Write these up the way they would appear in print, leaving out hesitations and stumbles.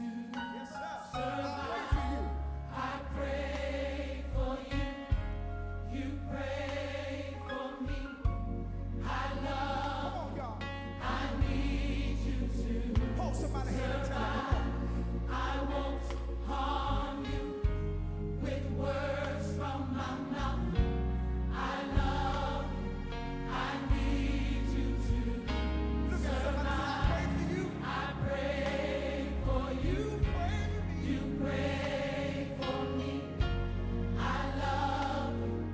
Yes, sir. I pray for you. I pray for you. You pray for me. I love, Come on, y'all. I need you to Hold somebody hand and tell them, come on. I won't harm you with words from my mouth. I love you. I need you to Look at somebody and say, I pray for you. I pray for you. You pray for me. You pray for me. I love you.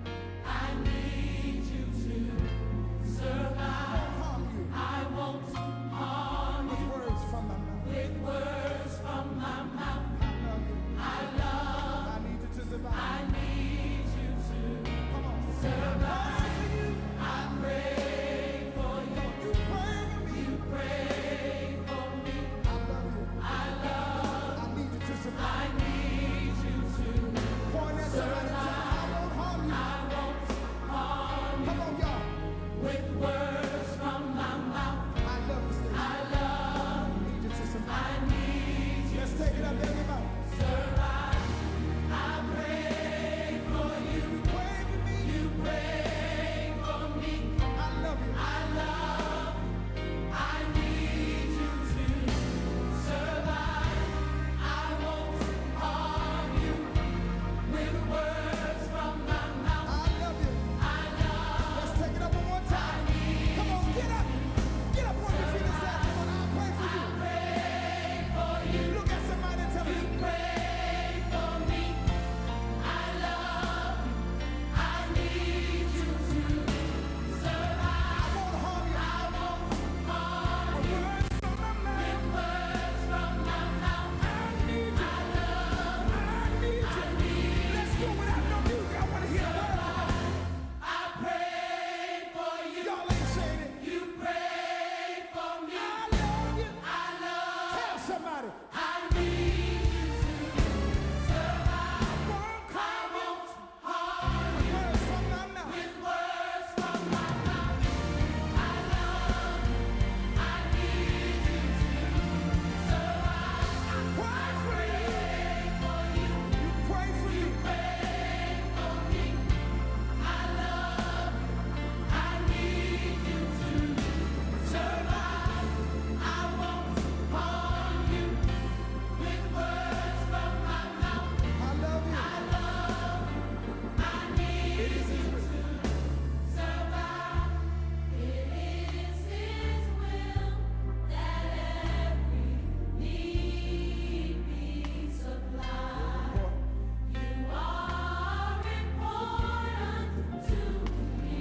I need you to survive. I won't harm you I won't harm with you words from my mouth. with words from my mouth. I love you. I love, I need you to survive. I need you to Come on. survive. I pray for you. I pray for you. You pray for me. You pray for me. I love you. I love, I need you to survive. I need you to Point at somebody and tell them, I won't harm you. I won't harm Come on, y'all. with words from my mouth. I love you, Stacy. I love, I need you to survive. I need you Let's take it up, everybody. survive. I pray for you. You pray for me. You pray for me. I love you. I love, I need you to survive. I won't harm you with words from my mouth. I love you. I love, Let's take it up one more time. Come on, get up. Get up on your feet and say, come on, I pray for you. pray for you. Look at somebody and tell You them, pray for me. I love you. I need you to survive. I won't harm you. I won't harm With you words from my mouth. with words from my mouth. I need you. I love, I need you. Let's do it without no music. I want to hear the word. I pray for you. Y'all ain't saying it. You pray for me. I love you. I love, Tell somebody. I need you to survive. Won't I harm you. won't harm With words from my mouth. with words from my mouth. I love, I need you to survive. Pray for you. Pray for you. You pray for me. Pray for me. I love, I need you to survive. I won't harm you with words from my mouth. I love you. I love, I need It is His you will. to survive. It is His will that every need be supplied. You are important to me.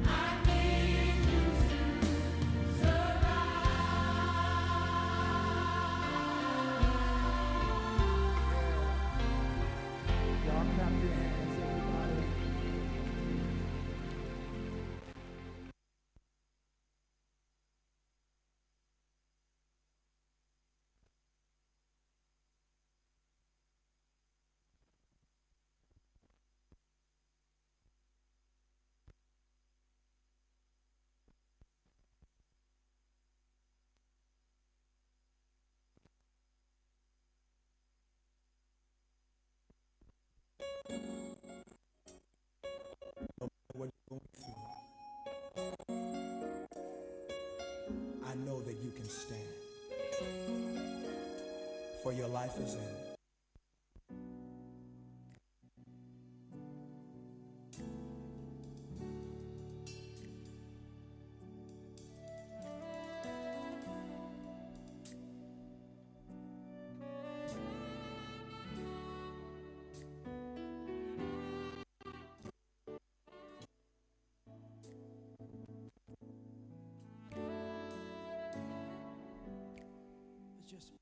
I need you to survive. Y'all clap your hands, everybody. No matter what you're going through, I know that you can stand. For your life is in Just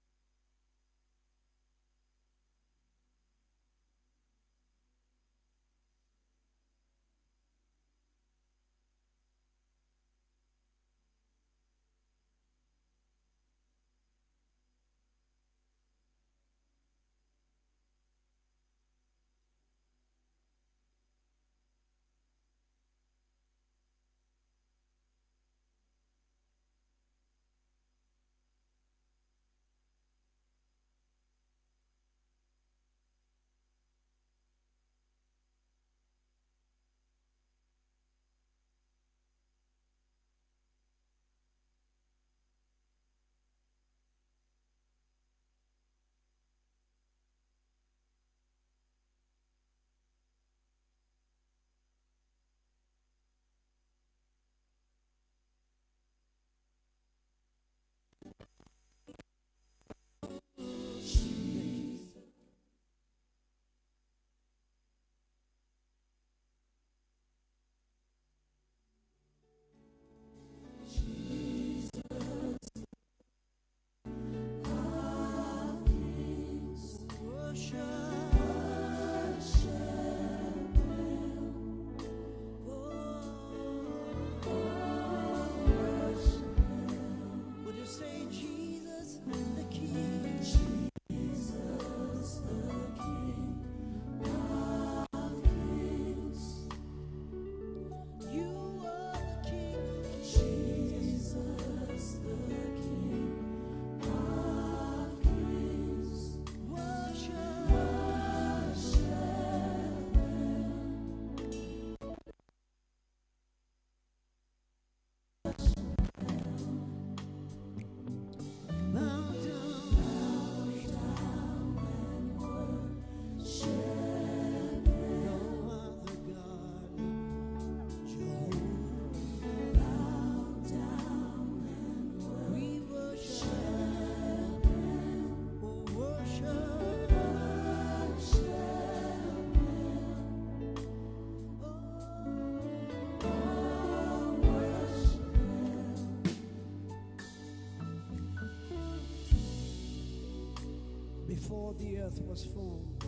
Before the earth was formed,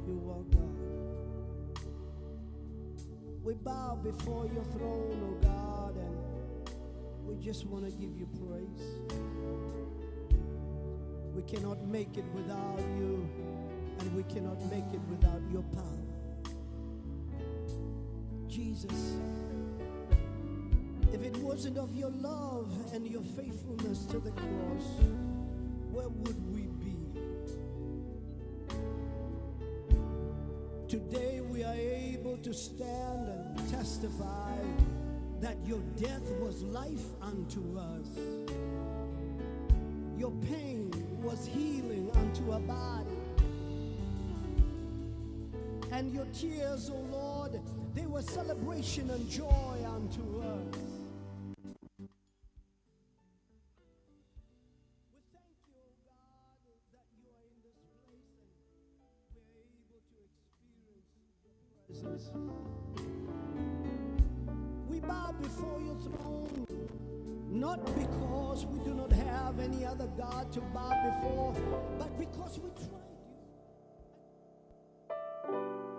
you were God. We bow before your throne, O oh God, and we just want to give you praise. We cannot make it without you, and we cannot make it without your power. Jesus, if it wasn't of your love and your faithfulness to the cross, where would we be? Today we are able to stand and testify that your death was life unto us. Your pain was healing unto our body. And your tears, O oh Lord, they were celebration and joy unto us. We thank you, O God, that you are in this place and we are able to experience your presence. We bow before your throne, not because we do not have any other God to bow before, but because we tried you.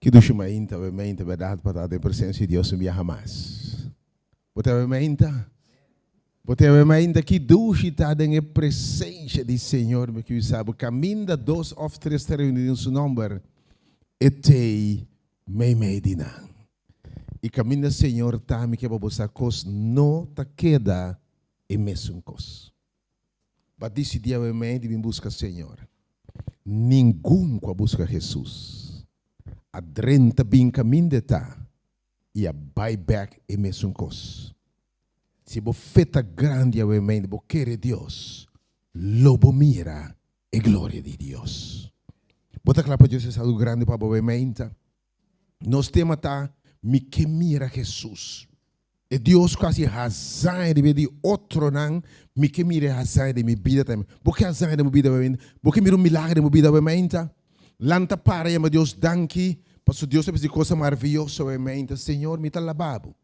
Ki dushi mainta, be mainta, berdad, pa ta den presencia di Dios un biaha mas. Bo ta be mainta? Bo ta be mainta? Ki dushi ta den e presencia di Señor, mi ki bisa bo, caminda dos of tres ta reuni den su nomber, e t'ei meimei di nan. I caminda Señor ta, mi ke pa bo sa cos no ta keda e mesun cos. Bo a disidí awe mei di bin buska Señor? Ningun ku a buska Hesus a drenta bin kaminda e ta i a bai bèk e mesun kos. Si bo fe ta grandi awe mei di bo kere Dios, lo bo mira e gloria di Dios. Bo ta kla pa Dios hasi algu grandi pa bo awe meinta? Nos tema ta, Mi ke mira Hesus. E Dios ku hasi hazaña den bida di otronan, mi ke mira e hazaña den mi bida tambe. Bo ke hazaña den bo bida awe? Bo ke mira un milagro den bo bida awe mainta? Lanta para yama Dios danki, pasobra Dios ta bisa di kosa maraviyoso awe mainta. Señor, mi ta laba bo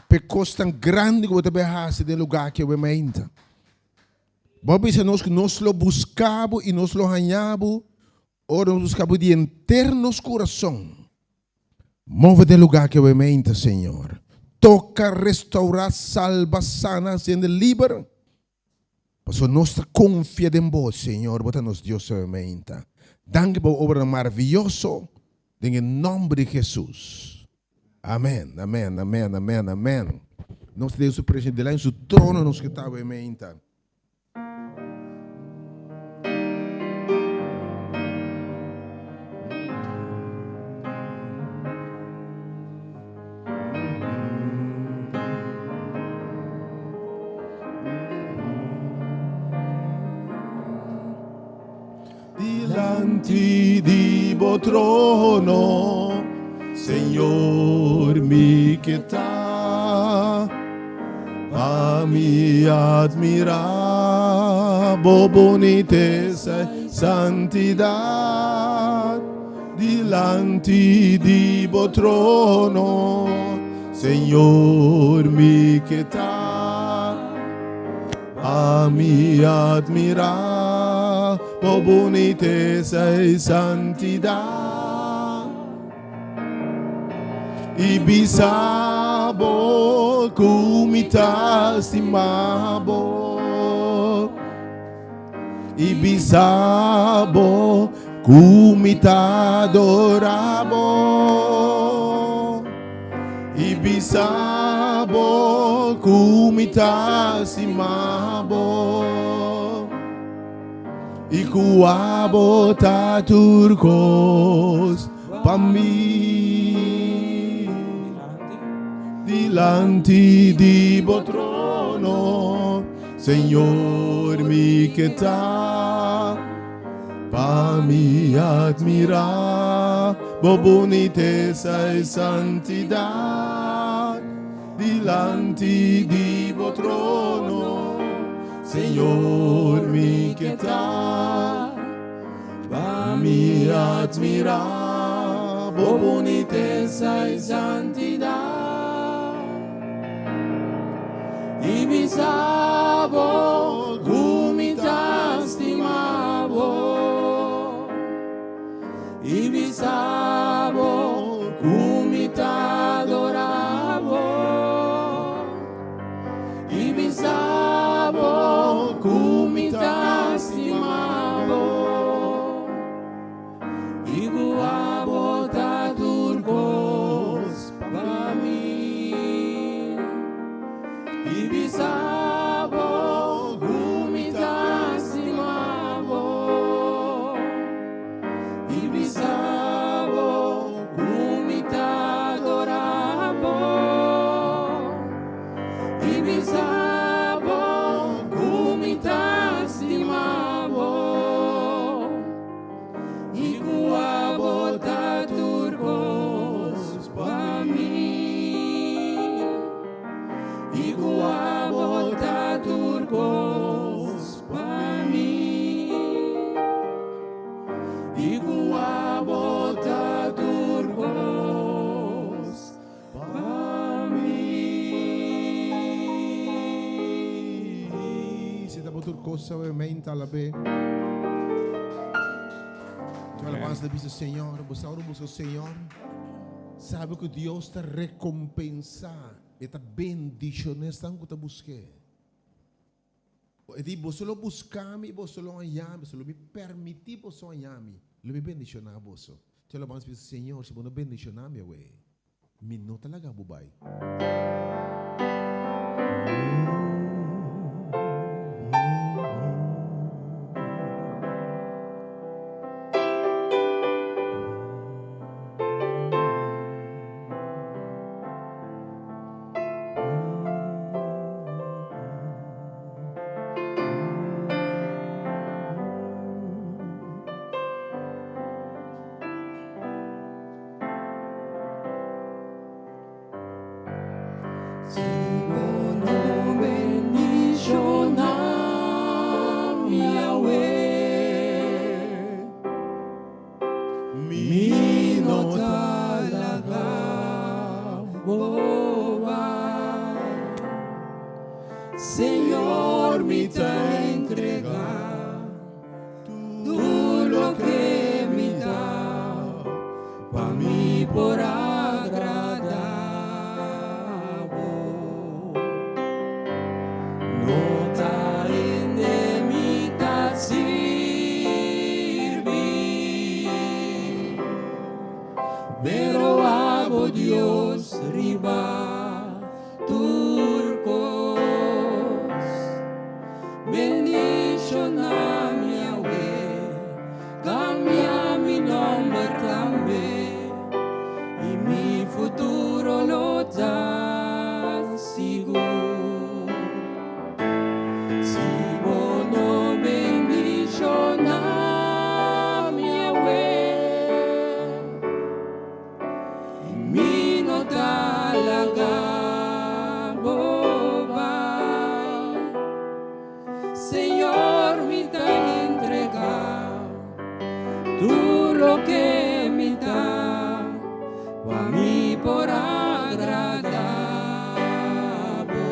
pa e kos tan grandi ku bo ta bai hasi den e lugar aki awe mainta. Bo a bisa nos ku nos lo buska bo i nos lo haña bo Ora nos buska bo di henter nos kurason, move den lugá ke bo meinta, Señor. Toka, restaurá, salba, sana, hasi hende liber. Pasobra nos ta konfia den bo, Señor, bo ta nos Dios awe meinta. Danki pa bo obranan maravioso, den e nòmber di Hesus. Amen, amen, amen, amen, amen. Nos ta den su presensia, delanti su trono nos ke ta awe meinta. Dilanti di bo trono, Señor, mi ke ta, pa mi admirá bo bunitesa i santidat. Dilanti di bo trono, Señor, mi ke ta, pa mi admirá bo bunitesa i santidat. I bisa bo ku mi ta stima bo. I bisa bo ku mi ta adora bo. I bisa bo ku mi ta stima bo. I ku abo ta tur kos pa mi. Dilanti di bo trono, Señor, mi ke ta, pa mi admirá bo bunitesa i santidat. Dilanti di bo trono, Señor, mi ke ta, pa mi admirá bo bunitesa i santidat. I bisa bo ku mi ta stima bo. I bisa bo ku mi ta adora bo. I bisa bo ku mi ta stima bo. I ku abo ta tur kos pa mi. I bisa bo ku mi ta stima bo. I bisa bo ku mi ta adora bo. I bisa bo ku mi ta stima bo. I ku abo ta tur kos pa mi. I ku abo ta tur kos pa mi. I ku abo ta tur kos pa mi. Si ta bo tur kos awe mainta alab'é. Tur alabansa ta bisa Señor. Bo sa ora bo buska Señor, sabe ku Dios ta rekompensá, E ta bendishoná esnan ku ta busk'é. E di, Boso lo buska mi i boso lo haña mi, lo mi permití boso haña mi, lo mi bendishoná boso. Tur alabansa bisa Señor, si bo no bendishoná mi awe, Mi no ta laga bo bai. Si bo no bendishoná mi awe, mi no ta laga bo bai. Señor, mi ta entregá Tur loke mi ta, pa mi por agradá bo. No ta hende mi ta sirbi, pero abo Dios riba tur kos. Bendishoná mi awe, kambia mi nòmber tambe, i mi futuro lo ta sigur. Si bo no bendishoná Señor mi ta entregá tur loke mi ta pa mi por agradá bo.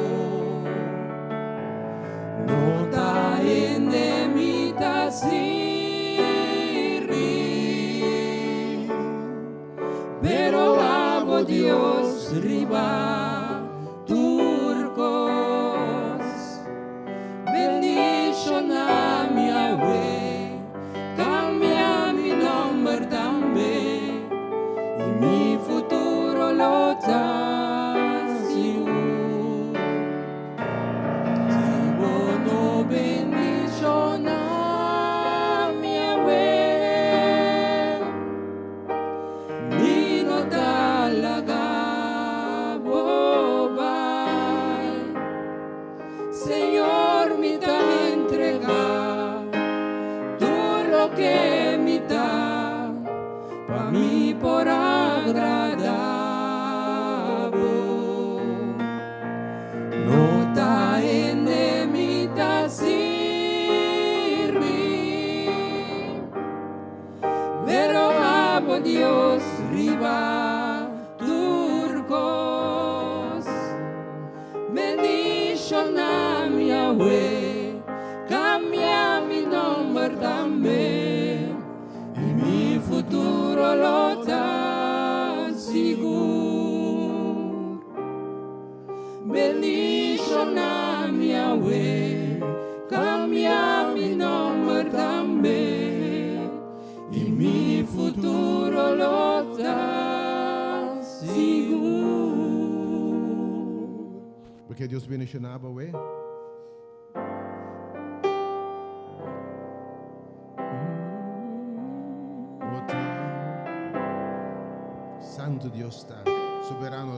No ta hende mi ta sirbi, pero abo Dios riba tur kos. Bendishoná mi awe, kambia mi nòmber tambe, i mi futuro lo ta sigur. Si bo no bendishoná mi awe, mi no ta laga bo bai. Señor, mi ta entregá tur loke mi ta, pa mi por agradá bo. No ta hende mi ta sirbi, pero abo Dios riba tur kos. Bendishoná mi awe, kambia mi nòmber tambe, i mi futuro lo ta sigur. Bendishoná mi awe, kambia mi nòmber tambe, i mi futuro lo ta sigur. Pakico Dios bendishoná bo awe. Bo ta Santu Dios ta soberano.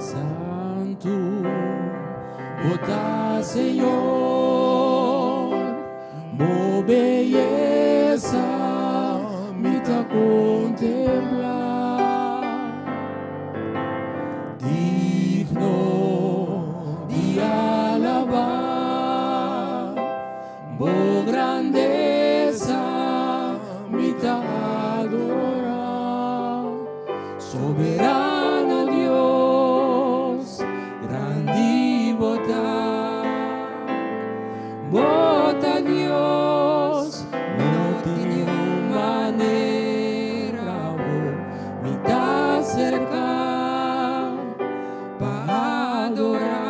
Santu, bo ta Señor, bo beyesa mi ta kontemplá. Digno di alabá, bo grandesa mi ta adorá. Soberano Dios, grandi bo ta. Bo ta Dios, no tin ningun manera bo mi ta aserká pa adorá.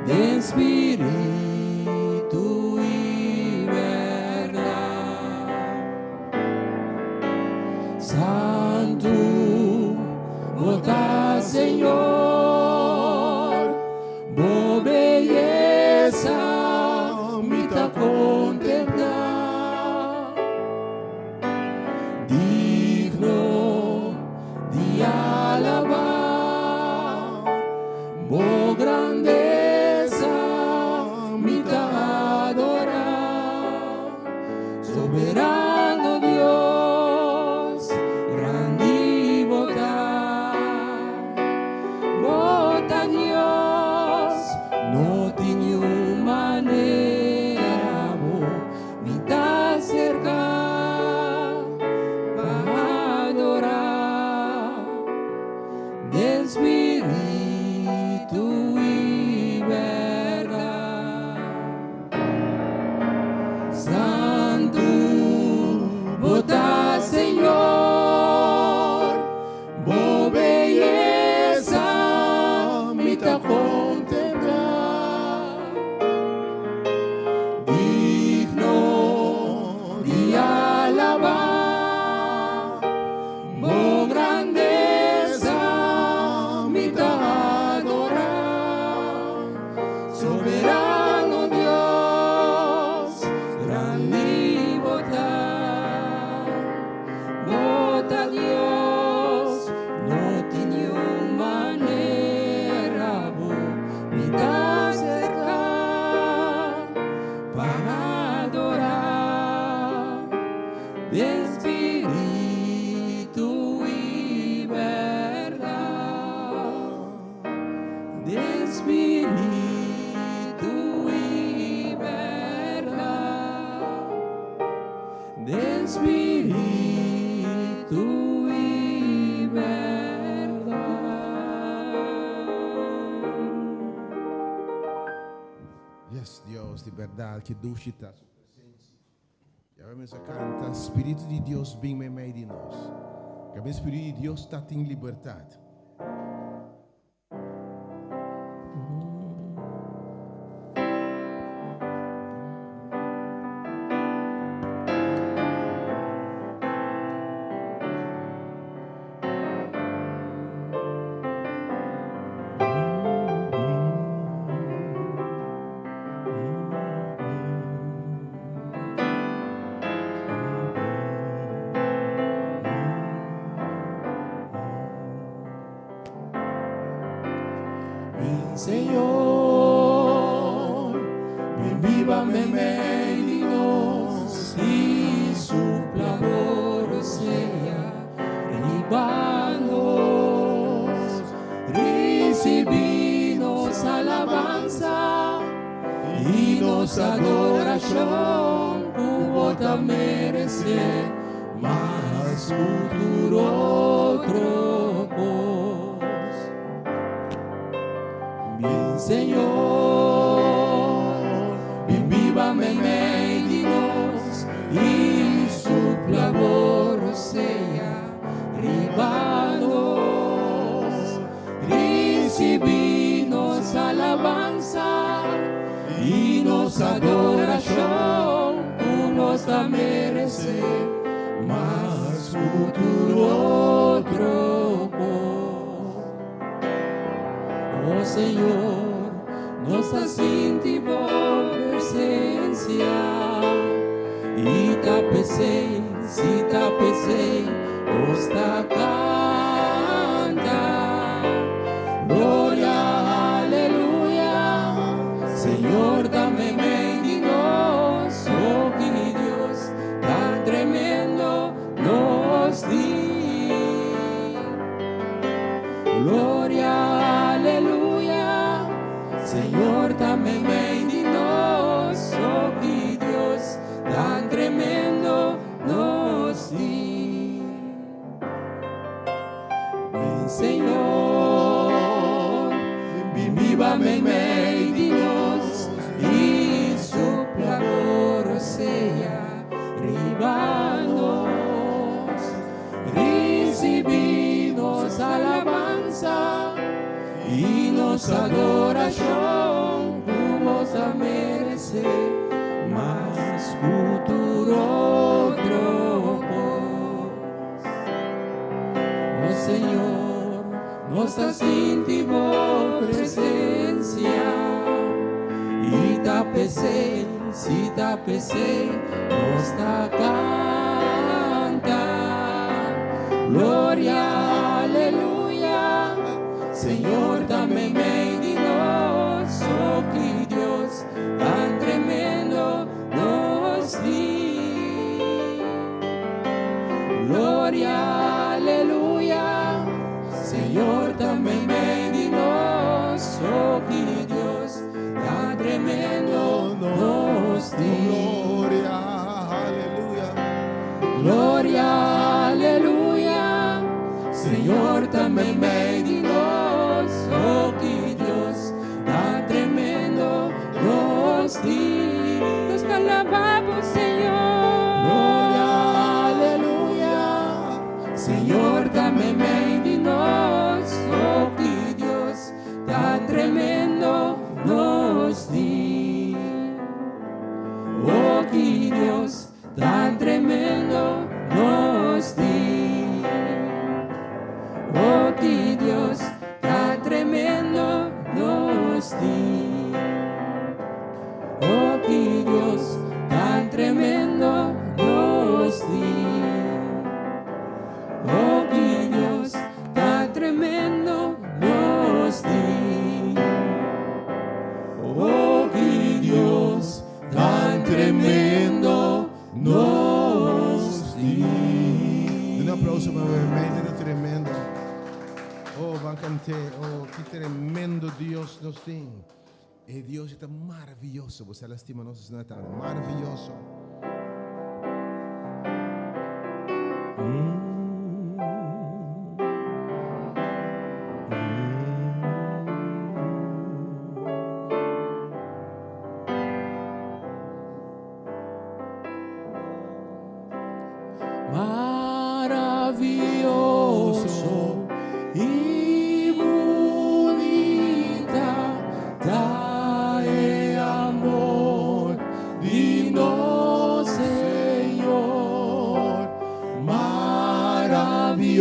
Den spiritu i bèrdat. Santu. Dios, di bèrdat ki dushi ta su presensia. Awe mes a kanta, Spiritu di Dios bin meimei di nos. Kaminda Spiritu di Dios ta tin libertat. Bin Señor, bin biba meimei di nos i supla bo rosea riba nos. Risibí nos alabansa i nos adorashon ku bo ta meresé mas ku tur otro kos. Bin Señor, bin biba meimei di nos i supla bo rosea riba nos. Risibí nos alabansa i nos adorashon ku nos ta meresé mas ku tur otro kos. O Señor, nos ta sinti bo presensia i ta p'esei, si ta p'esei, nos ta kanta. Gloria, aleluya, Señor ta meimei di nos, o ki Dios tan tremendo nos tin. Gloria, aleluya, Señor ta meimei di nos, o ki Dios tan tremendo nos tin. Bin Señor, bin biba meimei di nos i supla bo rosea riba nos. Risibí nos alabansa i nos adorashon ku bo ta meresé mas ku tur otro kos. O Señor, nos ta sinti bo presensia i ta p'esei, si ta p'esei, nos ta kanta. Gloria, aleluya, Señor ta meimei di nos, o ki Dios tan tremendo nos tin. Gloria, aleluya, Señor ta meimei di nos, o ki Dios tan tremendo nos tin. Gloria, aleluya. Gloria, aleluya, Señor ta meimei di nos, o ki Dios tan tremendo nos tin. Nos ta alabá bo, Señor. Gloria, aleluya, Señor ta meimei di nos, o ki Dios tan tremendo nos tin. O ki Dios tan tremendo nos tin. O ki Dios tan tremendo nos tin. O ki Dios tan tremendo nos tin. O ki Dios tan tremendo nos tin. O ki Dios tan tremendo nos tin. Un aplouso pa mi, ta tremendo. Oh, ban kant'é. Oh, ki tremendo Dios nos tin. E Dios ta maravioso. Bo a stima nos Natal. Maravioso.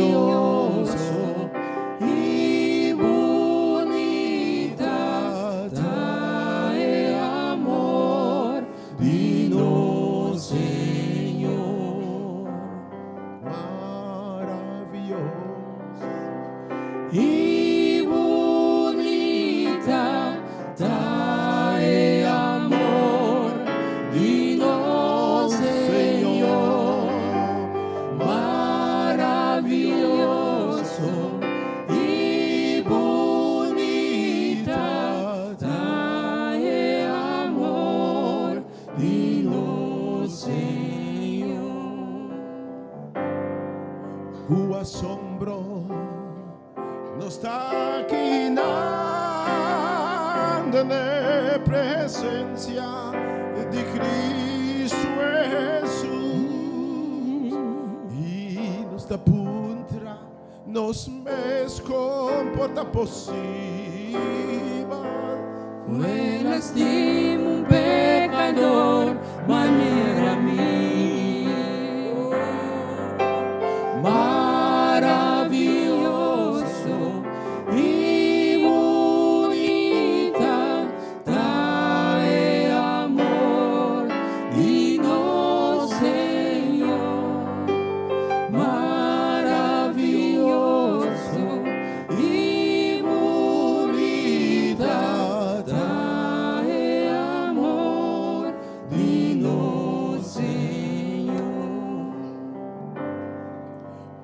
Maravilloso y bunita ta e amor di nos Señor. Maravilloso. Y bunita ta e amor di nos Señor. Maravilloso y bunita ta e amor di nos Señor. Ku asombro nos ta aki den presensia di Kristu Hesus i nos ta puntra nos mes kon por ta posibel. Ku El a stima un pekador manera mi. Maravilloso y bunita ta e amor di nos Señor. Maravilloso y bunita ta e amor di nos Señor.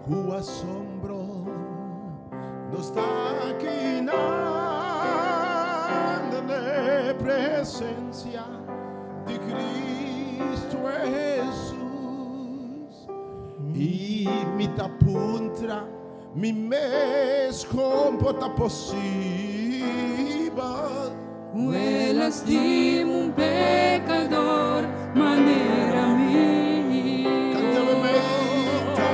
Ku asombro nos ta aki den presensia di Kristu Hesus i mi ta puntra mi mes kon por ta posibel. Ku El a stima un pekador manera mi. Kanta mainta.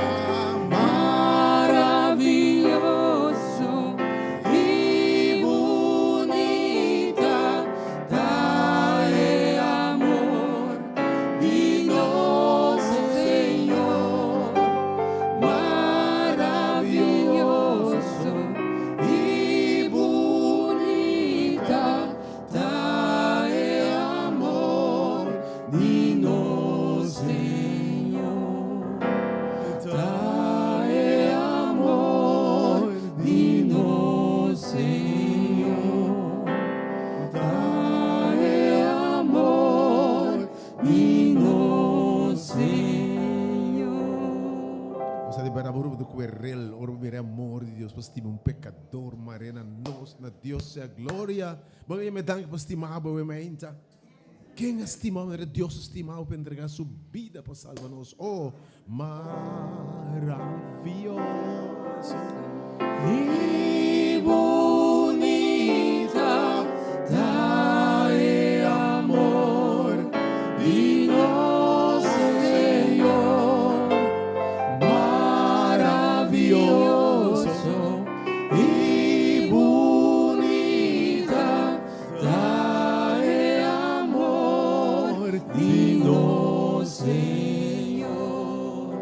Maravilloso y bunita ta e amor di nos Señor. Maravilloso y bunita ta e amor di nos Señor. Ta e amor di nos Señor. Ta e amor di nos Señor. Nos a di ora ku rel, ora mira amor di Dios, pa stima un pekador, manera nos, na Dios sea gloria. Bon, mi danki pa stima bo mainta. Ken a stima, era Dios a stima pa entregá su bida pa salba nos. Oh, maravilloso. Y bunita ta e amor di nos Señor. Maravilloso y bunita ta e amor di nos Señor.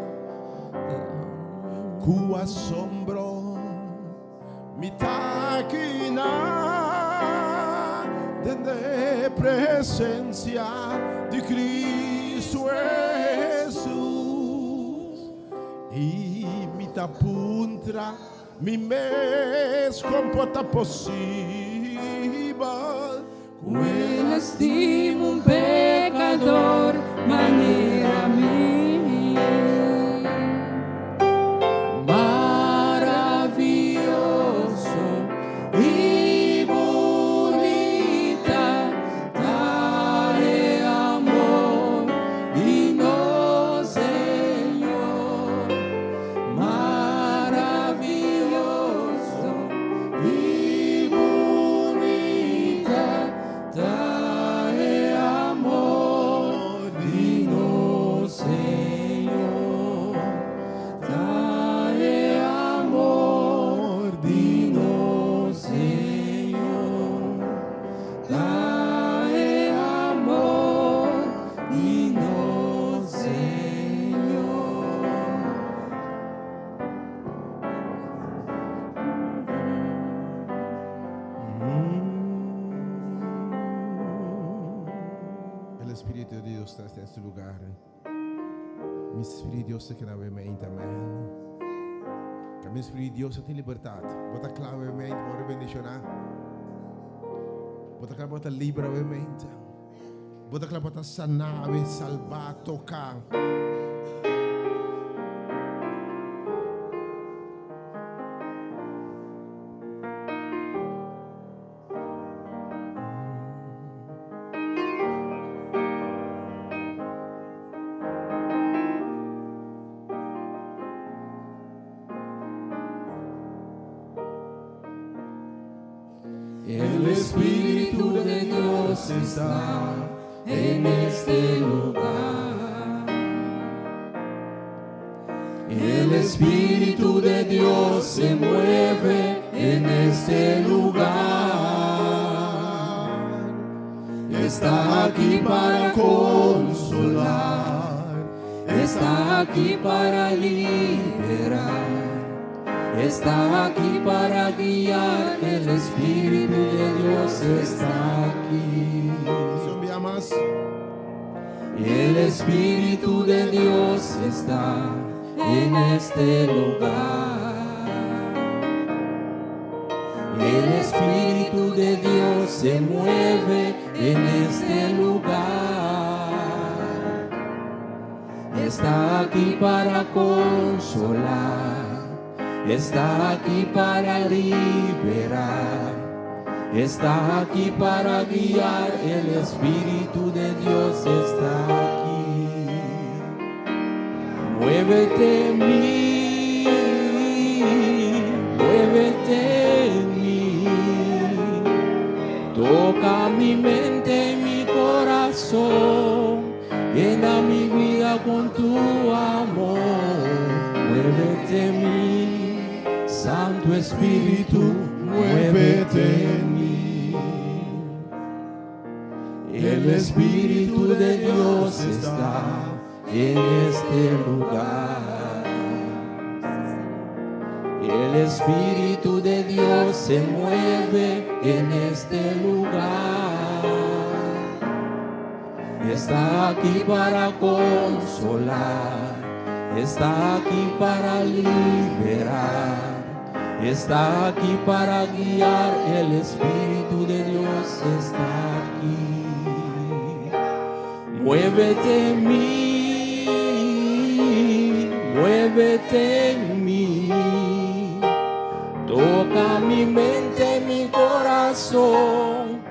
Ku asombro mi ta aki den presensia di Kristu Hesus i mi ta puntra mi mes kon por ta posibel. Ku El a stima un pekador manera mi. Maravilloso y bunita ta e amor di nos Señor. Maravilloso y bunita ta e amor di Dios ta den su lugar. Mi Spiritu Dios ta keda awe meinta, amen. Ka mi Spiritu Dios ta tin libertat. Bo ta kla awe meinta pa wòrdu bendishoná? Bo ta kla pa bo ta liber awe meinta? Bo ta kla pa ta saná awe, salbá, toká? El Espíritu de Dios está en este lugar. El Espíritu de Dios se mueve en este lugar. Está aquí para consolar, está aquí para liberar, está aquí para guiar. El Espíritu de Dios está aquí. Si un bia mas. El Espíritu de Dios está en este lugar. El Espíritu de Dios se mueve en este lugar. Está aquí para consolar, está aquí para liberar, está aquí para guiar. El Espíritu de Dios está aquí. Muévete en mí, muévete en mí. Toca mi mente y mi corazón, llena mi vida con tu amor. Muévete en mí, Santo Espíritu, muévete en mí. El Espíritu de Dios está en este lugar. El Espíritu de Dios se mueve en este lugar. Está aquí para consolar, está aquí para liberar, está aquí para guiar. El Espíritu de Dios está aquí. Muévete en mí, muévete en mí. Toca mi mente, mi corazón,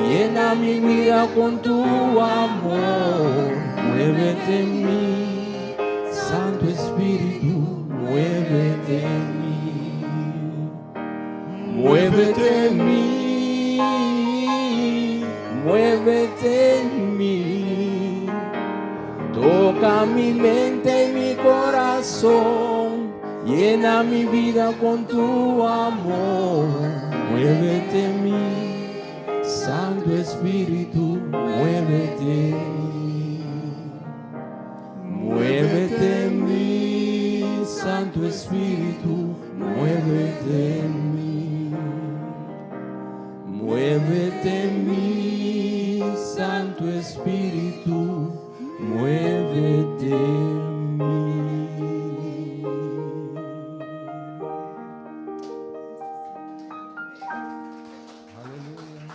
llena mi vida con tu amor. Muévete en mí, Santo Espíritu, muévete en mí. Muévete en mí, muévete en mí. Toca mi mente y mi corazón, llena mi vida con tu amor. Muévete en mí, Santo Espíritu, muévete en mí. Muévete en mí, Santo Espíritu, muévete en mí. Muévete en mí, Santo Espíritu, muévete en mí. Aleluya.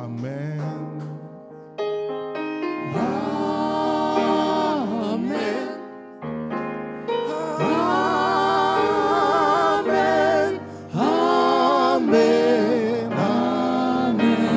Amen. Amen. Amen. Amen. Amen.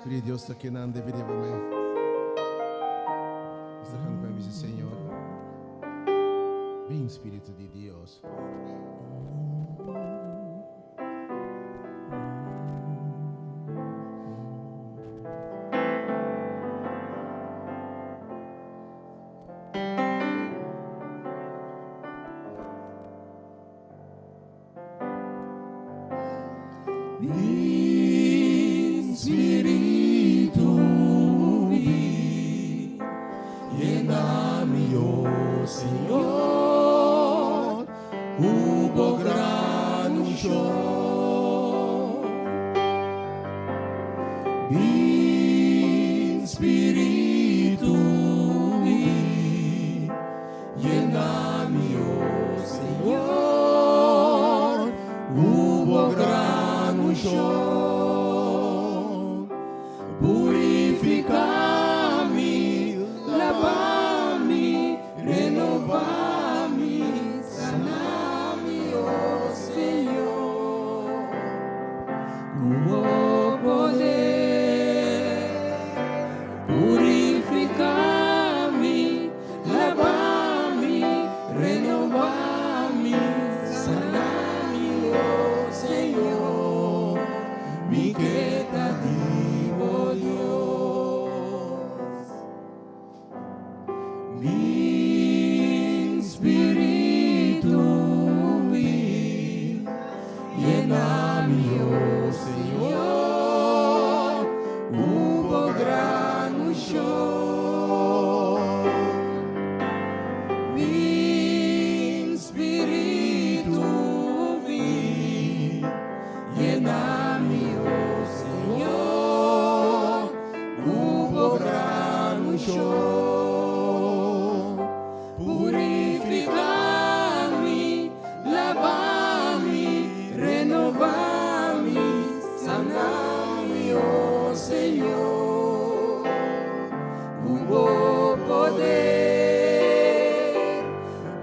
Spiritu di Dios ta kenan definitivamente. Nos ta canta pa bisa Señor. Bin Spiritu di Dios. Bin Spiritu bin, yena mi, oh Señor, ku bo gran unshon. Bin Spiritu bin, yena mi, oh Señor, ku bo gran unshon. Purifiká mi, laba mi, renová mi, sana mi, oh Señor. Ku bo poder, purifiká mi, laba mi, renová mi, sana mi, oh Señor. Mi ke ta di bo Dios. Bin Spiritu bin, yena mi, oh Señor, ku bo gran unshon. Bin Spiritu bin, yena mi, oh Señor, ku bo gran unshon. Purifiká mi, laba mi, renová mi, sana mi, oh Señor. Ku bo poder,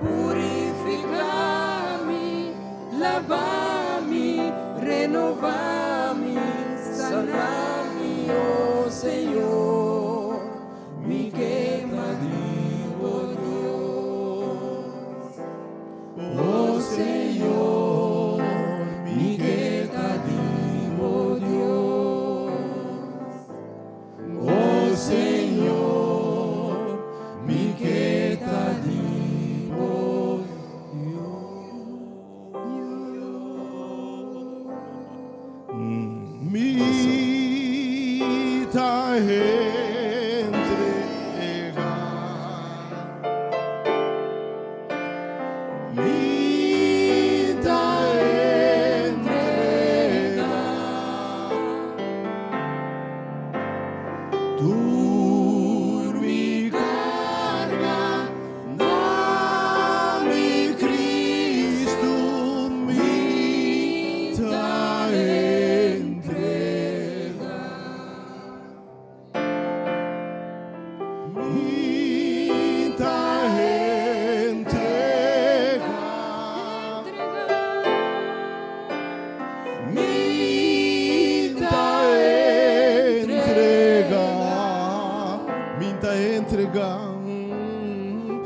purifiká mi, laba mi, renová mi, sana mi, oh Señor. Mi ke ta di bo Dios. Oh Señor, mi ke ta di bo Dios. Oh Señor, mi ke ta di bo Mi ta entregá. Mi ta entregá. Tur mi karga na mi Kristu mi ta entregá. Mi ta entregá. Mi ta entregá. Mi ta entregá.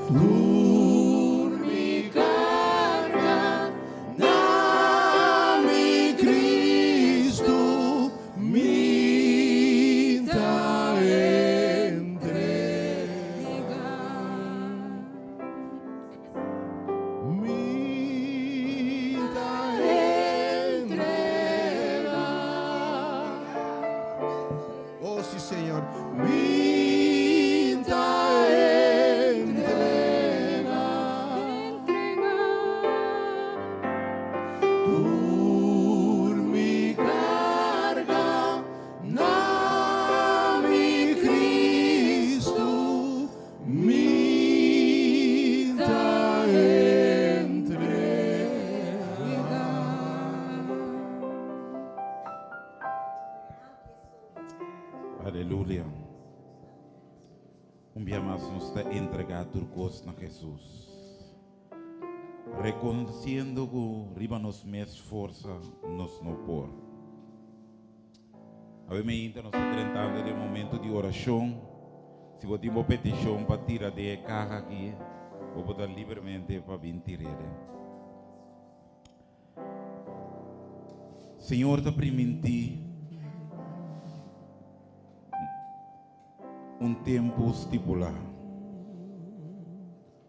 Tur mi karga na mi Kristu mi ta entregá. Mi ta entregá. Oh, sí, Señor. Mi ta entregá. Tur mi karga na mi Kristu mi ta entregá. Aleluya. Un dia mas nos ta entregá tur kos na Hesus. Rekonosiendo ku riba nos mes forsa nos no por. Awe meinta nos ta drentando den momento di orashon. Si bo tin bo petishon pa tira den e kaha aki, bo por ta libremente pa bin tir'é den. Señor ta primintí un tempu stipulá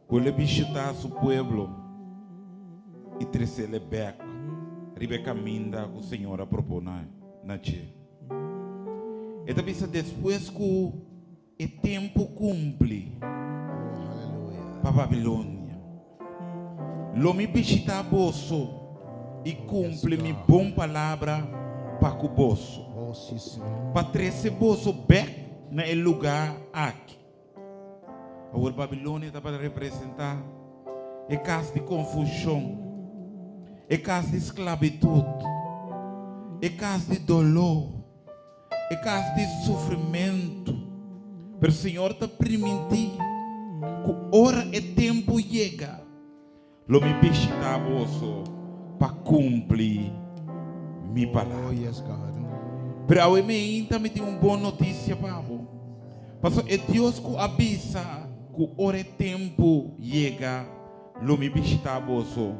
ku el a bishitá su pueblo i tres'el bèk riba e kaminda ku Señor a proponé na dje. E ta bisa despues ku e tempu kumpli pa Babilonia, lo mi bishitá boso i kumpli mi bon palabra pa ku boso, pa trese boso bèk na e lugá aki. Awor Babilonia tabata representá e kas di konfushon, e kas di sklabitut, e kas di doló, e kas di sufrimentu. Pero Señor ta primintí ku ora e tempu yega, lo mi bishitá boso pa kumpli mi palabra. Pero awe meinta mi tin un bon notisia pa bo. Pasobra e Dios ku a bisa ku ora e tempu yega lo mi bishitá boso,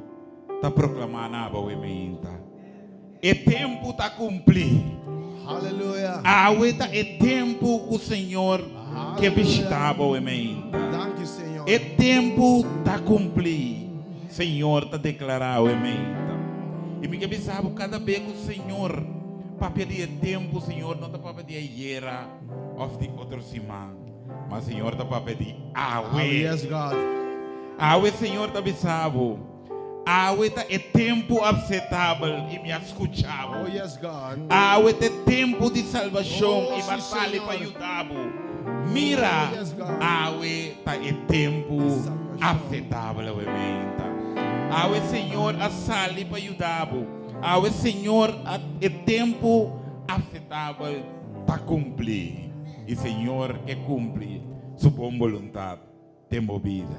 ta proklamá na abo awe meinta, E tempu ta kumplí. Awe ta e tempu ku Señor ke bishitá bo awe meinta. E tempu ta kumplí, Señor ta deklará awe meinta. I mi ke bisa bo kada be ku Señor papia di e tempu, Señor no ta papia di ayera òf di otro siman, ma Señor ta papia di awe. Awe Señor ta bisa bo. Awe ta e tempu apsetabel i mi a skucha bo. Awe ta e tempu di salbashon i mi a sali pa yuda bo. Mira, awe ta e tempu apsetabel awe meinta. Awe Señor a sali pa yuda bo. Awe Señor a e tempu apsetabel ta kumpli i Señor ke kumpli su bon boluntat den bo bida.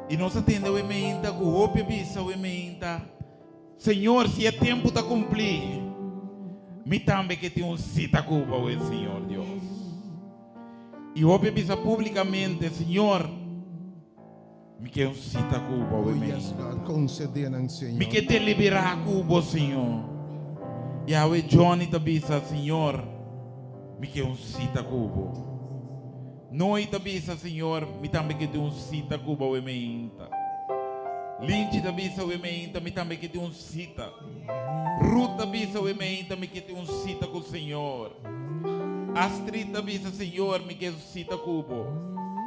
I nos a tende awe meinta ku hopi a bisa awe meinta, Señor, si e tempu ta kumplí, mi tambe ke tin un sita ku bo awe, Señor Dios. I hopi a bisa públikamente, Señor, mi ke un sita ku bo awe meinta. Mi ke deliberá ku bo, Señor. I awe Johnny ta bisa, Señor, mi ke un sita ku bo. Noi ta bisa, Señor, mi tambe ke tin un sita ku bo awe meinta. Linchi ta bisa awe meinta, mi tambe ke tin un sita. Ruth ta bisa awe meinta, mi ke tin un sita ku Señor. Astrid ta bisa, Señor, mi ke un sita ku bo.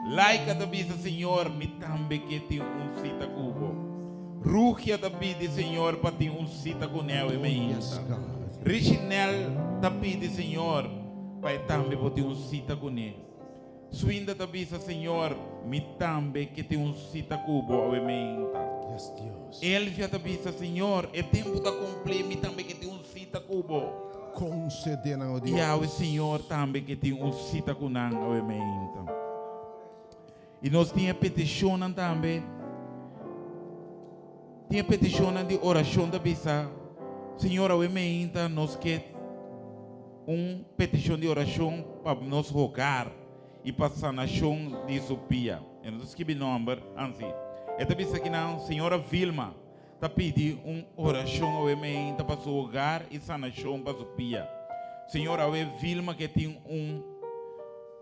Laika ta bisa, Señor, mi tambe ke tin un sita ku bo. Rugia ta pidi, Señor, pa tin un sita kuné awe meinta. Richinel ta pidi, Señor, Pa e tambe bo tin un sita kuné. Swinda ta bisa, Señor, mi tambe ke tin un sita ku bo awe meinta. Elvia ta bisa, Señor, e tempu ta kumplí, mi tambe ke tin un sita ku bo. Konsede nan, o Dios. I awe Señor tambe ke tin un sita ku nan awe meinta. I nos tin e petishonnan tambe. Tin e petishonnan di orashon ta bisa, Señor, awe meinta nos ke un petishon di orashon pa nos hogar i pa sanashon di su pia. E no ta skibi nòmber, ansi. E ta bisa kinan, Señora Vilma ta pidi un orashon awe meinta pa su hogar i sanashon pa su pia. Señor, awe Vilma ke tin un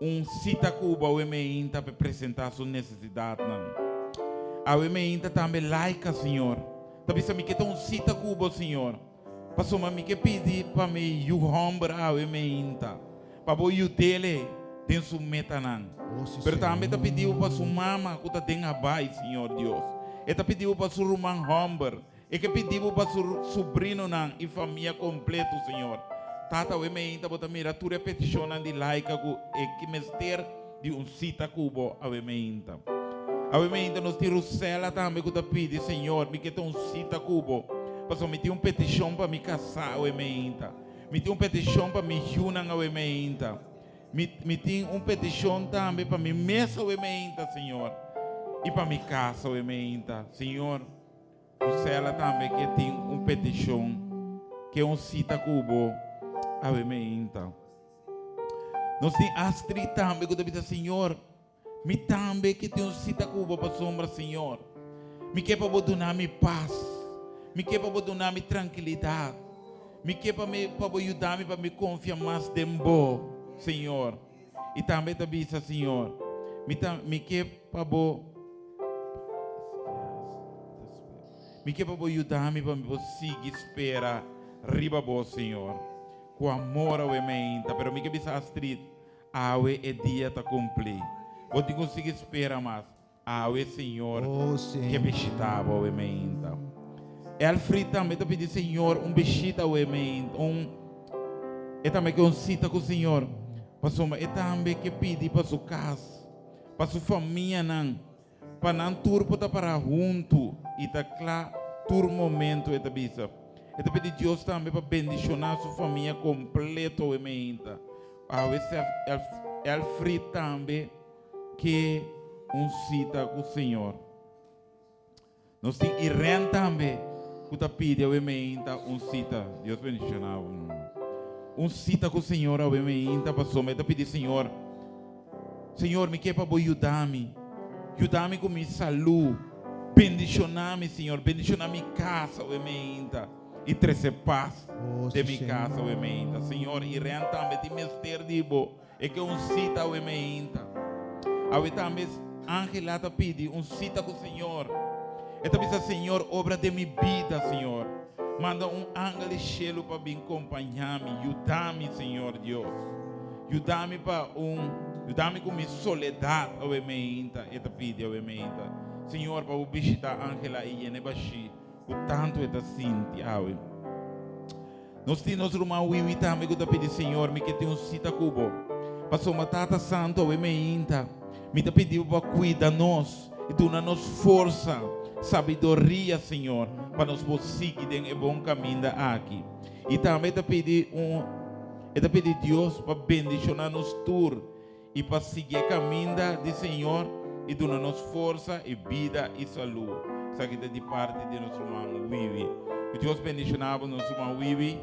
un sita ku bo awe meinta pa e presentá su nesesidatnan. Awe meinta tambe Laika, Señor, ta bisa mi ke ta un sita ku bo, Señor. Pasobra mi ke pidi pa mi yu hòmber awe meinta, pa bo yud'é den su metanan. Pero tambe ta pidi bo pa su mama ku ta den Habai, Señor Dios. E ta pidi bo pa su ruman hòmber. E ke pidi bo pa su subrinonan i famia kompleto, Señor. Tata, awe meinta bo ta mira tur e petishonnan di Laika ku e ke mester di un sita ku bo awe meinta. Awe meinta nos tin Rosella tambe ku ta pidi, Señor, mi ke ta un sita ku bo, pasobra mi tin un petishon pa mi kasá awe meinta. Mi tin un petishon pa mi yunan awe meinta. Mi, mi tin un petishon tambe pa mi mes awe meinta, Señor, i pa mi kas awe meinta. Señor, Rosella tambe ke tin un petishon, ke un sita ku bo. Awe meinta. Nos tin Astrid tambe ku ta bisa, Señor, mi tambe ke tin un sita ku bo pasobra, Señor, mi ke pa bo duna mi pas, mi ke pa bo duna mi trankilidat, mi ke pa mi pa bo yuda mi pa mi konfia mas den bo, Señor. I tambe ta bisa, Señor, mi ta mi ke pa bo mi ke pa bo yuda mi pa mi por sigui spera riba bo, Señor. Ku amor awe meinta, pero mi ke bisa Astrid, awe e dia ta kumplí. Bo tin ku sigui spera mas. Awe Señor Oh, ke Señor. bishita bo awe meinta. Elfried tambe ta pidi Señor un bishita awe meinta, un e tambe ke un sita ku Señor, pasobra e tambe ke pidi pa su kas, pa su famianan, Pa nan tur por ta pará huntu i ta kla tur momentu, e ta bisa. E ta pidi Dios tambe pa bendishoná su famia kompleto awe meinta. Awe Elfried tambe ke un sita ku Señor. Nos tin Irene tambe ku ta pidi awe meinta un sita. Dios bendishoná bo. Un sita ku Señor awe meinta pasobra e ta pidi Señor, Señor mi ke pa bo yuda mi, yuda mi ku mi salú, bendishoná mi Señor, bendishoná mi kas awe meinta i trese pas Oh, den sí, mi kas awe meinta. Señor, Irene tambe tin mester di bo. E ke un sita awe meinta. Awe tambe Angela ta pidi un sita ku Señor. E ta bisa, Señor, obra den mi bida, Señor. Manda un angel di shelu pa bin kompañá mi. Yuda mi, Señor Dios. Yuda mi pa un, yuda mi ku mi soledat awe meinta, e ta pidi awe meinta. Señor, pa bo bishitá Angela i yena e bashí ku tantu e ta sinti awe. Nos tin nos ruman Wiwi tambe ku ta pidi, Señor, mi ke tin un sita ku bo. Pasobra Tata Santu, awe meinta, mi ta pidi bo pa kuida nos i duna nos forsa, sabiduria, Señor, pa nos por sigui den e bon kaminda aki. I tambe e ta pidi un, e ta pidi Dios pa bendishoná nos tur i pa sigui e kaminda di Señor i duna nos forsa i bida i salú. Esaki ta di parti di nos ruman Wiwi. Ku Dios bendishoná bo nos ruman Wiwi.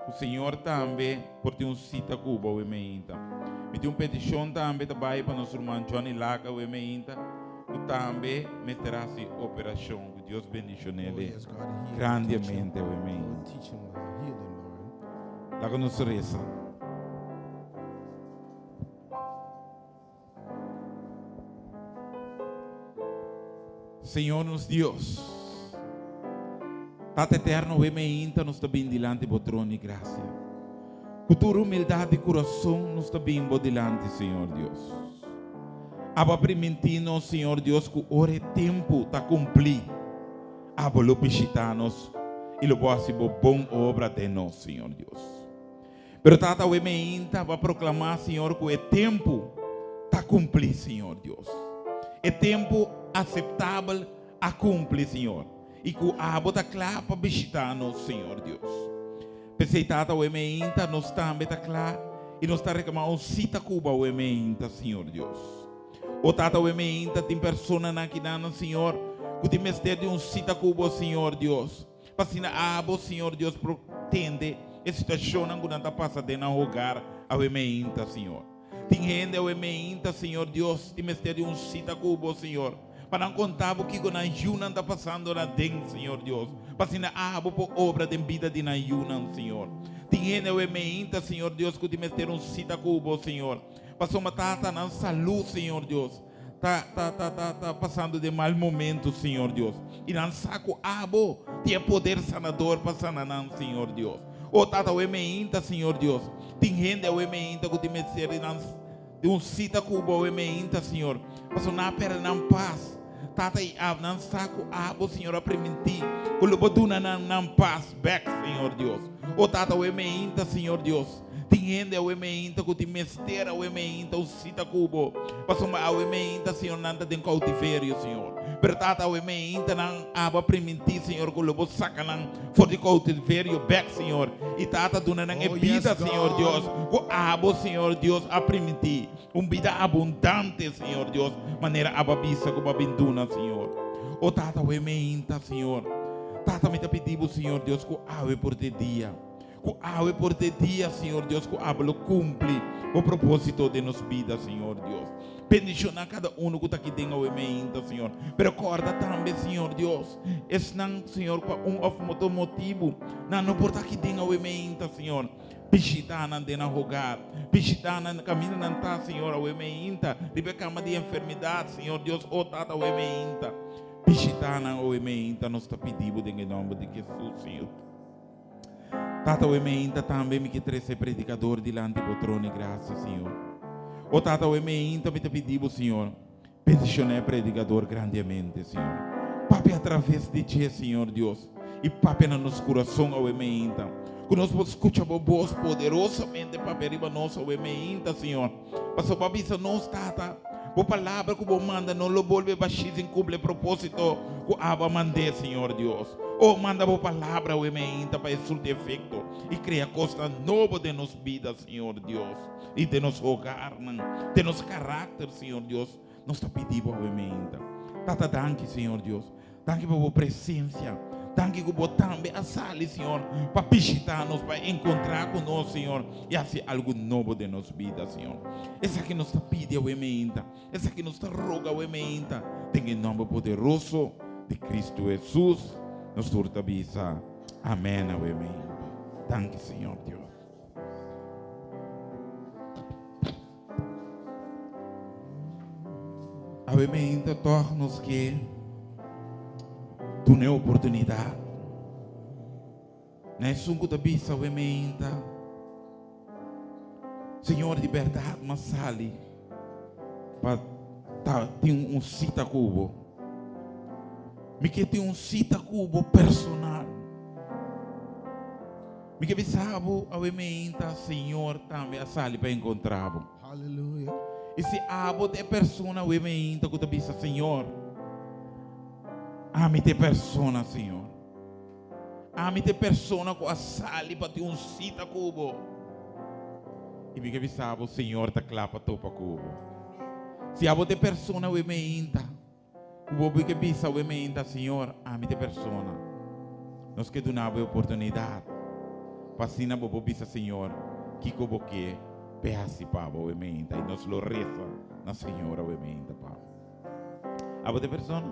Ku Señor tambe por tin un sita ku bo awe meinta. Mi tin un petishon tambe ta bai pa nos ruman Johnny Lack awe meinta ku tambe mester hasi operashon. Ku Dios bendishon'é Oh, yes, God, heal him, touch him. grandemente awe Lord, meinta. teach him, Lord. Heal him, Lord. Laga nos resa. Señor nos Dios, Tata Eterno, we meinta nos ta bin dilanti bo trono di gracia. Ku tur humildad di kurason nos ta bin bo dilanti, Señor Dios. Abo a primintí nos, Señor Dios, ku ora e tempu ta kumplí, abo lo bishitá nos i lo bo hasi bo bon obra den nos, Señor Dios. Pero Tata awe meinta bo a proclama, Señor, cu e tempo ta cumpli, Señor Dios. E tempo aceptabel a cumpli, Señor. Y cu abo ta cla pa bishita nos, Señor Dios. P'esey, Tata, awe meinta nos tambe ta cla y nos ta reclama un cita cu bo awe meinta, Señor Dios. O Tata, awe meinta tin personanan akinan, Señor, cu tin mester di un cita cu bo, Señor Dios. Pa asina abo, Señor Dios, por tende e situacionnan cu nan ta pasa den nan hogar awe meinta, Señor. Tin hende awe meinta, Señor Dios, tin mester di un cita cu Bo, Señor, pa nan conta Bo kico nan yunan ta pasando na den, Señor Dios, pa asina abo por obra den bida di nan yunan, Señor. Tin hende awe meinta, Señor Dios, cu tin mester un cita cu Bo, Señor, pasobra Tata, nan salud, Señor Dios, ta ta ta ta ta pasando den mal momento, Señor Dios. I nan sa ku abo tin e poder sanador pa sana nan, Señor Dios. O Tata, awe meinta, Señor Dios, tin hende awe meinta ku tin mester di nan di un sita ku bo awe meinta, Señor, pasobra nan a perde nan pas. Tata, i ab nan sa ku abo, Señor, a primintí ku lo bo duna nan nan pas bèk, Señor Dios. O Tata, awe meinta, Señor Dios, Tin hende awe meinta ku tin mester awe meinta un sita ku bo. Pasobra awe meinta, Señor, nan ta den koutiverio, Señor. Pero Tata, awe meinta nan abo a primintí, Señor, ku lo bo saka nan for di koutiverio bèk, Señor. I Tata, duna nan e Oh, yes, bida, Señor God. Dios, ku abo, Señor Dios, a primintí. Un bida abundante, Señor Dios, manera abo a bisa ku bo a bin duna, Señor. O Tata, awe meinta, Señor. Tata, mi ta pidi bo, Señor Dios, ku awe por te dia. Ku awe por ta e dia, Señor Dios, ku abo lo kumpli bo propósito den nos bida, Señor Dios. Bendishoná kada unu ku ta aki den awe meinta, Señor. Pero kòrda tambe, Señor Dios, esnan, Señor, ku pa un òf otro motibu nan no por ta aki den awe meinta, Señor. Bishitá nan den nan hogar. Bishitá nan kaminda nan ta, Señor, awe meinta, riba e kama di enfermidat, Señor Dios. O Tata, awe meinta, bishitá nan awe meinta. Nos ta pidi Bo den e nòmber di Hesus, Señor. Tata, awe meinta tambe mi ke trese e predikador dilanti Bo trono di grasia, Señor. O Tata, awe meinta mi ta pidi Bo, Señor, bendishoná e predikador grandemente, Señor. Papia atraves di dje, Señor Dios, i papia na nos kurason awe meinta. Ku nos por skucha Bo bos poderosamente papia riba nos awe meinta, Señor. Pasobra Bo a bisa nos, Tata, Bo palabra ku Bo manda no lo bolbe bashí sin kumpli e propósito ku abo a mand'é, Señor Dios. O, manda Bo palabra awe meinta pa e surti efekto i krea kosnan nobo den nos bida, Señor Dios, i den nos hogarnan, den nos karakter, Señor Dios. Nos ta pidi Bo awe meinta. Tata, danki, Señor Dios. Danki pa bo presencia. Danki ku bo tambe a sali, Señor, pa bishita nos, pa encontra ku nos, Señor, i hasi algu nobo den nos bida, Señor. Esaki nos ta pidi awe meinta. Esaki nos ta roga awe meinta. Den e nomber poderoso di Cristo Jesus, nos tur ta bisa, Amen awe meinta. Danki, Señor Dios. Awe meinta tòg nos ke duna e oportunidat na esun ku ta bisa awe meinta, Señor, di bèrdat m'a sali pa ta tin un sita ku bo. Mi ke tin un sita ku bo personal. Mi ke bisa bo awe meinta Señor tambe a sali pa encontra bo. Hallelujah. Y si abo ta e persona awe meinta cu ta bisa Señor, ami ta e persona Señor. Ami ta e persona cu a sali pa tin un cita cu bo. Y mi ke bisa bo Señor ta cla pa topa cu bo. Si abo ta e persona awe meinta. Ku bo ke bisa awe meinta, Señor, ami ta e persona. Nos ke duna bo e oportunidat pa asina bo por bisa Señor kiko bo ke p'e hasi pa bo awe meinta i nos lo resa na Señor awe meinta pa bo. Abo ta e persona?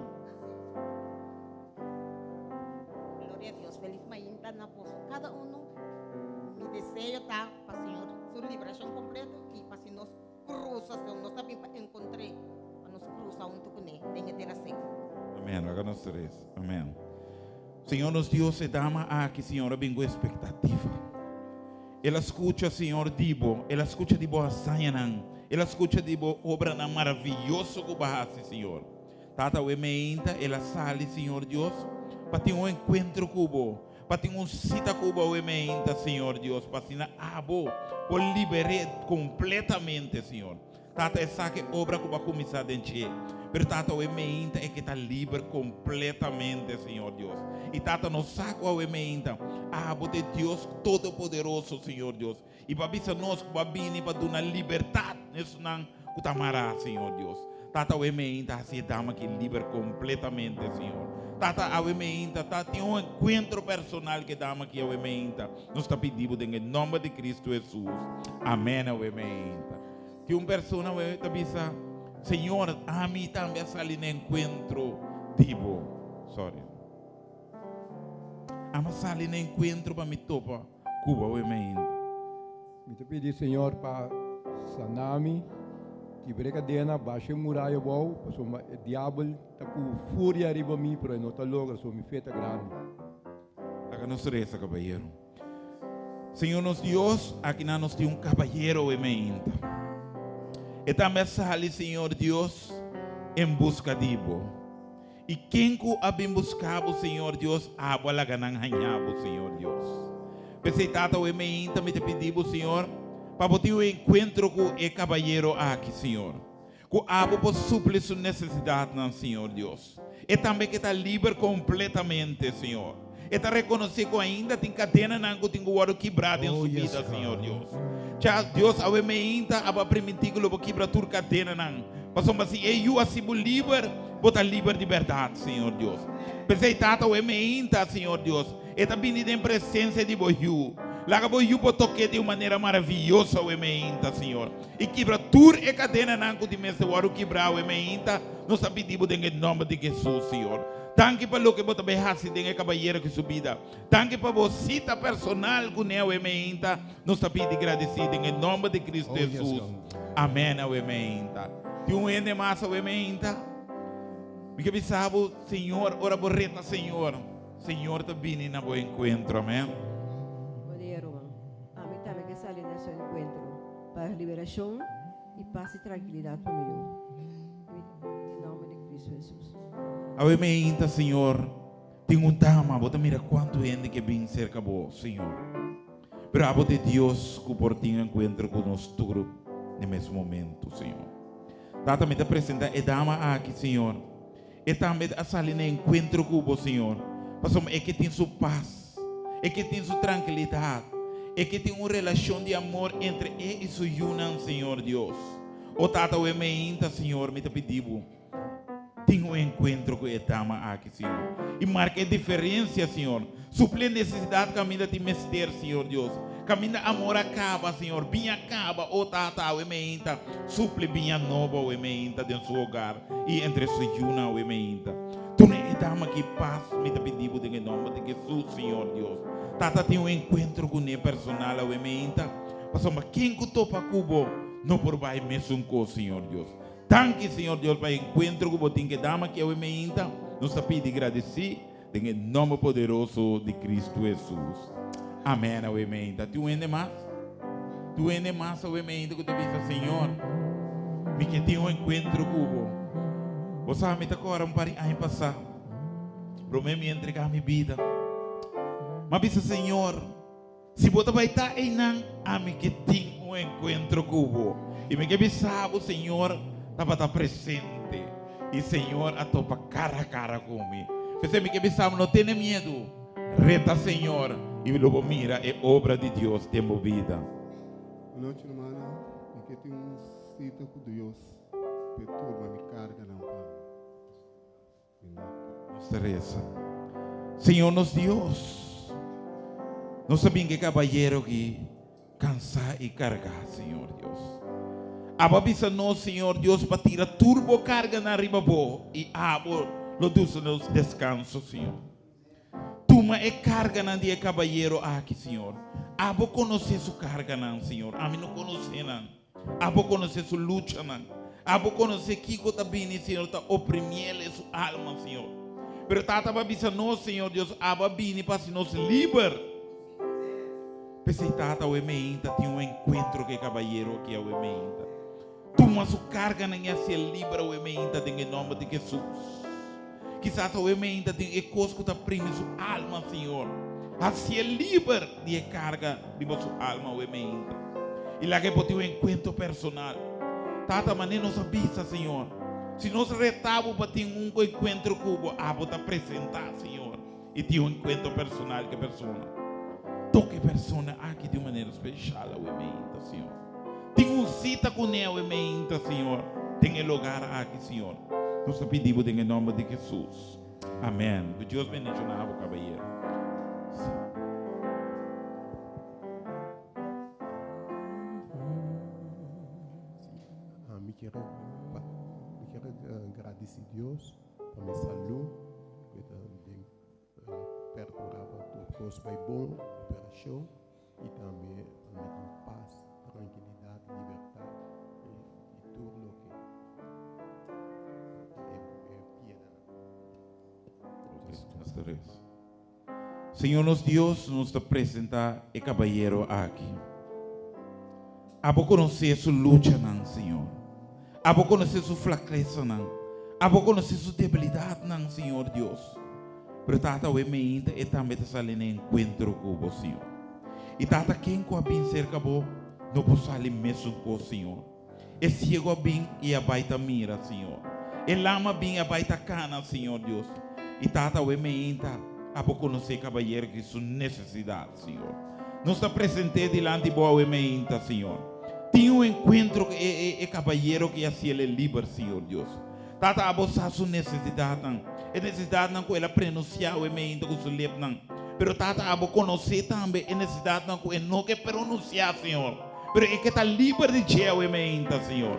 Gloria a Dios. Feliz mainta na boso cada uno. Mi deseo ta pa Señor su liberacion completo y pa si nos Cruza, Señor. Nos ta bin pa encontr'é, pa nos cruza hunto cuné den e tera seco. Amén. Laga nos reza. Amén. Señor nos Dios, e dama aki, Señor, a bin cu expectativa. El a scucha, Señor, di Bo. El a scucha di Bo hazañanan. El a scucha di Bo obranan maraviyoso cu Bo a haci, Señor. Tata, awe meinta el a sali, Señor Dios, pa tin un encuentro cu Bo. Pa tin un sita ku bo awe meinta, Señor Dios, pa asina abo por liber'é kompletamente, Señor. Tata, esaki e obra ku bo a kuminsá den dje. Pero Tata, awe meinta e ke ta liber kompletamente, Señor Dios. I Tata, nos sa ku awe meinta abo ta e Dios Todopoderoso, Señor Dios. I bo a bisa nos ku bo a bini pa duna libertat na esunnan ku ta mará, Señor Dios. Tata, awe meinta hasi e dama aki liber kompletamente, Señor. Tata, awe meinta ta tin un enkuentro personal ku e dama aki awe meinta. Nos ta pidi bo den e nòmber di Kristu Hesus. Amèn awe meinta. Tin un persona awe ta bisa, Señor, ami tambe a sali na enkuentro di bo. Sorry. Ami a sali na enkuentro pa mi topa. Cuba awe mainta. Mi ta pidi Señor pa sana mi, kibra e kadena, basha e muraya abou, pasobra e diabel ta ku furia riba mi, pero e no ta logra, so mi fe ta grandi. Laga nos resa, kabayero. Señor nos Dios, akinan nos tin un kabayero awe mainta. E tambe a sali, Señor Dios, en buska di Bo. I ken ku a bin buska bo, Señor Dios, abo a laga nan haña bo, Señor Dios. P'esei, Tata, awe meinta mi ta pidi bo, Señor, pa bo tin un enkuentro ku e kabayero aki, Señor. Ku abo por supli su nesesidatnan, Señor Dios. E tambe ke ta liber kompletamente, Señor. E ta rekonosé ku ainda tin kadenanan ku tin ku wòrdu kibrá den su bida, Señor Dios. Cha, Dios, awe meinta abo a primintí ku lo bo kibra tur kadenanan, pasobra si e yu a hasi bo liber, bo ta liber di bèrdat, Señor Dios. P'esei, Tata, awe meinta, Señor Dios, e ta bini den presensia di bo Yu. Laga bo yu por tok'é di un manera maravioso awe meinta, Señor. I kibra tur e kadenanan ku tin mester wòrdu kibrá awe meinta. Nos ta pidi bo den e nòmber di Hesus, Señor. Danki pa loke bo ta bai hasi den e kabayero ku su bida. Danki pa bo sita personal kuné awe meinta. Nos ta pidi gradisí den e nòmber di Kristu Hesus. Amèn awe meinta. Tin un hende mas awe meinta? Mi ke bisa bo, Señor, ora bo reta Señor, Señor ta bini na bo enkuentro. Amèn. Bon dia ruman. Ami tambe ke sali na su enkuentro pa liberashon i pas i trankilidat pa mi yu. Den nòmber di Kristu Hesus. Awe meinta, Señor, tin un dama, bo ta mira kuantu hende ke bin serka bo, Señor. Pero abo ta e Dios ku por tin enkuentro ku nos tur na e mes momento, Señor. Tata, mi ta presenta e dama aki, Señor. E tambe a sali na enkuentro ku bo, Señor, pasobra e ke tin su pas, e ke tin su trankilidat, e ke tin un relashon di amor entre e i su yunan, Señor Dios. O Tata, awe meinta, Señor, mi ta pidi bo, tin un enkuentro ku e dama aki, Señor, i marka e diferensia, Señor. Supli e nesesidat kaminda tin mester, Señor Dios. Kaminda amor a kaba, Señor, biña kaba, o Tata, awe meinta, supli biña nobo awe meinta den su hogar i entre su yunan awe meinta. Duna e dama aki pas, mi ta pidi Bo den e nomber di Jesus, Señor Dios. Tata, tin un enkuentro kuné personal awe meinta, pasobra ken ku topa ku Bo no por bai mesun kos, Señor Dios. Danki, Señor Dios, pa e enkuentro ku Bo tin ku e dama aki awe meinta. Nos ta pidi gradisí. Den e nomber poderoso di Cristo Jesus. Amen awe meinta. Tin un hende mas? Tin un hende mas awe meinta ku ta bisa, Señor, mi ke tin un enkuentro ku bo. Bo sa, mi ta kòrda un par di aña pasá, promé mi entregá mi bida. Mi a bisa, Señor, Si bo ta bai ta einan, ami ke tin un enkuentro ku bo. I mi ke bisa bo, Señor tabata presente i Señor a topa kara a kara ku mi. P'esei mi ke bisa bo, no tene miedu, reta Señor i lo bo mira e obra di Dios den bo bida. Anochi rumannan, mi ke tin un sita ku Dios p'e turma mi karganan pa mi. Nos ta reza. Señor nos Dios, nos ta bin ke kabayero ki kansá i kargá, Señor Dios. Abo a bisa nos, Señor Dios, pa tira tur bo karganan riba bo i abo lo dusa nos deskanso, Señor. Tuma e karganan di e kabayero aki, Señor. Abo konosé su karganan, Señor. Ami no konosé nan. Abo konosé su luchanan. Abo konosé kiko ta bini, Señor, ta oprimiel e su alma, Señor. Pero Tata bo a bisa nos, Señor Dios, abo a bini pa hasi nos liber. P'esei, Tata, awe meinta tin un enkuentro ku e kabayero aki awe meinta. Tuma su karganan i hasié liber awe meinta den e nòmber di Hesus. Kisas awe meinta tin e kos ku ta primi su alma, Señor. Hasié liber di e karga riba su alma awe meinta. I laga e por tin un enkuentro personal. Tata, manera nos a bisa, Señor, si nos reta bo pa tin un enkuentro ku bo, abo ta presentá, Señor, i tin un enkuentro personal ku e persona. Toka e persona aki di un manera speshal awe meinta, Señor. Tin un sita kuné awe meinta, Señor, den e lugar aki, Señor. Nos ta pidi bo den e nòmber di Hesus. Amèn. Ku Dios bendishoná bo, kabayero. Sí. Mi kier mi kier gradisi Dios pa mi salú ku e ta den perkurá pa tur kos bai bon, operashon i tambe pa mi tin pas, trankilidat, libertat i tur loke e pieda nan. Señor nos Dios, nos ta presenta e cabayero aki. Abo conoce su luchanan, Señor. Abo conoce su flaquezanan. Abo conoce su debilidadnan, Señor Dios. Pero Tata, awe meinta e tambe ta sali na encuentro cu Bo, Señor. Y Tata, ken cu a bin cerca Bo no por sali mesun cos, Señor. E ciego a bin y a bai ta mira, Señor. E lam a bin y a bai ta cana, Señor Dios. Y Tata, awe meinta Abo conoce e cabayero ki su necesidad, Señor. Nos ta present'é dilanti Bo awe meinta, Señor. Tin un encuentro cu e, e, e cabayero ki haciel e liber, Señor Dios. Tata, Abo sa su necesidadnan, e necesidadnan cu el a prenuncia awe meinta cu su lepnan. Pero Tata, abo konosé tambe e nesesidatnan ku e no ke pronunsiá, Señor. Pero e ke ta liber di dje awe meinta, Señor.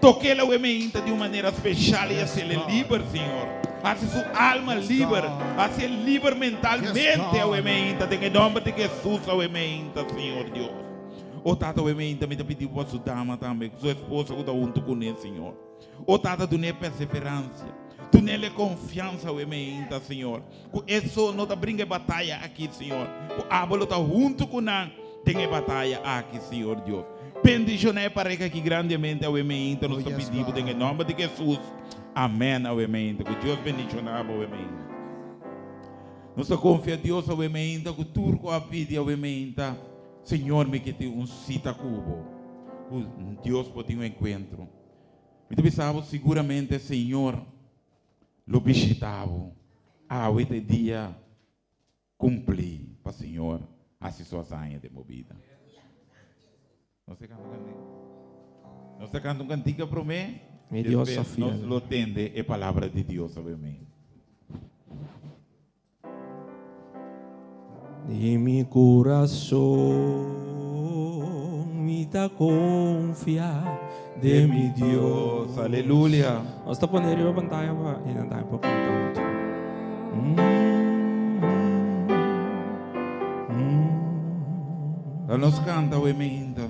Tok'el awe meinta di un manera speshal i hasel'e liber, Señor. Hasi su alma liber. Hasié liber mentalmente awe meinta, den e nòmber di Hesus awe meinta, Señor Dios. O Tata, awe meinta mi ta pidi bo pa su dama tambe, su esposa ku ta huntu kuné, Señor. O Tata, dun'é perseveransia. Dun'el e konfiansa awe meinta, Señor. Ku eso no ta bringa e bataya aki, Señor. Ku abo lo ta huntu ku nan den e bataya aki, Señor Dios. Bendishoná e pareha aki grandemente awe meinta, nos ta pidi bo den e nòmber di Hesus. Amèn awe meinta. Ku Dios bendishoná bo awe meinta. Nos ta konfia Dios awe meinta ku tur ku a pidi awe meinta, Señor mi ke tin un sita ku bo. Ku Dios por tin un enkuentro. Mi ta bisa bo siguramente Señor lo bishita bo. Awe ta e dia kumpli pa Señor hasi su hazaña den bo bida. Nos ta kanta un kantika. Nos ta kanta un kantika promé. Mi Dios ta Despues nos fiel. lo tende e palabra di Dios awe mei. Di mi kurason mi ta konfia den mi Dios. Aleluya. Nos ta pone riba pantaya pa hende tambe por kanta huntu. La nos kanta awe meinta.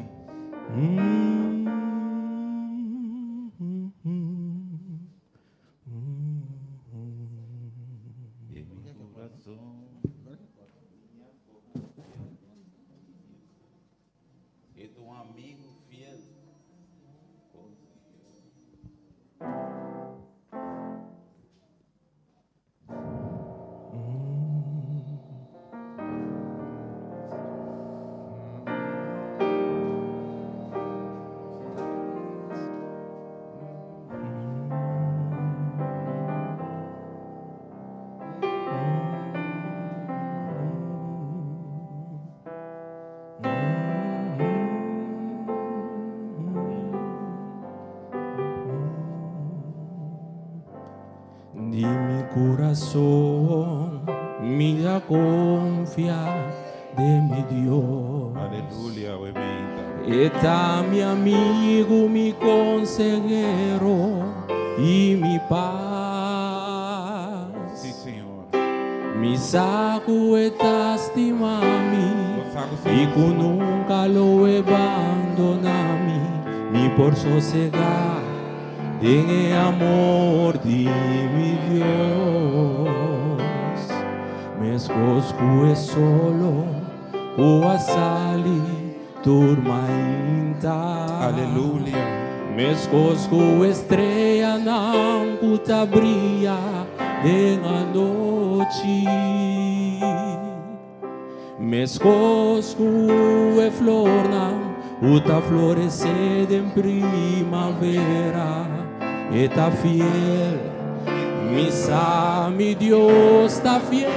Di mi kurason mi a konfia den mi Dios. Aleluya, we meinta. E ta mi amigu, mi konsehero i mi pas. Sí, Señor. Mi sa ku e ta stima mi Bo sa ku i Señor ku stima. nunka lo e bandona mi. Mi por sosegá Den e amor di mi Dios, meskos ku e solo ku a sali tur mainta. Aleluya. Meskos ku e streanan ku ta bria den anochi. Meskos ku e flornan ku ta floresé den primavera, e ta fiel. Mi sa mi Dios ta fiel,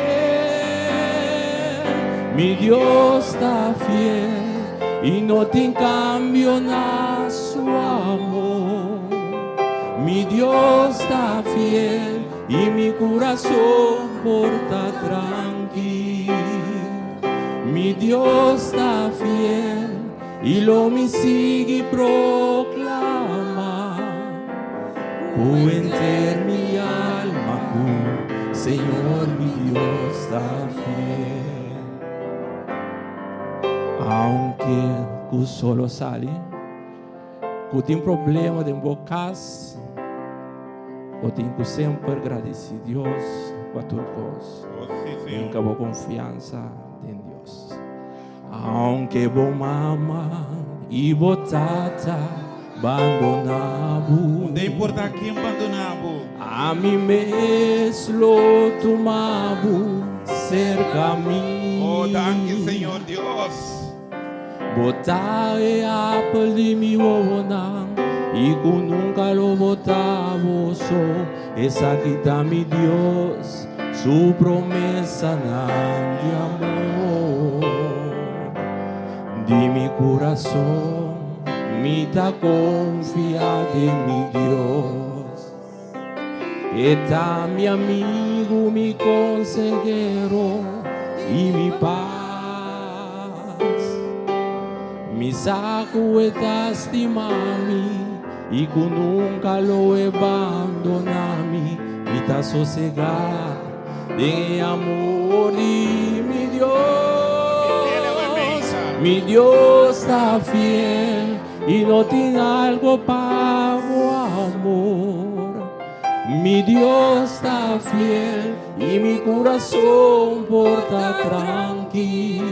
mi Dios ta fiel, i no tin kambio na su amor. Mi Dios ta fiel, I mi kurason por ta trankil. Mi Dios ta fiel i lo mi sigui proklama ku henter mi alma ku Señor mi Dios ta fiel. Aunke ku solo sali. Ku tin problema den bo kas, bo tin ku semper gradisí Dios pa tur kos. Hinka bo konfiansa den Dios. Aunke bo mama i bo tata bandoná bo. No ta importá ken bandoná bo. Ami mes lo tuma bo serka mi. Oh, danki Señor Dios. Bo ta e apel di mi wowonan i ku nunka lo bo ta bo so. Esaki ta mi Dios su promesanan di amor. Di mi kurason mi ta konfia den mi Dios. E ta mi amigu, mi konsehero. i mi pas. Mi sa ku e ta stima mi i ku nunka lo e bandoná mi. Mi ta sosegá den e amor di mi Dios. Mi Dios ta fiel i no tin algu pa bo amor. Mi Dios ta fiel i mi kurason por ta trankil.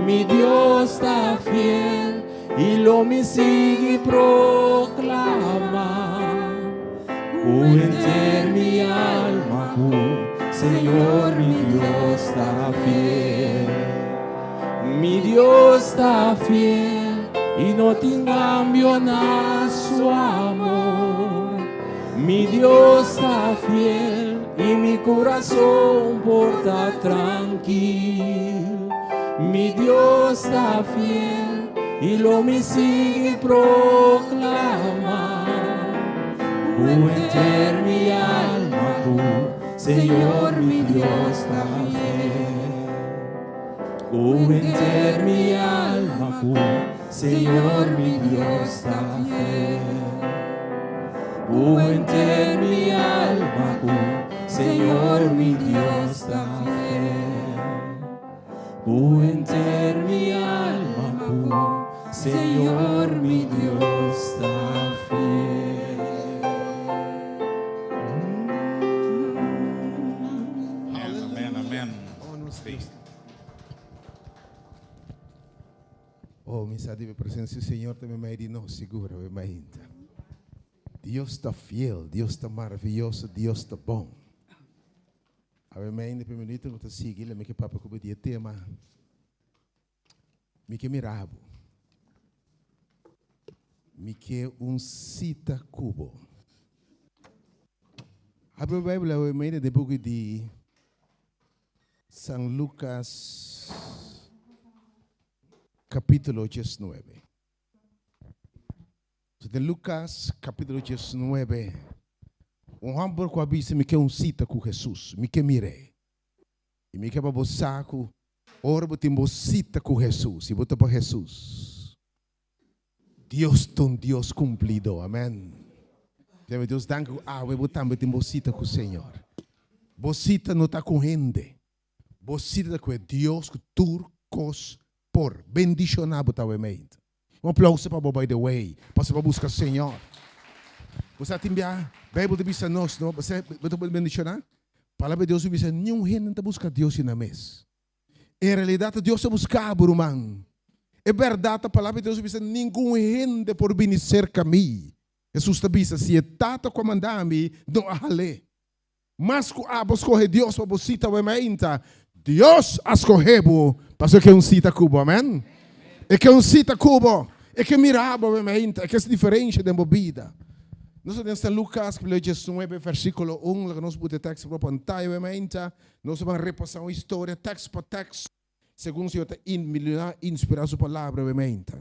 Mi Dios ta fiel i lo mi sigui proklamá ku henter mi alma ku Señor mi Dios ta fiel. Mi Dios ta fiel i no tin kambio na su amor. Mi Dios ta fiel i mi kurason por ta trankil. Mi Dios ta fiel i lo mi sigui proklamá ku henter mi alma ku Señor mi Dios ta fiel. Ku henter mi alma ku Señor mi Dios ta fiel. Ku henter mi alma ku Señor mi Dios ta fiel. Ku henter mi alma ku Señor mi Dios ta fiel. Amen, amen. Oh, mi sa di e presensia di Señor ta meimei di nos, sigur, awe mainta. Dios ta fiel, Dios ta maravioso, Dios ta bon. Awe mainta, pa e minuto ku ta sigui, mi ke papia ku bo di e tema, Mi ke mira bo. Mi ke un sita ku bo. Habri bo Bijbel awe mainta den buki di San Lucas capítulo 19. So den Lucas capítulo 19, un homber ku a bisa mi ke un sita ku Jesus, mi ke mir'é. I mi ke pa bo sa ku ora bo tin bo sita ku Jesus, si bo ta pa Jesus, Dios ta un Dios kumplidó. Amèn. Debe Dios danki ku awe bo tambe tin bo sita ku Señor. Bo sita no ta ku hende. Bo sita ta ku e Dios ku tur kos por. Bendishoná bo ta awe meit. Un aplauso pa bo by the way, pasobra bo buska Señor. Bo sa tin bia Bijbel ta bisa nos no, bo sa bo ta bendishoná? Palabra di Dios ta bisa niun hende no ta buska Dios si nan mes. En realidad ta Dios ta buska bo ruman. E berdad ta palabra di Dios ta bisa ningun hende por bini serka mi. Hesus ta bisa si e Tata ku a manda mi no a hal'é. Mas ku abo skohe Dios pa bo sita wei mainta, Dios a skohe bo pasobra e ke un sita ku bo. Amen. E ke un sita ku bo. E ke mira bo wei mainta. E ke hasi diferensha den bo bida. Nos ta den San Lukas kapitulo diesnuebe versikulo un. Laga nos buta e tekst riba pantaya wei mainta. Nos ta ban repasá un historia tekst pa tekst segun Señor ta inspirá su palabra wei mainta.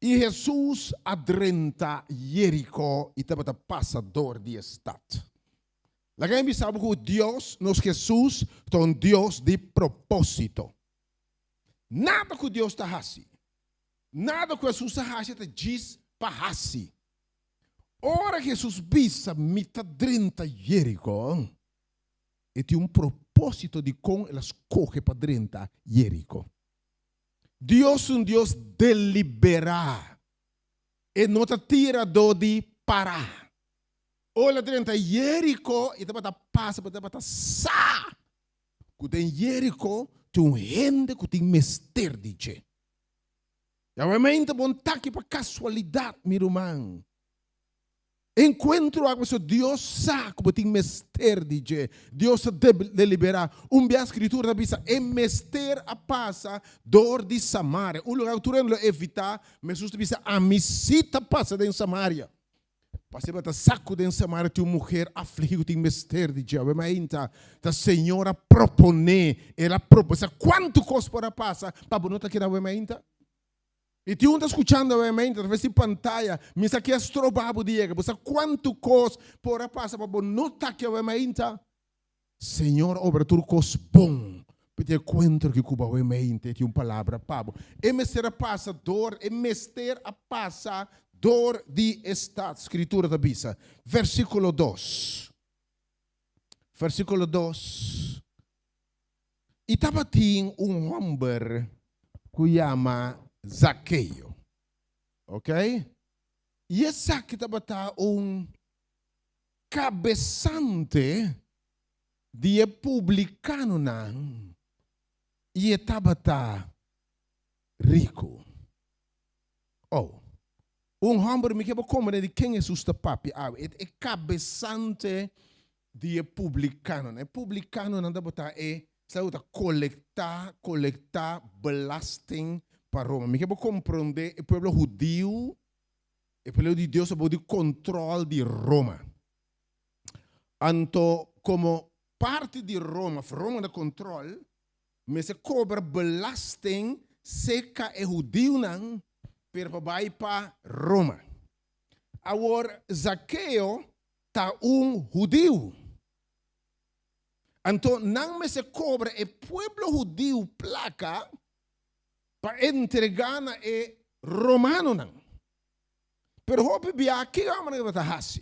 I Hesus a drenta Jeriko i tabata pasa dor di e stat. Laga mi bisa bo ku Dios, nos Hesus, ta un Dios di propósito. Nada ku Dios ta hasi, nada ku Hesus ta hasi ta djis pa hasi. Ora Hesus bisa mi ta drenta Jeriko, e tin un propósito dikon el a skohe pa drenta Jeriko. Dios un Dios deliberá. E no ta tiradó di pará. Ora el a drenta Jeriko, e tabata pasa, pero e tabata sa ku den Jeriko tin un hende ku tin mester di dje. Yawamente bo no ta aki pa kasualidat, mi ruman. Enkuentro aki pasobra Dios sa ku bo tin mester di dje. Dios ta deliberá. Un bia Skritura ta bisa e mester a pasa dor di Samaria, un lugar ku tur hende lo evitá. Ma Hesus ta bisa, Ami sí ta pasa den Samaria. Pasobra ta sa ku den Samaria tin un muher afligí ku tin mester di dje. Awe mainta ta Señor a proponé, El a proponé. Sa kuantu kos por a pasa pa bo no ta keda awe mainta? I tin un ta skuchando awe-mente atraves di pantaya, mi sa ke a stroba bo di yega. Bo sa kuantu kos por a pasa pa bo no ta aki awe-mainta? Señor obra tur kos bon. P'e enkuentro ki ku bo awe mente tin un palabra pa bo. E mester a pasa dor, e mester a pasa dor di e stat, Skritura ta bisa. Versíkulo dos. Versíkulo dos. I tabatin un hòmber ku yama Zakeo. Ok? I esaki tabata un kabesante di e publikanonan i e tabata riku. Oh, un hòmber, mi ke bo komprende di ken Hesus ta papia awe. E ta e kabesante di e publikanonan. E publikanonan tabata e esnan ku ta kolektá, kolektá belasting pa Roma. Mi ke bo komprende e pueblo hudiu E pueblo di Dios a bou di control di Roma. Anto como parti di Roma, of Roma na control, mester cobra belasting seca e hudiunan pero pa bai pa Roma. Awor Zakeo ta un hudiu. Anto nan mester cobra e pueblo hudiu placa pa entregá na e romanonan. Pero hopi bia kiko nan tabata hasi?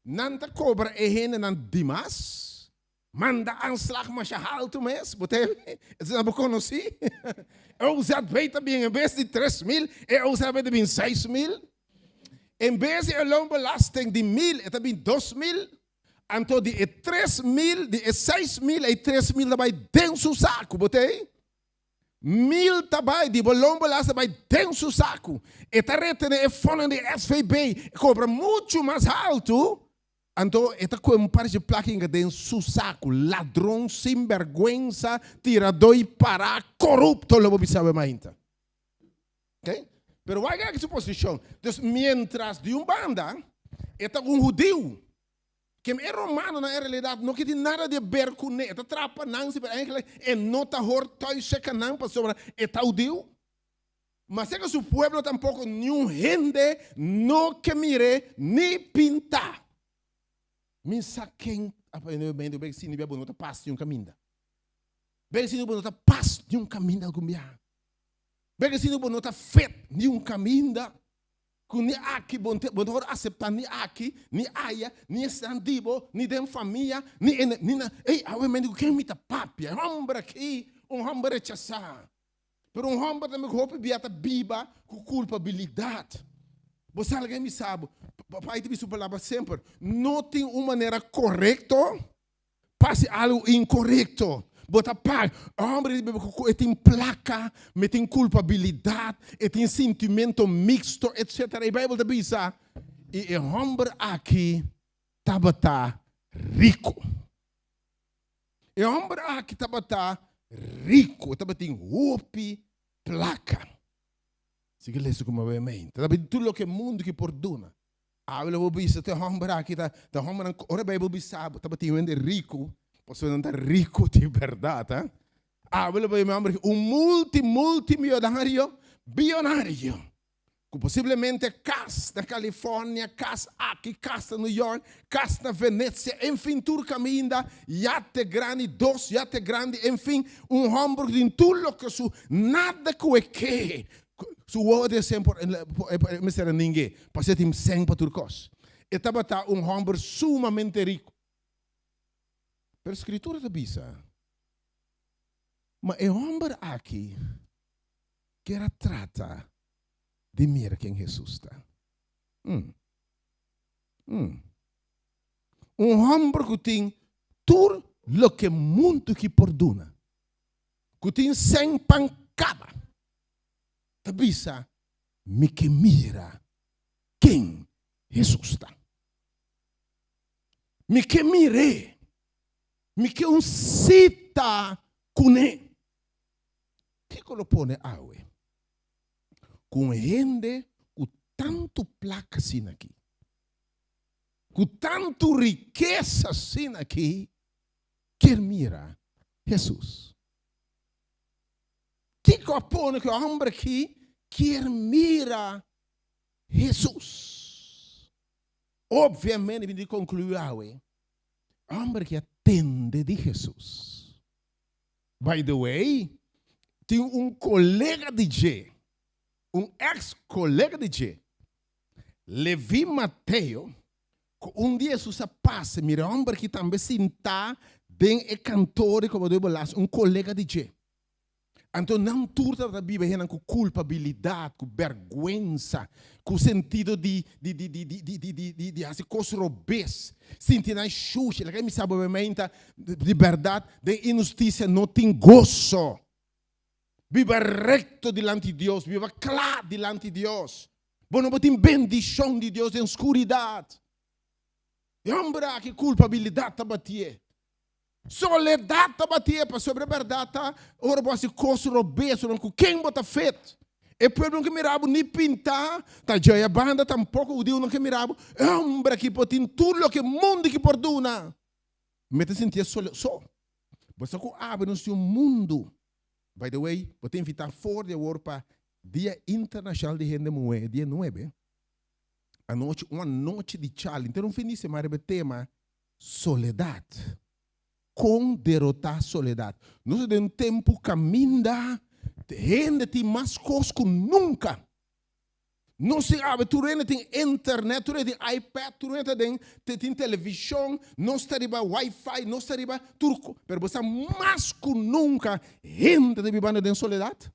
Nan ta kobra e hendenan dimas, manda aanslag masha haltu mes, bo ta esei bo konosí? E OZB ta bin en bes di 3000, e OZB ta bin 6000. En bes di e loonbelasting di 1000, e ta bin 2000. Anto di e 3000, di e 6000, e 3000 ta bai den su saku, bo ta ei? Mil ta bai di bo loonbelas ta bai den su saku. E ta retene e fondo di SVB, e kobra muchu mas haltu, anto e ta kohe un par dje plaka hinka den su saku. Ladron, sinbergwensa, tiradó i pará, korupto lo bo bisa awe mainta. Ok? Pero wak aki su posishon. Dus mientras di un banda e ta un hudiu, Kem e romanonan en realidat no ke tin nada di ber kuné. E ta trapa nan si, pero eigenlijk e no ta hor thuis seka nan pasobra e ta hudiu. Ma seka su pueblo tampoko niun hende no ke mir'é ni pintá. Mi sa ken a pone bek sinti bo no ta pas niun kaminda. Bek sinti bo no ta pas niun kaminda algun biaha. Bek sinti bo no ta fet niun kaminda. Ku ni aki bo bo no por aseptá ni aki, ni aya, ni esnan di bo, ni den famia, ni en ni na ey awe men di ku ken mi ta papia? E hòmber aki, un hòmber rechasá. Pero un hòmber tambe ku hopi bia ta biba ku kulpabilidat. Bo sa algu mi sa bo, papai ta bisa un palabra semper, no tin un manera korekto Pa hasi algu inkorekto, bo ta paga. E hòmber di bebe ku e tin plaka, ma e tin kulpabilidat, e tin sintimentu miksto, etsetera. E Beibel ta bisa, I e hòmber aki tabata riku. E hòmber aki tabata riku, e tabatin hopi plaka. Sigui lesa ku mi a bai. Tabatin tur loke mundu ki por duna. Awe lo bo bisa te homber aki ta ta hombernan ora Bijbel bisa bo tabatin hende riku pasobra nan ta riku di bèrdat ha. Awe lo bo yama homber aki un multi multi millonario biyonario ku posiblemente kas na California kas aki kas na New York kas na Venezia enfin tur kaminda yate grandi dos yate grandi enfin un homber ku tin tur loke su nada ku e ke Su wowo den sen por e mester a ninge, pasobra e tin sen pa tur kos. E tabata un hòmber sumamente riku. Pero Skritura ta bisa, Ma e hòmber aki kier a trata di mira ken Hesus ta. Un hòmber ku tin tur loke mundu ki por duna, ku tin sen pan kaba. ta bisa, Mi ke mira ken Hesus ta. Mi ke mir'é. Mi ke un sita kuné. Kiko lo pone awe ku un hende ku tantu plaka asina aki, ku tantu rikesa asina aki, kier mira Hesus? Kiko a pone ku e hòmber akí kier mira Hesus? Opviamente mi tin di konkluí awe, e hòmber akí a tende di Hesus. By the way, tin un kolega di dje, un eks kolega di dje, Levi Mateo, ku un dia Hesus a pasa, mira e hòmber aki tambe sintá den e kantor di kobradó di belasting, un kolega di dje. Anto nan tur tabata biba hennan ku kulpabilidat, ku bèrgwensa, ku sentido di di di di di di di di di hasi kos robes, sinti nan shushi. Laga mi sa bo meinta di bèrdat den inhustisia no tin goso. Biba rekto dilanti Dios, biba kla dilanti Dios. Bo no por tin bendishon di Dios den skuridat. E hòmber aki kulpabilidat ta batié. Soledat ta batié pasobra e bèrdat ta ora bo hasi kos robes ora ku ken bo ta fet. E pueblo no ke mira bo ni pintá, ta djoya banda tampoko hudiu no ke mira bo. E hòmber aki por tin tur loke mundu ki por duna. Mi ta sintié sole so. Bo sa ku awe nos tin un mundu. By the way, bo ta invitá for di awor pa Dia Internashonal di Hende Muhé, dia nuebe, anochi, un anochi di charla. Henter un fin di semana riba e tema Soledat. Kon derotá soledat? Nos ta den un tempu kaminda hende tin mas kos ku nunka. Nos tin awe, tur hende tin internet, tur hende tin iPad, tur hende ta den tin televishon, nos ta riba wifi, nos ta riba tur kos. Pero bo sa mas ku nunka hende ta bibando den soledat?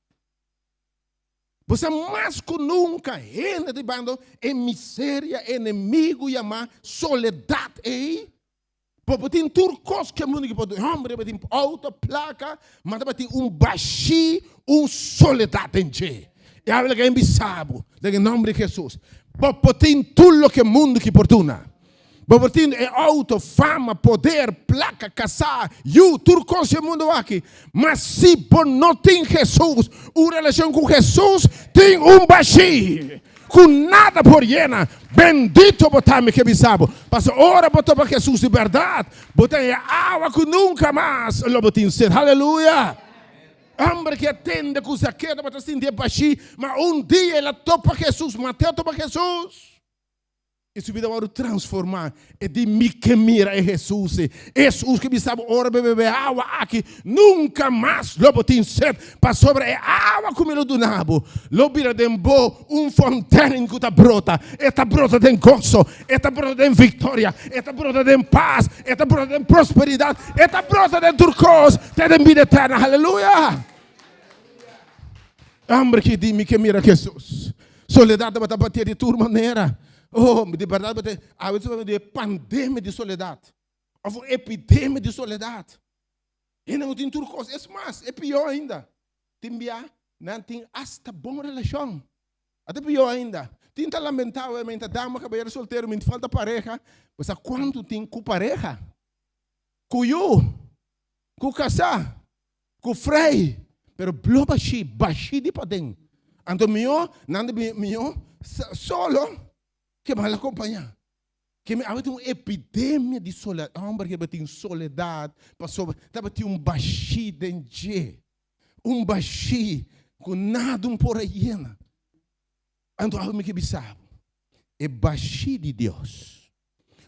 Bo sa mas ku nunka hende ta bibando e miseria, e enemigu yamá soledat ei. Bo por tin tur kos ku e mundu ki por duna. E hòmber tabata tin outo, plaka, ma tabatin un bashí, un soledat den dje. I awe laga mi bisa bo, den e nòmber di Hesus, bo por tin tur loke e mundu ki por duna. Bo por tin e auto, fama, poder, plaka, kasá, yu, tur kos di e mundu aki. Ma si bo no tin Hesus, un relashon ku Hesus tin un bashí ku nada por yena. Bendito bo ta, mi ke bisa bo. Pasobra ora bo topa Hesus di bèrdat, bo ta haña awa ku nunka mas lo bo tin set. Aleluya! Homber ke a tende ku Zakeo tabata sinti e bashí, ma un dia el a topa Hesus, Mateo a topa Hesus. I su bida wòrdu transformá. E di, Mi ke mira e Hesus ei. Hesus ke bisa bo, Ora bo bebe awa aki, nunka mas lo bo tin set, pasobra e awa ku mi lo duna bo lo bira den bo un fontein ku ta brota. E ta brota den goso, e ta brota den viktoria, e ta brota den pas, e ta brota den prosperidat, e ta brota den tur kos, te den bida eterna. Haleluya! Hamber ki di, Mi ke mira Hesus. Soledad tabata batia di tur manera. Oh, di berdad bate, awe ta di pandemia di soledad. Of un epidemia di soledad. Hende no tin tur cos. Es mas, e pior ainda. Tin bia, nan tin hasta bon relacion. Ata pior ainda. Tin ta lamenta awe, menta dama, caballero soltero, minti falta pareha. Bo sa cuanto tin cu pareha? Cu yu, cu casa. Ku frei, pero blo bashí, bashí di paden. Anto mihó nan ta bin mihó solo ke mal akompañá. Ke mi awe tin un epidemia di soledad. Hòmber ke tin soledad pasobra tabatin un bashí den dje. Un bashí ku nada un por a yena. Anto awe mi ke bisa bo, e bashí di Dios.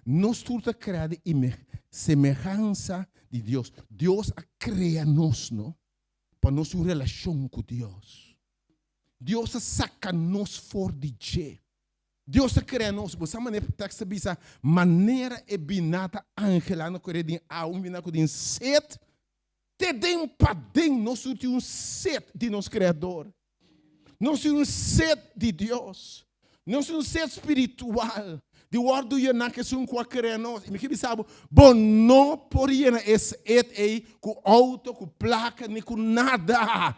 Nos tur ta krea di semehansa di Dios. Dios a krea nos, no? Pa nos un relashon ku Dios. Dios a saka nos for di dje. Dios a krea nos. Bo sa manera tekst ta bisa, manera e biná ta angelá na kore den awa, un biná ku tin set, te den paden nos tur tin un set di nos Kreador. Nos tin un set di Dios. Nos tin un set spiritual di wòrdu yená ku esun ku a krea nos. I mi ke bisa bo, bo no por yena e set ei ku outo, ku plaka, ni ku nada.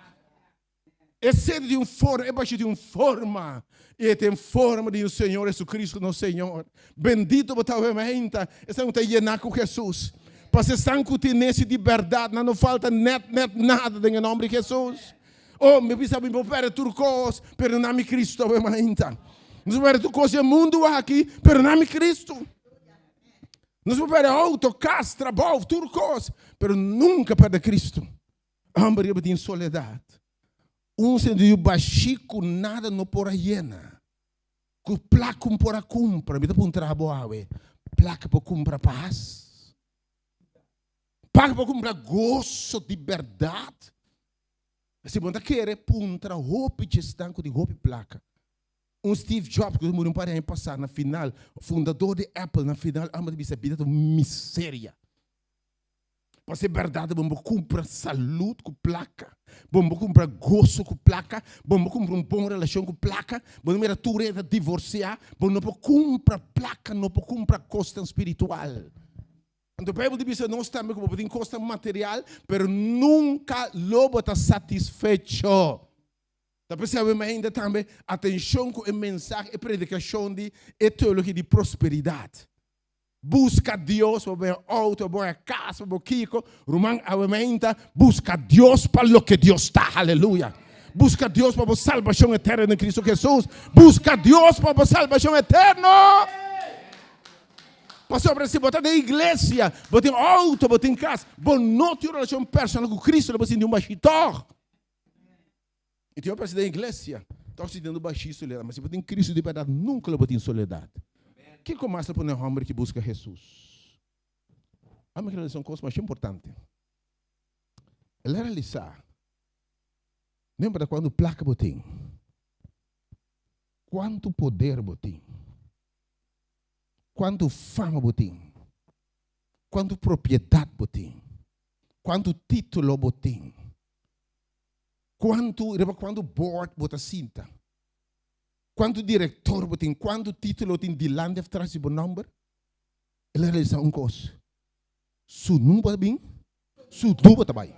E set di un forma, e bashí di un forma. I e ten forma di un Señor Jesucristo nos Señor. Bendito bo ta awe mainta, esnan ku ta yená ku Hesus. Pasobra esnan ku tin nesi di bèrdat, nan no falta nèt nèt nada den e nòmber di Hesus. Oh, mi bisa mi por perde tur kos, pero na mi Cristo awe mainta. Nos por perde tur kos den mundu aki, pero na mi Cristo. Nos por perde auto, kas, trabou, tur kos, pero nunka perde Cristo. Homber riba tin soledad. Un sentido bashí ku nada no por a yena. Ku plaka un por a kumpra. Mi ta puntra bo awe, plaka por kumpra pas? Plaka por kumpra goso di bèrdat? Si bo ta kere puntra hopi djesnan ku tin hopi plaka. Un Steve Jobs ku ta muri un par di aña pasá na final, fundador di Apple, na final amba ta bisa bida ta un miseria. Pasobra e bèrdat bo por kumpra salud ku plaka, bo por kumpra goso ku plaka, bo por kumpra un bon relashon ku plaka, bo no mira tur hende ta divorsiá, bo no por kumpra plaka, no por kumpra kosnan spiritual. Anto Bijbel ta bisa nos tambe ku bo por tin kosnan material, pero nunka lo bo ta satisfecho. Ta p'esei awe mainta tambe atenshon ku e mensahe, e predikashon di e teologia di prosperidat. Buska Dios pa bo haña outo, pa bo haña kas, pa bo kiko. Ruman, awe mainta buska Dios pa loke Dios ta. Aleluya! Buska Dios pa bo salbashon eterno den Kristu Hesus. Buska Dios pa bo salbashon eterno. Pasobra si bo ta den iglesia, bo tin outo, bo tin kas, bo no tin un relashon personal ku Kristu, lo bo sinti un bashí tòg. I tin hopi den iglesia tòg sintiendo bashí soledat, ma si bo tin Kristu di bèrdat nunka lo bo tin soledat. Kiko mas ta pone hòmber ki buska Hesus? Ami ke realisá un kos masha importante. El a realisá, no importa kuantu plaka bo tin, kuantu poder bo tin, Kuantu fama bo tin? Kuantu propiedat bo tin? Kuantu título bo tin? Kuantu, riba kuantu board bo ta sinta? Kuantu direktor bo tin? Kuantu título tin dilanti òf tras di bo nòmber? El a realisá un kos, su nu bo ta bin, su du bo ta bai.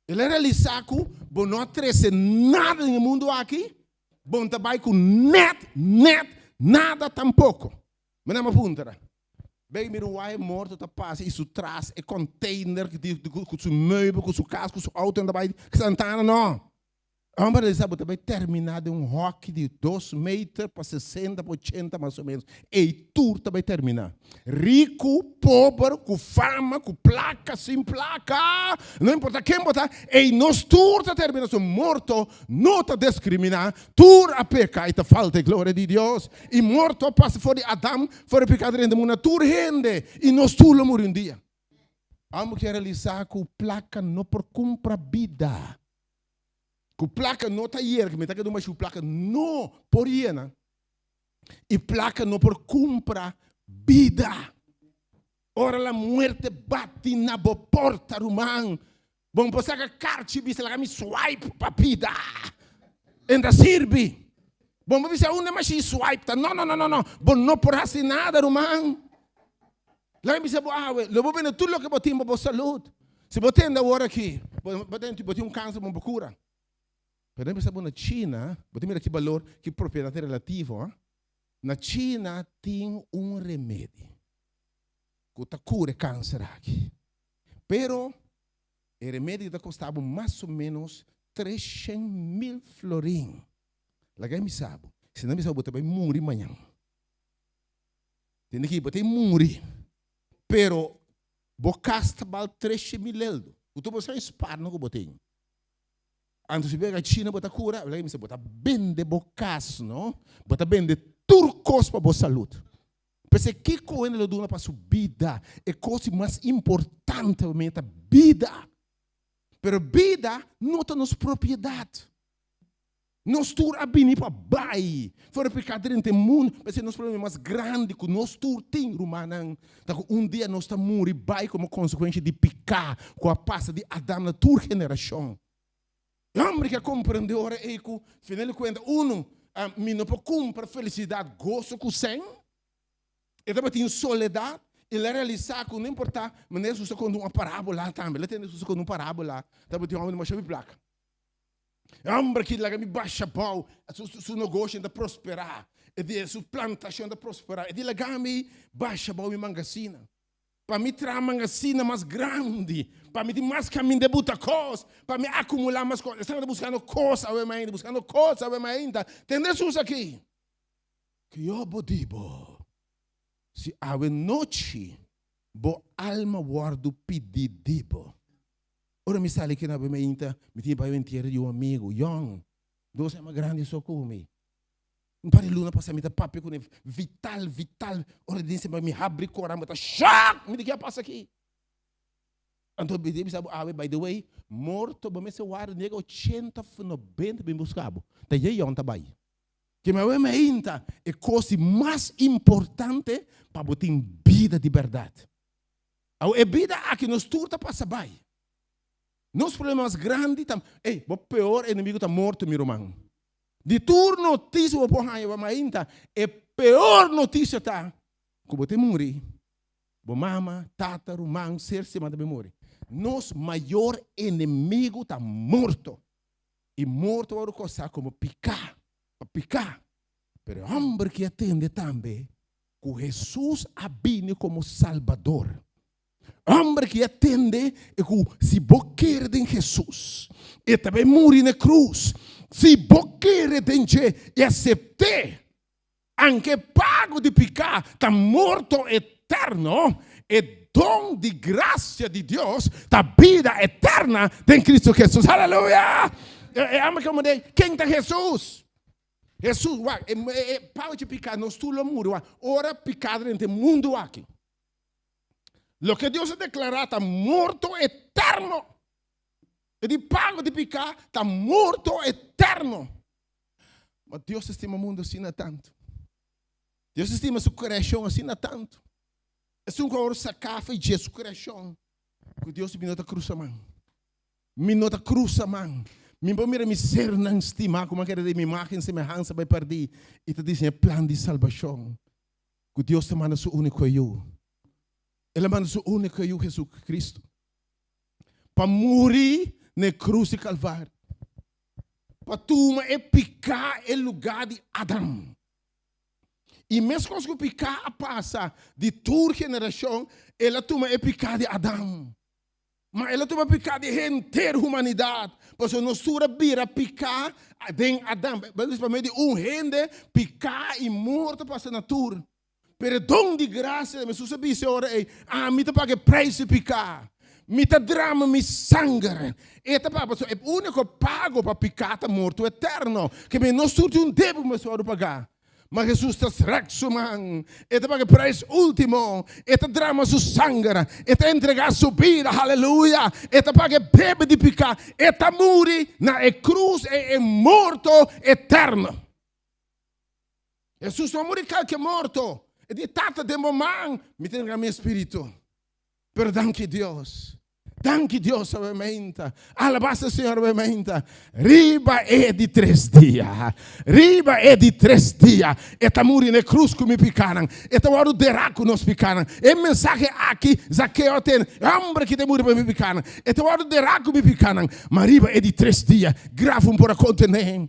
El a realisá ku bo no a trese nada den e mundu aki, bo no ta bai ku nèt, nèt, nada tampoko. Mi nan a puntra, Bay mira un waya morto ta pasa i su tras e container ku su meubel, ku su kas, ku su outo nan ta bai Santana? No. Homber a realisá bo ta bai terminá den un hòki di dos meter pa sesenta pa ochenta mas o ménos. Ei tur ta bai terminá. Riku, pober, ku fama, ku plaka, sin plaka, no importá ken bo ta, ei nos tur ta terminá. So morto no ta diskriminá, tur a peka i ta falta e gloria di Dios. I morto a pasa for di Adam, for di peka drenta mundu na tur hende, i nos tur lo muri un dia. Amo ke realisá ku plaka no por kumpra bida. Ku plaka no ta yena, ku mi ta keda un mashu plaka no por yena. I plaka no por kumpra bida. Ora la muerte bati na bo porta, ruman, bo no por saka karchi bisa laga mi swipe pa bida. E no ta sirbi. Bo no por bisa unda e mashin swipe ta. No, no, no, no, no. Bo no por hasi nada, ruman. Laga mi bisa bo awe, lo bo bende tur loke bo tin pa bo salud. Si bo tende awor aki, bo tin un kanser bo no por kura. Pero mi bisa bo na China, bo ta mira ki balor, ki propiedat relativo, ha? Na China tin un remedi ku ta kura e kanser aki. Pero e remedi ta kosta bo mas o menos 300.000 florin. Laga mi bisa bo, si nan bisa bo bo ta bai muri mañan. Tende ki bo ta muri, pero bo kas ta bal treshe mil eldo. Ku tur bo sa e sparnan ku bo tin. Anto si bo yega China bo ta kura, bo ta bisa bo ta bende bo kas no, bo ta bende tur kos pa bo salud. P'esei kiko hende lo duna pa su bida? E kos di mas importante pa mi ta bida. Pero bida no ta nos propiedat. Nos tur a bini pa bai for e piká drenta e mundu. P'esei nos problema mas grandi ku nos tur tin, rumannan, ta ku un dia nos ta muri bai komo konsekuensha di piká ku a pasa di Adam na tur generashon. E hòmber ke a komprendé ora ei ku, final di kuenta, unu, mi no por kumpra felisidat, goso ku sèn. E tabatin soledat i el a realisá ku no importá manera Hesus a konta un parábola tambe. El a tende Hesus a konta un parábola, tabatin un hòmber di masha hopi plaka. E homber ki laga mi basha bou, su, su negoshi ta prosperá. E di, su plantashon ta prosperá. E di laga mi basha bou mi mangasina. Pa mi traha mangasina mas grandi. Pa mi tin mas kaminda buta kos. Pa mi akumulá mas kos. Esnan ta buskando kos awe mainta, buskando kos awe mainta. Tende Hesus aki. Kio bo di bo? Si awe nochi bo alma wòrdu pidí di bo. Ora mi sali kina be mainta, mi tin bai un entiero di un amigu, yòn, dos aña mas grandi so ku mi. Un par di luna pasá mi ta papia ku ne vital, vital. Ora di den mi habri koran, mi ta shòk! Mi di ke a pasa aki? Anto mi bisa bo awe, by the way, morto bo mester warda nega ochenta of nobenta bin buska bo. Ta ye yon ta bai. Ke mi awe mainta e kos di mas importante pa bo tin bida di bèrdat. Awe e bida aki nos tur ta pasa bai. Nos problema mas grandi ta, ey, bo peor enemigo ta morto mi ruman. Di tur noticia bo por haña bo mainta, e peor noticia ta ku bo ta muri, bo mama, tata, ruman, ser stima ta bin muri. Nos mayor enemigo ta morto. I morto wòrdu kosá komo piká, pa piká. Pero e hòmber ki a tende tambe ku Hesus a bini komo Salbador. Hòmber ki a tende e ku si bo kere den Hesus, e ta bai muri na e krus. Si bo kere den dje i asept'é, anke e pago di piká ta morto eterno, e don di grasia di Dios ta bida eterna den Kristu Hesus. Aleluya! E hòmber ki a manda, Ken ta Hesus? Hesus, wak, e pago di piká, nos tur lo muri, wak, ora piká drenta e mundu aki. Loke Dios a deklará ta morto eterno. E di pago di piká ta morto eterno. Ma Dios ta stima mundu asina tantu. Dios ta stima su kreashon asina tantu. Esun ku awor saká fe dje su kreashon, ku Dios di mi no ta krusa man. Mi no ta krusa man. Mi por mira mi sernan stimá ku mi a kere den mi imágen semehansa bai pèrdí i ta diseñá plan di salbashon. Ku Dios ta manda su úniko Yu. El a manda su úniko Yu, Jesucristo, pa muri na e krus di Kalvario, pa tuma e piká e lugá di Adam. I meskos ku piká a pasa di tur generashon, el a tuma e piká di Adam. Ma el a tuma piká di henter humanidat, pasobra nos tur a bira piká den Adam. Beibel bisa pa medio di un hende piká i morto pasa na tur. Pero e don di grasia di Hesus a bisa e ora ei, Ami ta paga e preis di piká. Mi ta drama mi sanger. E ta paga pasobra e úniko pago pa piká ta morto eterno. Ke men nos tur tin un debe ku mester wòrdu pagá. Ma Hesus ta strek su man, e ta paga e prijs ultimo, e ta drama su sanger, e ta entrega su bida, haleluya, e ta paga e debe di piká, e ta muri na e krus e e morto eterno. Hesus no a muri kalke morto, e di, Tata, den bo man mi ta entrega mi espiritu. Pero danki Dios. Danki Dios awe meinta. Alabasa Señor awe meinta. Riba e di tres dia. Riba e di tres dia. E ta muri na e krus ku mi pikanan. E ta wòrdu derá ku nos pikanan. E mensahe aki Zakeo a tene. E hòmber ki ta muri pa mi pikanan. E ta wòrdu derá ku mi pikanan. Ma riba e di tres dia, graf un por a kontené.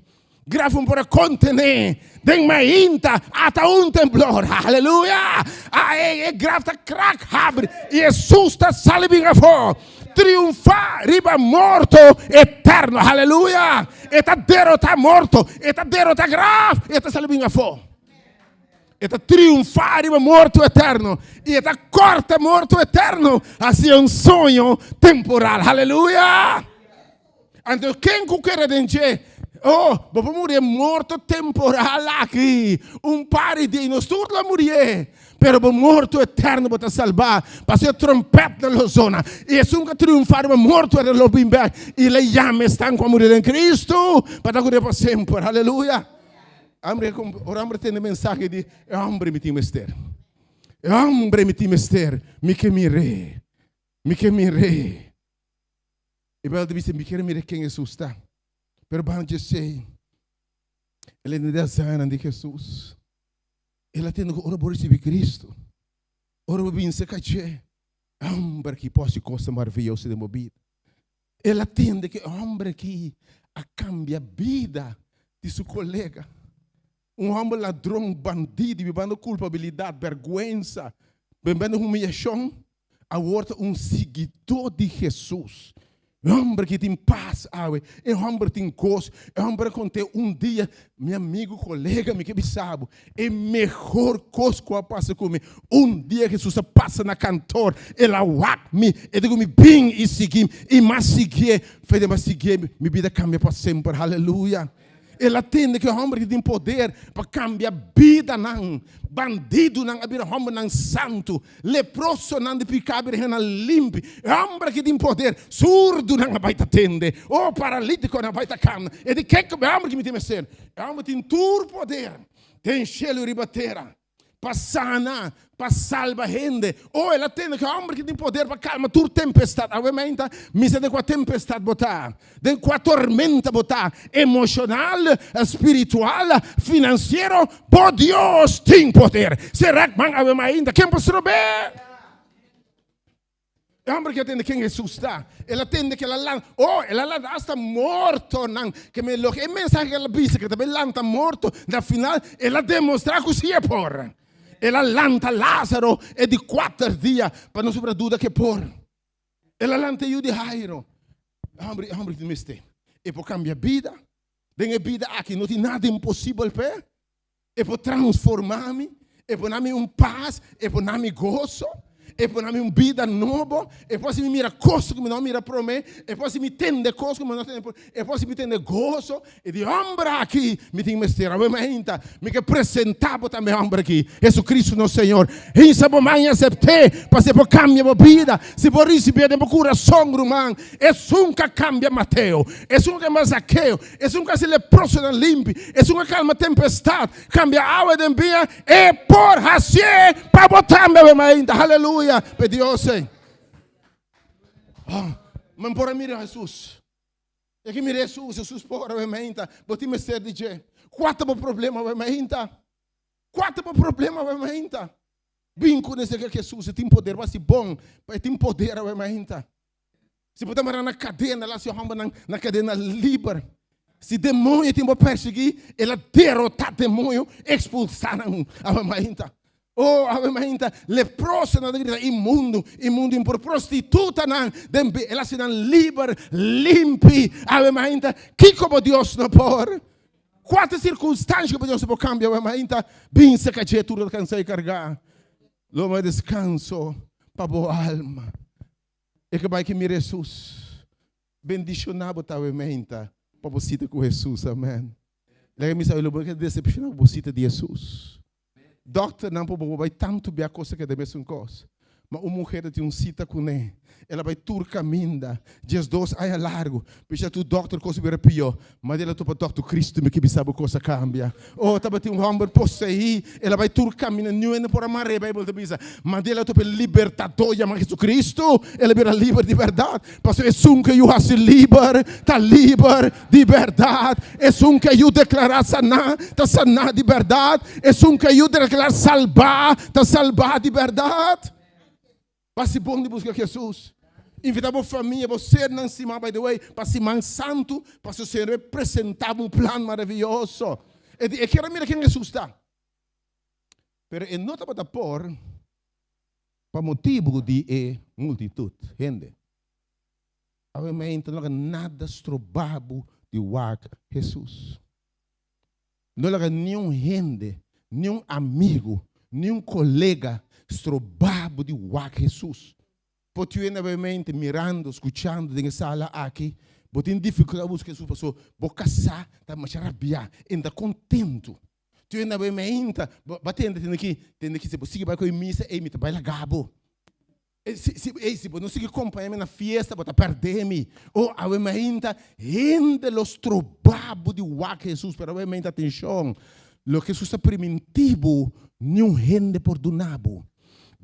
Graf un por a kontené den mainta ata un temblor. Aleluya! A e, e graf ta krak habri i Hesus ta sali bin afó. Triunfá riba morto eterno. Aleluya! E ta derotá morto, e ta derotá graf, e ta sali bin afó. E ta triunfá riba morto eterno i e ta kòrta morto eterno hasi un soño temporal. Aleluya! Anto ken ku kere den dje? Oh, bo por muri e morto temporal aki, un par di dia, i nos tur lo murié. Pero bo morto eterno bo ta salbá, pasobra e trompètnan lo zona, i esun ku a triunfá riba morto eterno lo bin bèk, i lo yama esnan ku a muri den Kristu pa ta ku Dios pa semper. Aleluya! Hambre, ora hambre tende mensahe di e hombre mi tin mester. E hombre mi tin mester, mi ke mir'é, mi ke mir'é. E Bijbel ta bisa, Mi kier mira ken Hesus ta. Pero ban dje esei, el a entende azanan di Hesus. El a tende ku ora bo risibi Kristu, ora bo bin serka dje, e homber aki por hasi kosnan maraviyoso den bo bida. El a tende ku e homber aki a kambia bida di su kolega. Un homber ladron, bandido, bibando kulpabilidat, bèrgwensa, bibando humiyashon, Awor ta un siguidó di Hesus. E hòmber ki tin pas awe, e hòmber tin gos, e hòmber a kont'é un dia, Mi amigu, kolega, mi ke bisa bo, e mehor kos ku a pasa ku mi, un dia Hesus a pasa na kantor, el a wak mi, e di ku mi, Bin i sigui mi, i m'a siguié, fe di m'a siguié, mi bida kambia pa semper. Haleluya! El a tende ku e hòmber ki tin poder pa kambia bidanan. Bandidunan a bira hòmbernan santu, leprosonan di piká a bira hendenan limpi. E hòmber ki tin poder, surdunan a bai ta tende, o paralítikonan a bai ta kana. E di, Kiko e hòmber ki mi tin mester? E hòmber tin tur poder den shelu i riba tera. Pa sana, pa salba hende. O el a tende ku e hòmber ki tin poder pa kalma tur tempestat. Awe meinta, mi sa den kua tempestat bo ta, den kua tormenta bo ta, emoshonal, spiritual, finansiero, bo Dios tin poder. Sera man awe mainta, ken por strob'é? E hòmber ki a tende ken Hesus ta, el a tende ku el a lanta, oh, el a lanta asta mortonan. Ke men loke e mensahe ku el a bisa ku ta bai lanta morto, na final el a demostrá ku si e por. El a lanta Lázaro e di kuater dia, pa no sobra duda ku e por. El a lanta e yu di Jairo. E hòmber, e hòmber ki tin mester, e por kambia bida. Den e bida aki no tin nada imposibel p'e. E por transformá mi, e por na mi un pas, e por na mi goso, e por na mi un bida nobo, e por hasi mi mira kos ku mi no a mira promé, e por hasi mi tende kos ku mi no a tende promé, e por hasi mi tende goso. E di hòmber aki mi tin mester. Awe mainta mi ke presentá bo tambe hòmber aki, Jesucristo nos Señor. Hinsa bo man i asept'é pa si e por kambia bo bida. Si bo risibié den bo kurason, ruman, esun ka kambia Mateo, esun ka kambia Zakeo, Esun ku hasi leprosonan limpi, esun ku kalma tempestat, kambia awa den biña, e por hasié pa bo tambe awe mainta. Haleluya! Pe Dios ei. Oh, men por a mira Hesus. E ke mira Hesus, Hesus por awe mainta. Bo tin mester di dje. Kua ta bo problema awe mainta? Kua ta bo problema awe mainta? Bin ku nesei ke Hesus, e tin poder pa hasi bon, e tin poder awe mainta. Si bo ta mara na kadena, laat si hòmbernan na kadena liber. Si demoño tin bo persiguí, el a derotá demoño, ekspulsá nan. Awe mainta. Oh, awe mainta, leprosonan ta grita, Inmundo, inmundo, impuro. Prostitutanan den be, el a hasi nan liber, limpi. Awe mainta, kiko bo Dios no por? Kua ta e sirkunstansha ku bo Dios no por kambia? Awe mainta, bin serka dje tur ta kansá i kargá. Lo bo deskanso pa bo alma. E ke bai ke mira Hesus. Bendishoná bo ta awe meinta pa bo sita ku Hesus. Amen. Laga mi sabi lo bo ke desepshoná ku bo sita di Hesus. Dòkternan por bo bai tantu bia kos ta keda mesun kos. Ma un muher ta tin un sita kuné. El a bai tur kaminda, diesdos aña largu. Pisha tur dòkter kos a bira pió. Ma el a topa dòkter Kristu mi ke bisa bo kos a kambia. Oh, tabatin un hòmber poseí, el a bai tur kaminda, niun hende por a mar'é, Beibel ta bisa. Ma el a topa e Libertadó yamá Jesucristo, el a bira liber di bèrdat. Pasobra esun ku e yu hasi liber, ta liber di bèrdat. Esun ku e yu deklará saná, ta saná di bèrdat. Esun ku e yu deklará salbá, ta salbá di bèrdat. Basi bon di buska Jesus. Invita bo famia, bo sernan stima, by the way, pa siman santu, pasobra Señor a presenta bo un plan maraviyoso. E di, e kier a mira ken Jesus ta. Pero e no tabata por pa motibu di e multitut, hende. Awe meinta no laga nada stroba bo di wak Jesus. No laga niun hende, niun amigu, niun kolega stroba bo di wak Hesus. Por tin hende awe mirando, skuchando den e sala aki, bo tin difikultat buska Hesus pasobra bo kasá ta masha rabiá, e no ta kontentu. Tin hende awe meinta, bo a tende tende ki, tende ki si bo sigui bai ku e misa ei mi ta bai laga bo. Si, si, ey, si bo no sigui kompaña mi na fiesta, bo ta pèrdè mi. Oh, awe mainta, hende lo stroba bo di wak Hesus, pero awe mainta, atenshon, loke Hesus ta primintí bo, niun hende por duna bo.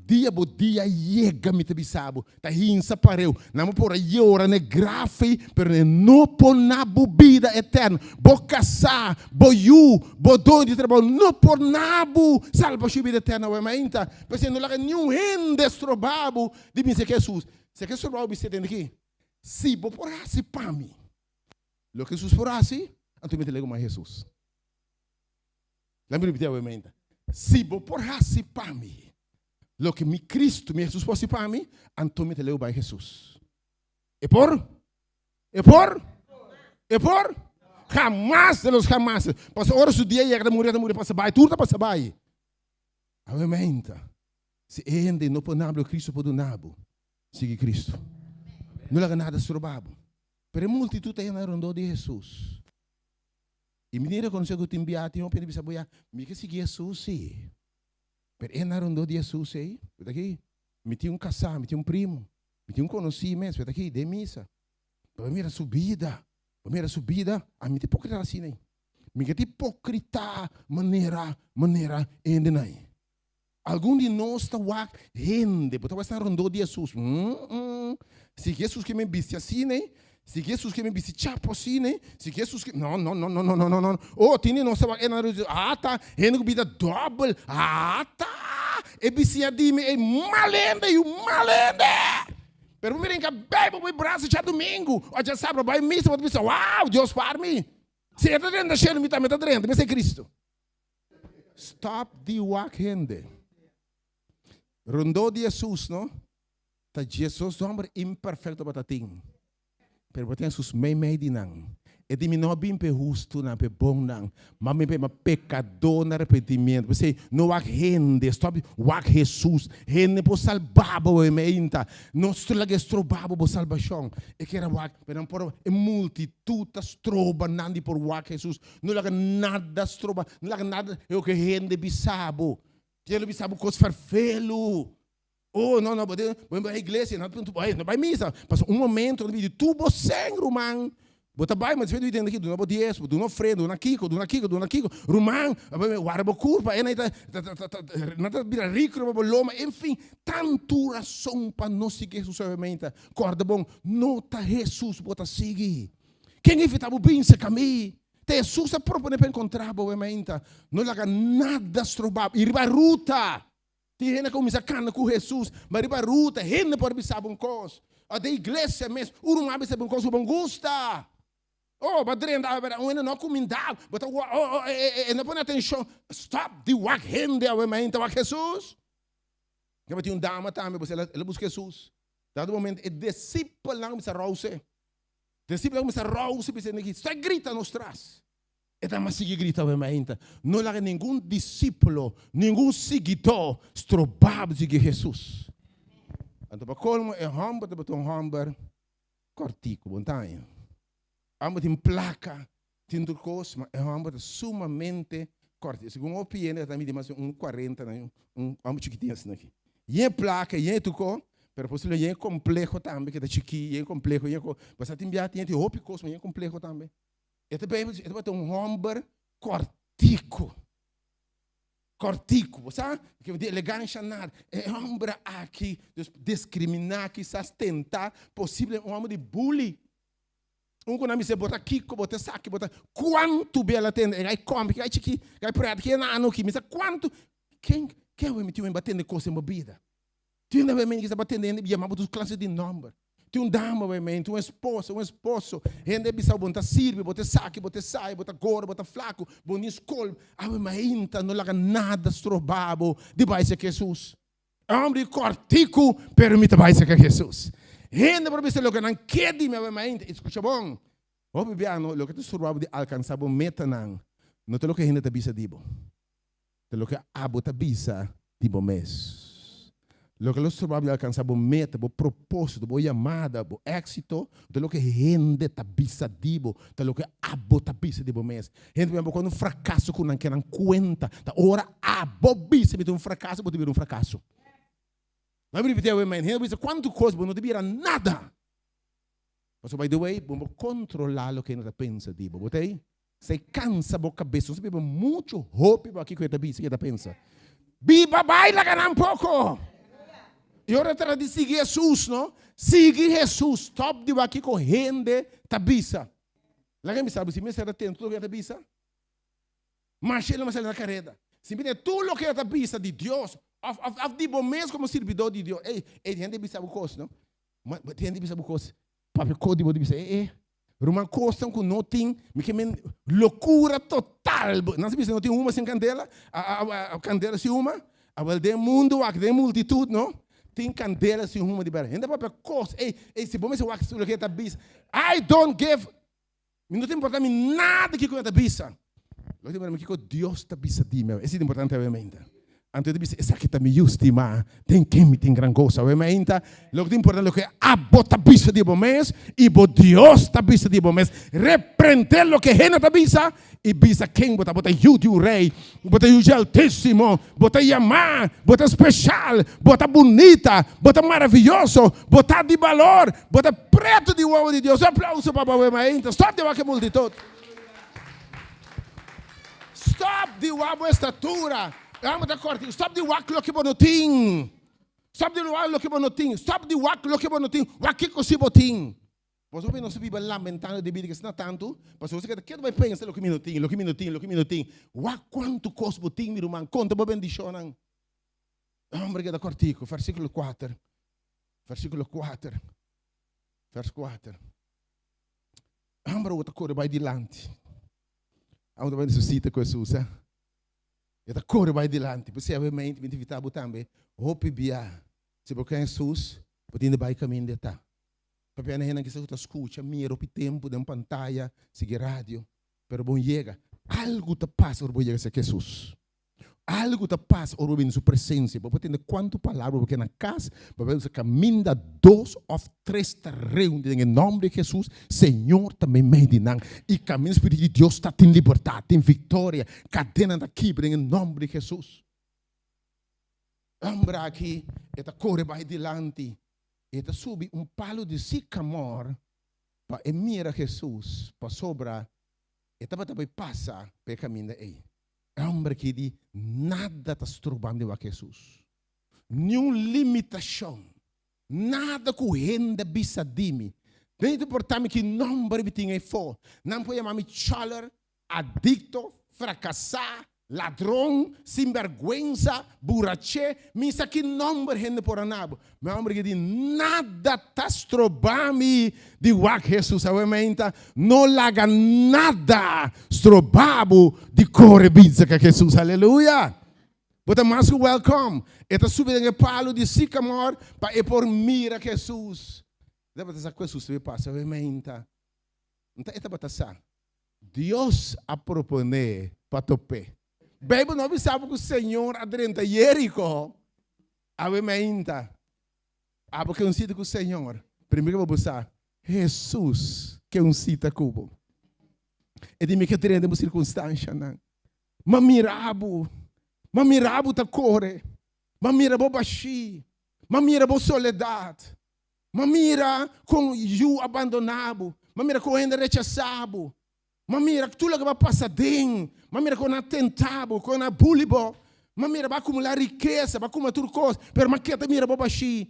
Dia bo dia yega, mi ta bisa bo, ta hinsa pareu. Nan bo por a yora na e graf ei, pero nan no por na bo bida eterno. Bo kasá, bo yu, bo doño di trabou no por na bo salbashon i bida eterno awe mainta. P'esei no laga niun hende stroba bo di bin serka Hesus. Si ke stroba bo bis'é tende aki, Si bo por hasi pa mi loke Hesus por hasi, anto mi ta legu mas Hesus. Laga mi ripití awe-mente. Si bo por hasi pa mi loke mi Cristo, mi Hesus por hasi pa mi, anto mi ta legu bai Hesus. E por? E por? E por? Hamas de los hamases. Pasobra ora su dia yega ta muri, ta muri pasa bai, tur ta pasa bai. Awe meinta, si e hende no por nablo Cristo por duna bo, sigui Cristo. No laga nada stroba bo. Pero e multitud ta yena rondó di Jesus. I mi tin rekonosé ku tin bia tin hopi hende bisa bo ya, mi ke sigui Hesus si. Pero e na rondó di Hesus ei, bo ta aki, mi tin un kasá, mi tin un primo, mi tin un konosí mes, bo ta aki, den misa. Bo a mira su bida, bo a mira su bida, ami ta hipokrita asina ei. Mi ke ta hipokrita manera manera hendenan ei. Algun di nos ta wak hende, bo ta wak esnan rondó di Hesus. Mm-mm. Si Hesus ke mi bisti asina ei, si Hesus ke mi bisti chapo asina ei, si Hesus ke. No, no, no, no, no, no, no, no. Oh, tin di nos ta wak esnan rondó di Hesus. Ata, hende ku bida dòbel. Ata! E bisiña di mi ei mal hende, yu mal hende! Pero bo mira hinka Beibel bo brasa djadumingu o djasabra bai misa bo ta bisa, Wow, Dios spar mi! Si e ta drenta shelu, mi tambe ta drenta, mi ta Cristo. Stop di wak hende. Rondó di Hesus no ta Jesus homber imperfecto tabata tin, pero bo tin Hesus meimei di nan. E di mi no a bin p'e hustunan, p'e bonnan, ma a bin p'e pekadónan arepentimiento. P'esei no wak hende, stop di wak Hesus. Hende por salba bo meinta, no laga e stroba bo bo salbashon. E kier a wak, pero nan por e multitud ta stroba nan di por wak Hesus. No laga nada stroba, no laga nada loke hende bisa bo. Hende lo bisa bo kos ferfelu. Oh, no, no, bo tin, bo bai iglesia, no, no bai misa. Pasobra un momento nan pidi tur bo sèn, ruman. Bo ta bai, ma despues di tende aki, duna bo diesmo, duna ofrenda, duna kiko, duna kiko, duna kiko. Ruman, warda bo kurpa, e nan ta, ta, ta, nan ta bira riku riba bo loma. Enfin, tantu rason pa no sigui Hesus suavemente. Kòrda bon, no ta Hesus bo ta sigui. Ken invitá bo bin serka mi? Ta Hesus a proponé pa enkontrá bo mainta. No laga nada strobá bo. I riba ruta, tin hende a kuminsá kana ku Hesus, ma riba ruta hende por bisa bo un kos. Òf den iglesia mes, un ruman a bisa bo un kos ku bo no gusta. Oh, bo a drenta awe bèrdat, un hende no a kumindá bo, bo ta wak, oh, oh, e no pone atenshon. Stòp di wak hende awe mainta, wak Hesus. Tabatin un dama tambe, el a buska Hesus. Dado momento e disipelnan a kuminsá rouse. Disipelnan a kuminsá rouse bisa esaki, Sta grita nos tras. E dama sigui grita awe mainta, No laga ningun disípulo, ningun siguidó strobá bo sigui Hesus. Anto pa kolmo e hòmber tabata un hòmber kòrtiku, bon taña. Hòmber tin plaka, tin tur kos, ma e hòmber ta sumamente kòrtiku. Segun hopi hende ta midi mas o menos un kuarenta na un hòmber chikitin asina aki. Yen plaka, yen tur kos, pero posiblemente yen kompleho tambe ke ta chikí, yen kompleho, yen kos. Pasobra tin bia tin hopi kos, ma yen kompleho tambe. E ta Bijbel e tabata un hòmber kòrtiku. Kòrtiku, bo sa? Ke di elegansha nada. E hòmber aki, dus diskriminá kisas, tentá, posiblemente un hòmber di bully. Un ku nan bisa bo ta kiko, bo ta esaki, bo ta kuantu bel a tende, e gai kòmpi, e gai chikí, e gai prèt, ke nanu ki, mi sa kuantu. Ken ken awe mi tin un batende kos den bo bida? Tin un awe mi kisa batende hende yama bo tur klase di nòmber. Tin un dama awe mi, tin un esposa, un esposo, hende a bisa bo bo no ta sirbi, bo ta esaki, bo ta esai, bo ta gordo, bo ta flaku, bo no tin skol. Awe mainta no laga nada stroba bo di bai serka Hesus. E homber di kòrtiku, pero mi ta bai serka Hesus. Hende por bisa loke nan ke di mi awe mainta. I skucha bon, hopi bia no, loke ta stroba bo di alkansá bo metanan no ta loke hende ta bisa di bo, ta loke abo ta bisa di bo mes. Loke lo stroba bo di alkansá bo meta, bo propósito, bo yamada, bo éksito, no ta loke hende ta bisa di bo, ta loke abo ta bisa di bo mes. Hende ta bisa bo un frakaso ku nan ke nan kuenta. Ta ora abo bisa mi ta un frakaso, bo ta bira un frakaso. Lo mi ripiti awe men, hende bisa kuantu kos bo no ta bira nada. Pasobra by the way, bo no por kontrolá loke hende ta pensa di bo. Bo ta ei? Esei kansa bo kabes. Nos a biba muchu hopi bo aki ku e ta bisa, ku e ta pensa. Biba bai laga nan poko. I ora trata di sigui Hesus, no? Sigui Hesus. Stòp di wak kiko hende ta bisa. Laga mi sabi si mester a tende tur loke e ta bisa. Masha el a sali na kareda. Si mi tende tur loke e ta bisa di Dios òf òf òf di bo mes komo sirbidó di Dios. Ey, ey, hende bisa bo kos, no? Ma hende bisa bo kos, papia kos di bo di bisa, ey, ey, ruman kosnan ku no tin, mi ke men lokura total. Nan sa bisa no tin huma sin kandela, a a kandela sin huma. Awel den mundu wak, den multitut, no? Tin kandela sin huma di bèrdè. Hende papia kos, ey, ey, si bo mester wak loke e ta bisa, I don't give, mi no ta importa mi nada kiko e ta bisa. Loke ta importa mi kiko Dios ta bisa di mi. Esei ta importante awe mainta. Anto e ta bisa, Esaki ta mi yu stimá, den ken mi tin gran goso. Awe mainta, loke ta importa loke abo ta bisa di bo mes i bo Dios ta bisa di bo mes. Reprendé loke hende ta bisa i bisa ken bo ta. Bo ta yu di un rei, bo ta yu dje Altísimo, bo ta yamá, bo ta speshal, bo ta bunita, bo ta maravioso, bo ta di balor, bo ta pretu di wowo di Dios. Un aplauso pa bo awe mainta. Stòp di wak e multitut. Stop di wak bo estatura. E hòmber ta kòrti. Stop di wak loke bo no tin. Stop di wak loke bo no tin. Stop di wak loke bo no tin. Wak kiko si bo tin. Boso hopi nos biba lamentando di bida asina tantu, pasobra boso keda ketu bai pensa loke mi no tin, loke mi no tin, loke mi no tin. Wak kuantu kos bo tin, mi ruman. Konta bo bendishonnan. E hòmber keda kòrtiku. Versíkulo kuater. Versíkulo kuater. Vers kuater. Hòmber awor ta kore bai dilanti. Amo ta bai na su sita ku Hesus, eh. E ta kore bai dilanti. P'esei awe mente mi ta invitá bo tambe, hopi bia, si bo ken Hesus, bo tin di bai kaminda e ta. Papia na hendenan kisas ku ta skucha, mira hopi tempu den pantaya, sigui radio, pero bo yega. Algu ta pasa ora bo yega serka Hesus. Algu ta pasa ora bo bini su presensia. Bo por tende kuantu palabra bo ke na kas, bo por bisa kaminda dos òf tres ta reuní den e nòmber di Hesus, Señor ta meimei di nan. I kaminda Spiritu di Dios ta tin libertat, tin viktoria, kadenanan ta kibra den e nòmber di Hesus. Hòmber aki e ta kore bai dilanti, e ta subi un palu di sikamor pa e mira Hesus, pasobra e tabata bai pasa pa e kaminda ei. E hòmber aki di, Nada ta strobando di wak Hesus. Niun limitashon, nada ku hende bisa di mi. Den ta importá mi ki nòmber mi tin eifó. Nan por yama mi chòler, adikto, frakasá, ladron, sinbèrgwensa, buraché, mi sa ki nòmber hende por a na bo. Mi hòmber ki di, Nada ta stroba mi di wak Hesus awe meinta. No laga nada stroba bo di kore bin serka Hesus. Aleluya! Bo ta mas ku wèlkòm. E ta subi den e palu di sikamor pa e por mira Hesus. E tabata sa ku Hesus ta bin pasa awe meinta. Nta e tabata sa. Dios a proponé pa top'é. Beibel no a bisa bo ku Señor a drenta Yeriko awe mainta. Abo ke un sita ku Señor, primero ke bo sa, Hesus ke un sita ku bo. E di mi ke drenta den bo sirkunstanshanan. M'a mira bo, m'a mira bo ta kore, m'a mira bo bashí, m'a mira bo soledat. M'a mira kon yu a bandoná bo. M'a mira kon hende a rechasá bo. M'a mira tur loke bo a pasa den. M'a mira kon nan a tentá bo, kon nan a buli bo. M'a mira bo a akumulá rikesa, bo a akumulá tur kos, pero m'a keda mira bo bashí.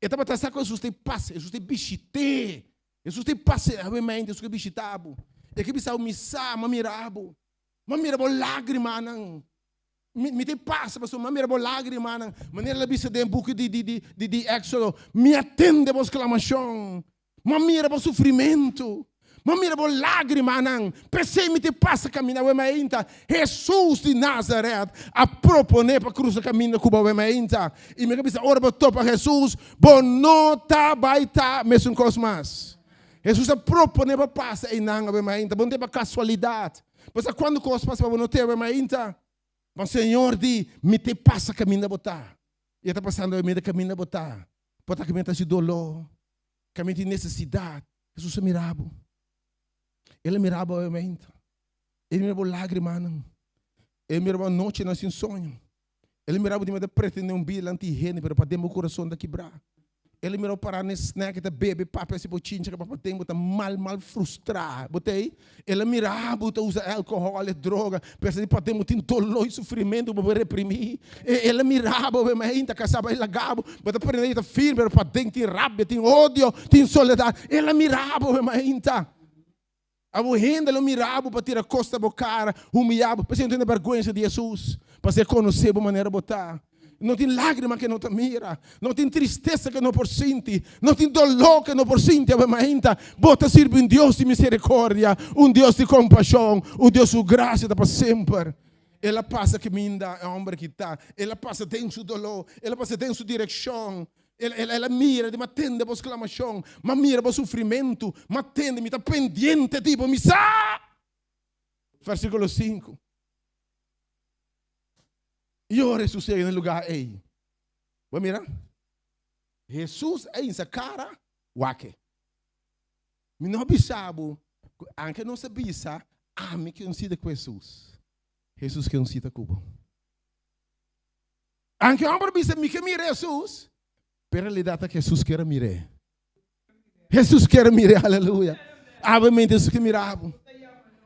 E tabata sa ku Hesus ta pasa, Hesus ta bishit'é. Hesus ta pasa awe mente, Hesus ke bishitá bo. E ke bisa bo, Mi sa, m'a mira bo. M'a mira bo lágrimanan. Mi, mi ta pasa, pasobra mi a mira bo lágrimanan. Manera el a bisa den buki di, di, di, di, di Éxodo, Mi a tende bo sklamashon. Mi a mira bo sufrimentu. Mi a mira bo lágrimanan. P'esei mi ta pasa kaminda awe mainta. Hesus di Nazaret a proponé pa krusa kaminda ku bo awe mainta. I mi a bisa, ora bo topa Hesus, bo no ta bai ta mesun kos mas. Hesus a proponé pa pasa einan awe mainta. Bo no ta pa kasualidat. Bo sa kuantu kos pasa pa bo no te awe mainta? Ma Señor di, Mi te pasa kaminda bo ta. I e ta pasando awe mainta kaminda bo ta. Por ta kaminda ta hasi doló, kaminda tin nesesidat. Hesus a mira bo. El a mira bo awe mainta. El a mira bo lágrimanan. El a mira bo anochinan sin soño. El a mira bo di mester pretende un bida lanti hende, pero paden bo kurason ta kibrá. El a mira bo pará n'e snack ta bebe, papia hasi bochincha kaba paden bo ta mal mal frustrá. Bo ta ei? El a mira bo ta usa alkohòl e droga, p'esei di paden bo tin doló i sufrimentu ku bo por reprimí. El a mira bo, bo ainda kasá bai laga bo, bo ta pretende ta firme, pero paden tin rabia, tin odio, tin soledat. El a mira bo, ainda. Abo hende lo mira bo pa tira kos na bo kara, humiyá bo. P'esei no tene bèrgwensa di Hesus, pasé e konosé bo manera bo ta. No tin lágrima ku e no ta mira, no tin tristesa ku e no por sinti, no tin doló ku e no por sinti awe mainta. Bo ta sirbi un Dios di miserikordia, un Dios di kompashon, un Dios ku grasia ta pa semper. El a pasa kaminda e hòmber aki ta, el a pasa den su doló, el a pasa den su direkshon. El, el, el a mira di, m'a tende bo sklamashon, m'a mira bo sufrimentu, m'a tende, mi ta pendiente di bo, mi sa! Versíkulo sinku. I ora Hesus yega na e lugá ei, bo a mira, Hesus a hinsa kara wak e. Mi no a bisa bo ku anke nos a bisa, ami ke un sita ku Hesus, Hesus ke un sita ku bo. Anke hòmber bisa mi ke mira Hesus, pero realidat ta ku Hesus kier a mir'é. Hesus kier a mir'é, aleluya. Awe mente Hesus ke mira bo.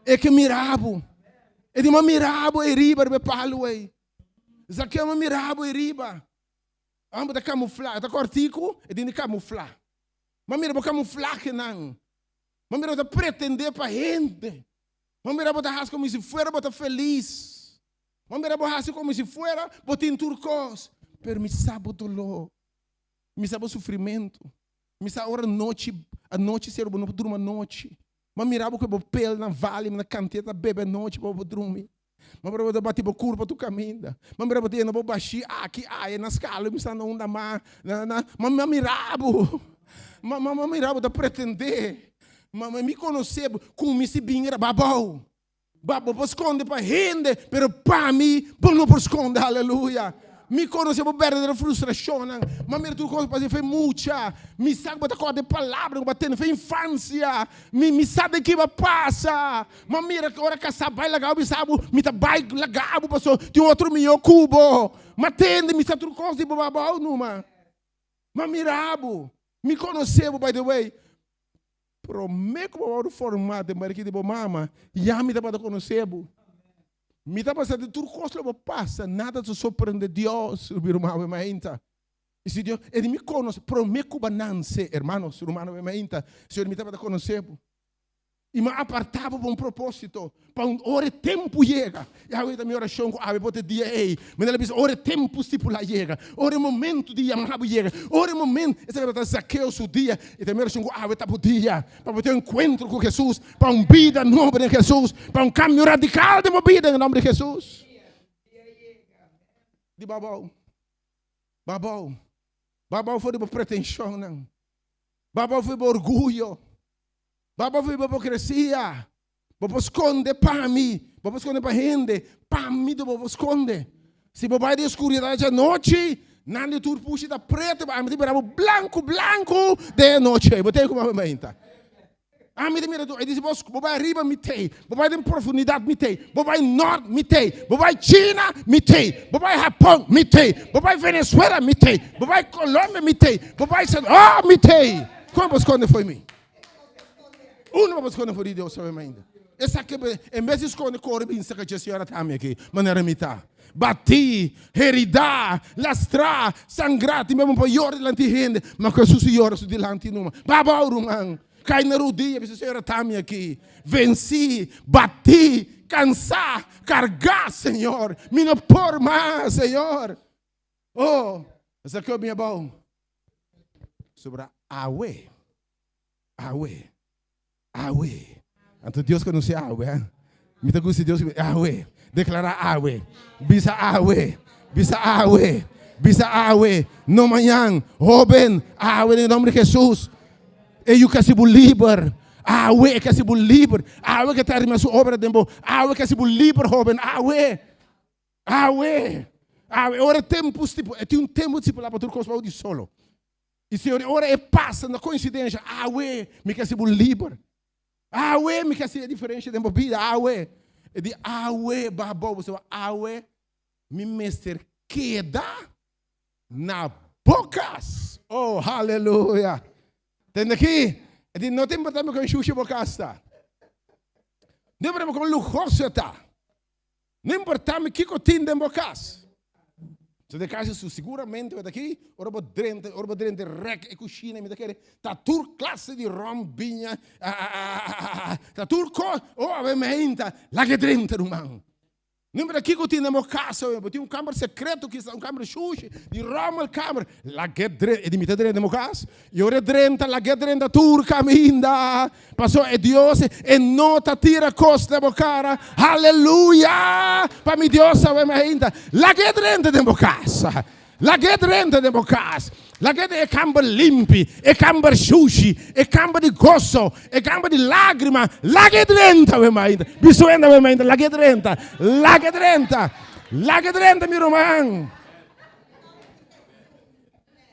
E ke mira bo. E di, m'a mira bo ei riba riba e palu ei. Zakeo, m'a mira bo ei riba. Amo ta kamuflá, e ta kòrtiku, e tin di kamuflá. M'a mira bo kamuflahenan. M'a mira bo ta pretendé pa hende. M'a mira bo ta hasi komo si fuera bo ta felis. M'a mira bo hasi komo si fuera bo tin tur kos. Pero mi sa bo doló. Mi sa bo sufrimentu. Mi sa ora nochi, anochi sero bo no por drumi anochi. M'a mira bo ku bo pel na vali, na kantia ta bebe anochi pa bo por drumi. M'a mira bo ta bati bo kurpa tur kaminda. M'a mira bo ta yena bo bashí aki, aya, na skala, mi sa na unda mas. Na, na, m'a mira bo. M'a, m'a mira bo ta pretendé. M'a, mi konosé bo. Ku mi si bin era babou. Ba, bo por skonde pa hende, pero pa mi bo no por skonde. Aleluya. Mi konosé bo berdadero frustrashonnan. M'a mira tur kos ku pasa fe mucha. Mi sa ku bo ta kòrda e palabra ku bo a tene fe infansia. Mi, mi sa den ki bo a pasa. M'a mira ku ora kasá bai laga bo, bisa bo, mi ta bai laga bo paso tin otro mihó ku bo. M'a tende, mi sa tur kos di bo babou numa. M'a mira bo. Mi konosé bo, by the way. Promé ku bo wòrdu formá den bariki di bo mama, ya mi tabata konosé bo. Mi tabata sa di tur kos lo bo pasa, nada ta sorprendé Dios, mi ruman awe mainta. I si Dios, e di mi konosé, promé ku bo a nanse, hermanos, ruman awe mainta, Señor, mi tabata konosé bo. I mi a apartá bo pa un propósito, pa un ora e tempu yega. I awe ta mi orashon ku awe por ta e dia ei. Mi ta bisa ora e tempu stipulá yega, ora e momentu di yamá bo yega, ora e momento, esaki tabata Zakeo su dia, i ta mi orashon ku awe ta bo dia pa bo tin un enkuentro ku Hesus, pa un bida nobo den Hesus, pa un kambio radikal den bo bida den e nòmber di Hesus. Di babou, babou, babou for di bo pretenshonnan, babou for di bo orguyo, babou for di bo hipokresia. Bo por skonde pa mi, bo por skonde pa hende, pa mi bo por skonde. Si bo bai den skuridat djanochi, nan di tur pushi ta pretu, ami ta mira bo blanku blanku den e nochi ei. Bo tei kuma mi ta. Ami ta mira tur, e di si bo bo bai ariba mi tei, bo bai den profundidat mi tei, bo bai nort mi tei, bo bai China mi tei, bo bai Hapon mi tei, bo bai Venezuela mi tei, bo bai Colombia mi tei, bo bai San, oh mi tei. Kuma bo skonde fo'i mi? Uno pa skonde for di Dios sabe ainda. Esaki en bes di skonde kore bin saka dje señora tami aki manera mi ta. Batí, heridá, lastrá, sangrá, tin bes pa yora dilanti hende, ma ku Hesus yora su dilanti numa. Babou ruman, kai na rudia bisa señora tami aki. Vensí, batí, kansá, kargá, Señor. Mi no por mas, Señor. Oh, esaki bin abou. Sobra awe. Awe. Awe. Anto Dios conoce awe, eh? Mi ta gusta Dios awe. Declara awe. Bisa awe. Bisa awe. Bisa awe. No mañan. Hoben. Awe den nombre de Jesús. E yu kasi bu liber. Awe e kasi bu liber. Awe ke ta arrima su obra den bo. Awe kasi bu liber, hoben. Awe. Awe. Awe. Ora tempo stipu. E tin un tempo stipulá pa tur kos bou di solo. I Señor, ora e pasa na koinsidensia, awe mi ke hasi bo liber. Awe mi ke hasi e diferensia den bo bida, awe. E di awe baha bou bo seba, awe mi mester keda na bo kas. Oh, haleluya. Tende aki? E di no ta importa mi kon shushi bo kas ta. No importa mi kon luhoso ta. No importa mi kiko tin den bo kas. So den kas su siguramente bo ta aki, ora bo drenta, ora bo drenta rek e kushina mi ta kere, ta tur klase di rom, biña, ta tur kos, oh awe meinta, laga e drenta ruman. No importa kiko tin den bo kas, bo tin un kamber sekreto kisa, un kamber shushi, di rommelkamer, laga e drenta, e di mi ta drenta den bo kas, I ora e drenta, laga e drenta tur kaminda. Paso e Dios e no ta tira kos na bo kara. Haleluya! Pa mi Dios awe mainta. Laga e drenta den bo kas. Laga e drenta den bo kas. Laga e kamber limpi, e kamber shushi, e kamber di goso, e kamber di lágrima. Laga e drenta awe mainta. Bisuenda awe mainta. Laga e drenta. Laga e drenta. Laga drenta, mi ruman.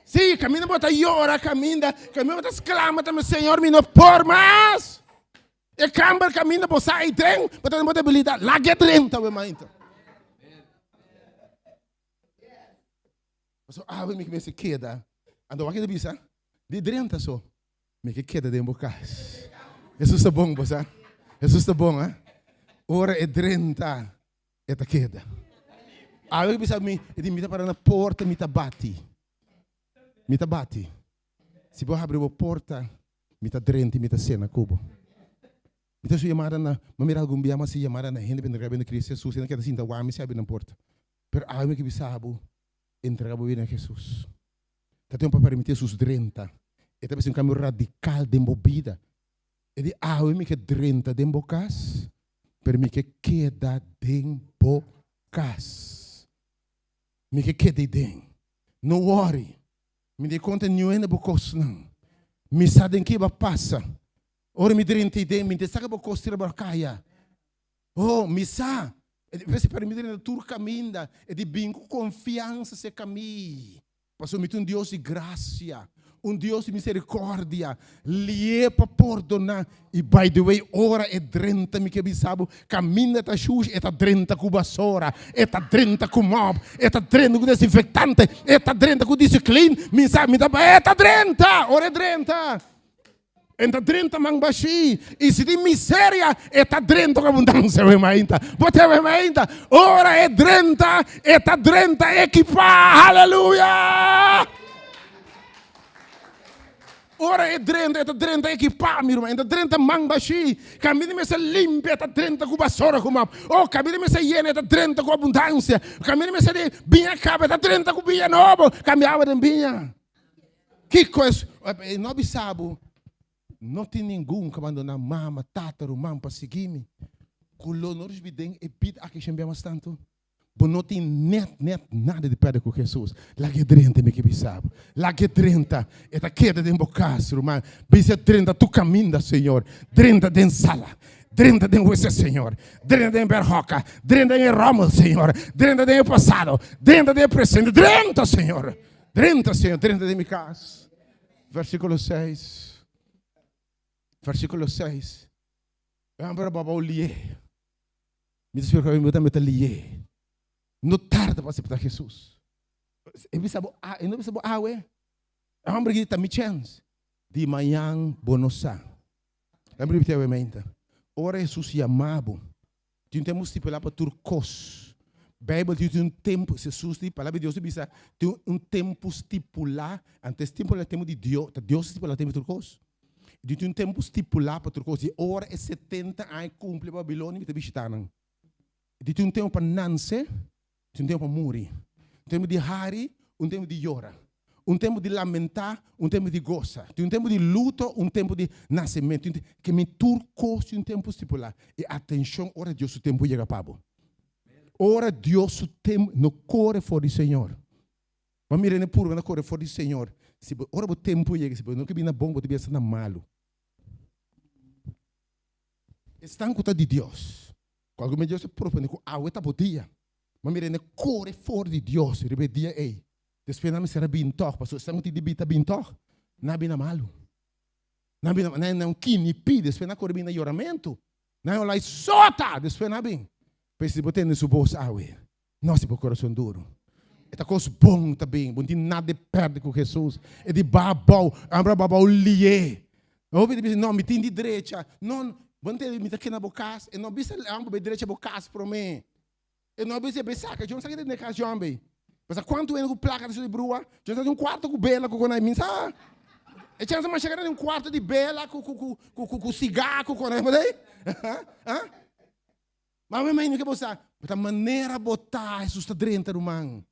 Sí, kaminda bo ta yora, kaminda, kaminda bo ta sklama tambe, Señor, mi no por mas. E kamber kaminda bo sa ei den, bo ta den bo debilidat. Laga drenta, we mainta. Paso awe mi mester keda. Anto wak e ta bisa? Di drenta so. Mi ke keda den bo kas. Hesus ta bon, bo sa? Hesus ta bon, ha? Ora e drenta, e ta keda. Awe ke bisa mi, e di mi ta para na porta, mi ta bati. Mi ta bati. Si bo habri bo porta, mi ta drenta i mi ta sena ku bo. Mi ta su yamada na, mi a mira algun bia mi a hasi yamada na hende pa entrega bida na Cristo Jesus, hende keda sinta wak mi si habri nan porta. Pero awe mi ke bisa bo, entrega bo bida na Jesus. Ta tempu pa permití Jesus drenta. E ta bisa un kambio radikal den bo bida. E di, Awe mi ke drenta den bo kas, pero mi ke keda den bo kas. Mi ke keda ei den. No wòri. Mi di konta niun hende bo kosnan. Mi sa den ke bo a pasa. Ora mi drenta ei den, mi ta saka bo kos tira bo kaya. Oh, mi sa. E di permiti na tur kaminda. E di bin ku konfiansa serka mi. Pasobra mi ta un Dios di grasia, un Dios di miserikordia, lié pa pordoná. I by the way, ora e drenta, mi ke bisa bo, kaminda ta shushi, e ta drenta ku basora, e ta drenta ku mòp, e ta drenta ku desinfektante, e ta drenta ku Disiclean. Mi sa, mi ta, e ta drenta! Ora e drenta. E ta drenta man bashí, i si tin miseria, e ta drenta ku abundansia. Wei mainta, bo ta wei mainta. Ora e drenta, e ta drenta ekipá. Haleluya! Ora e drenta, e ta drenta ekipá, mi ruman. E ta drenta man bashí. Kaminda mester limpia, e ta drenta ku basora ku map. Oh, kaminda mester yena, e ta drenta ku abundansia. Kaminda mester di biña kaba, e ta drenta ku biña nobo. Kambia awa den biña. Kiko es? E no a bisa bo, No tin ningun ku a bandoná mama, tata, ruman pa sigui mi, ku lo no risibí den e bida aki shen bia mas tantu. Bo no tin nèt nèt nada di pèrdè ku Hesus. Laga e drenta, mi ke bisa bo. Laga e drenta. E ta keda den bo kas, ruman. Bisa e drenta tur kaminda, Señor. Drenta den sala. Drenta den wese, Señor. Drenta den berhoka. Drenta den e ròmel, Señor. Drenta den e pasado. Drenta den e presente. Drenta, Señor. Drenta, Señor, drenta den mi cas. Versículo 6. Versículo 6. Pero baba lié. Mi ta spera ku mi ta lié. No tarda pa acepta Jesus. E bisa bo, ah, e no bisa bo awe. E hombre ki ta mi chance. Di mañan bo no sa. Laat mi repiti awe meinta. Ora Jesus yama bo, Tin un tempu stipulá pa tur kos. Beibel di tin un tempu, Jesus di, Palabra di Dios ta bisa, tin un tempu stipulá, anto es tempu la tempu di Dios, ta Dios a stipulá tempu di tur kos. Di tin un tempu stipulá pa tur kos, di ora e setenta aña kumpli pa Babilonia mi ta bishitá nan. Di tin un tempu pa nanse, tin un tempu pa muri. Un tempu di hari, un tempu di yora. Un tempu di lamentá, un tempu di gosa. Tin un tempu di luto, un tempu di nasementu. Ke mi tur kos tin un tempu stipulá. I atenshon ora Dios su tempu yega pa bo. Ora Dios su tempu, no kore for di Señor. Bo a mira hende purba na kore for di Señor. Si bo, ora bo tempu yega, si bo no ke bini na bon, bo ta bini na malu. Esnan ku ta di Dios, ku algun bes Dios ta propone ku awe ta bo dia. Bo a mira hende kore for di Dios riba e dia ei. Despues nan mester a bin tòg, pasobra esnan ku tin di bin ta bin tòg. Nan a bin na malu. Nan a bin na, nan kinipi, despues nan a kore bin na yoramentu. Nan a lai sota, despues nan a bin. Pues si bo tende su bos awe, no hasi bo kurason duru. E ta kos bon ta bin, bo no tin nada di pèrdè ku Hesus. E di baha abou, ambra baha abou lié. Hopi ta bisa, no, mi tin di drecha. No, bo no tende, mi ta keda na bo kas. E no bisa, bo bai drecha bo kas promé. E no bisa e saka, John sa ke den kas John bay. Pasa kuantu hende ku plaka ta sali brua, John sa tin un kuarto ku bela ku konai minsa. E chance masha grandi un kuarto di bela ku ku ku ku ku ku siga ku konai por ahí. Ha? Ma mi imagino ke bo sa, bo ta manera bo ta, Jesus ta drenta ruman.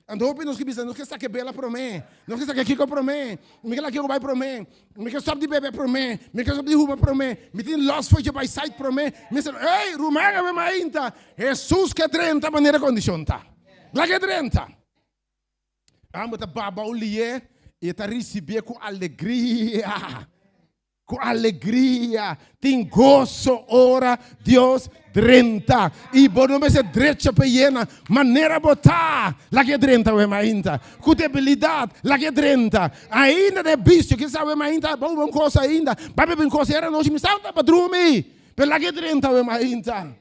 Anto hopi nos ke bisa, nos ke saka e bela promé, nos ke saka kiko promé, mi ke laga kiko bai promé, mi ke stòp di bebe promé, mi ke stòp di huma promé, mi tin lòs for dje bai sait promé, mi sa, ey, ruman awe mainta, Hesus ke drenta manera kondishon ta. Laga e drenta. Amo ta baba un lié i e ta risibié ku alegria. Ku alegria, tin goso ora Dios drenta. I bo no mester drecha pa yena manera bo ta, laga e drenta awe mainta. Ku debilidat, laga e drenta. Ainda den bisio, kisa awe mainta bo un kos ainda, bai bebe un kos era nochi mi sa pa drumi, pero laga e drenta awe mainta.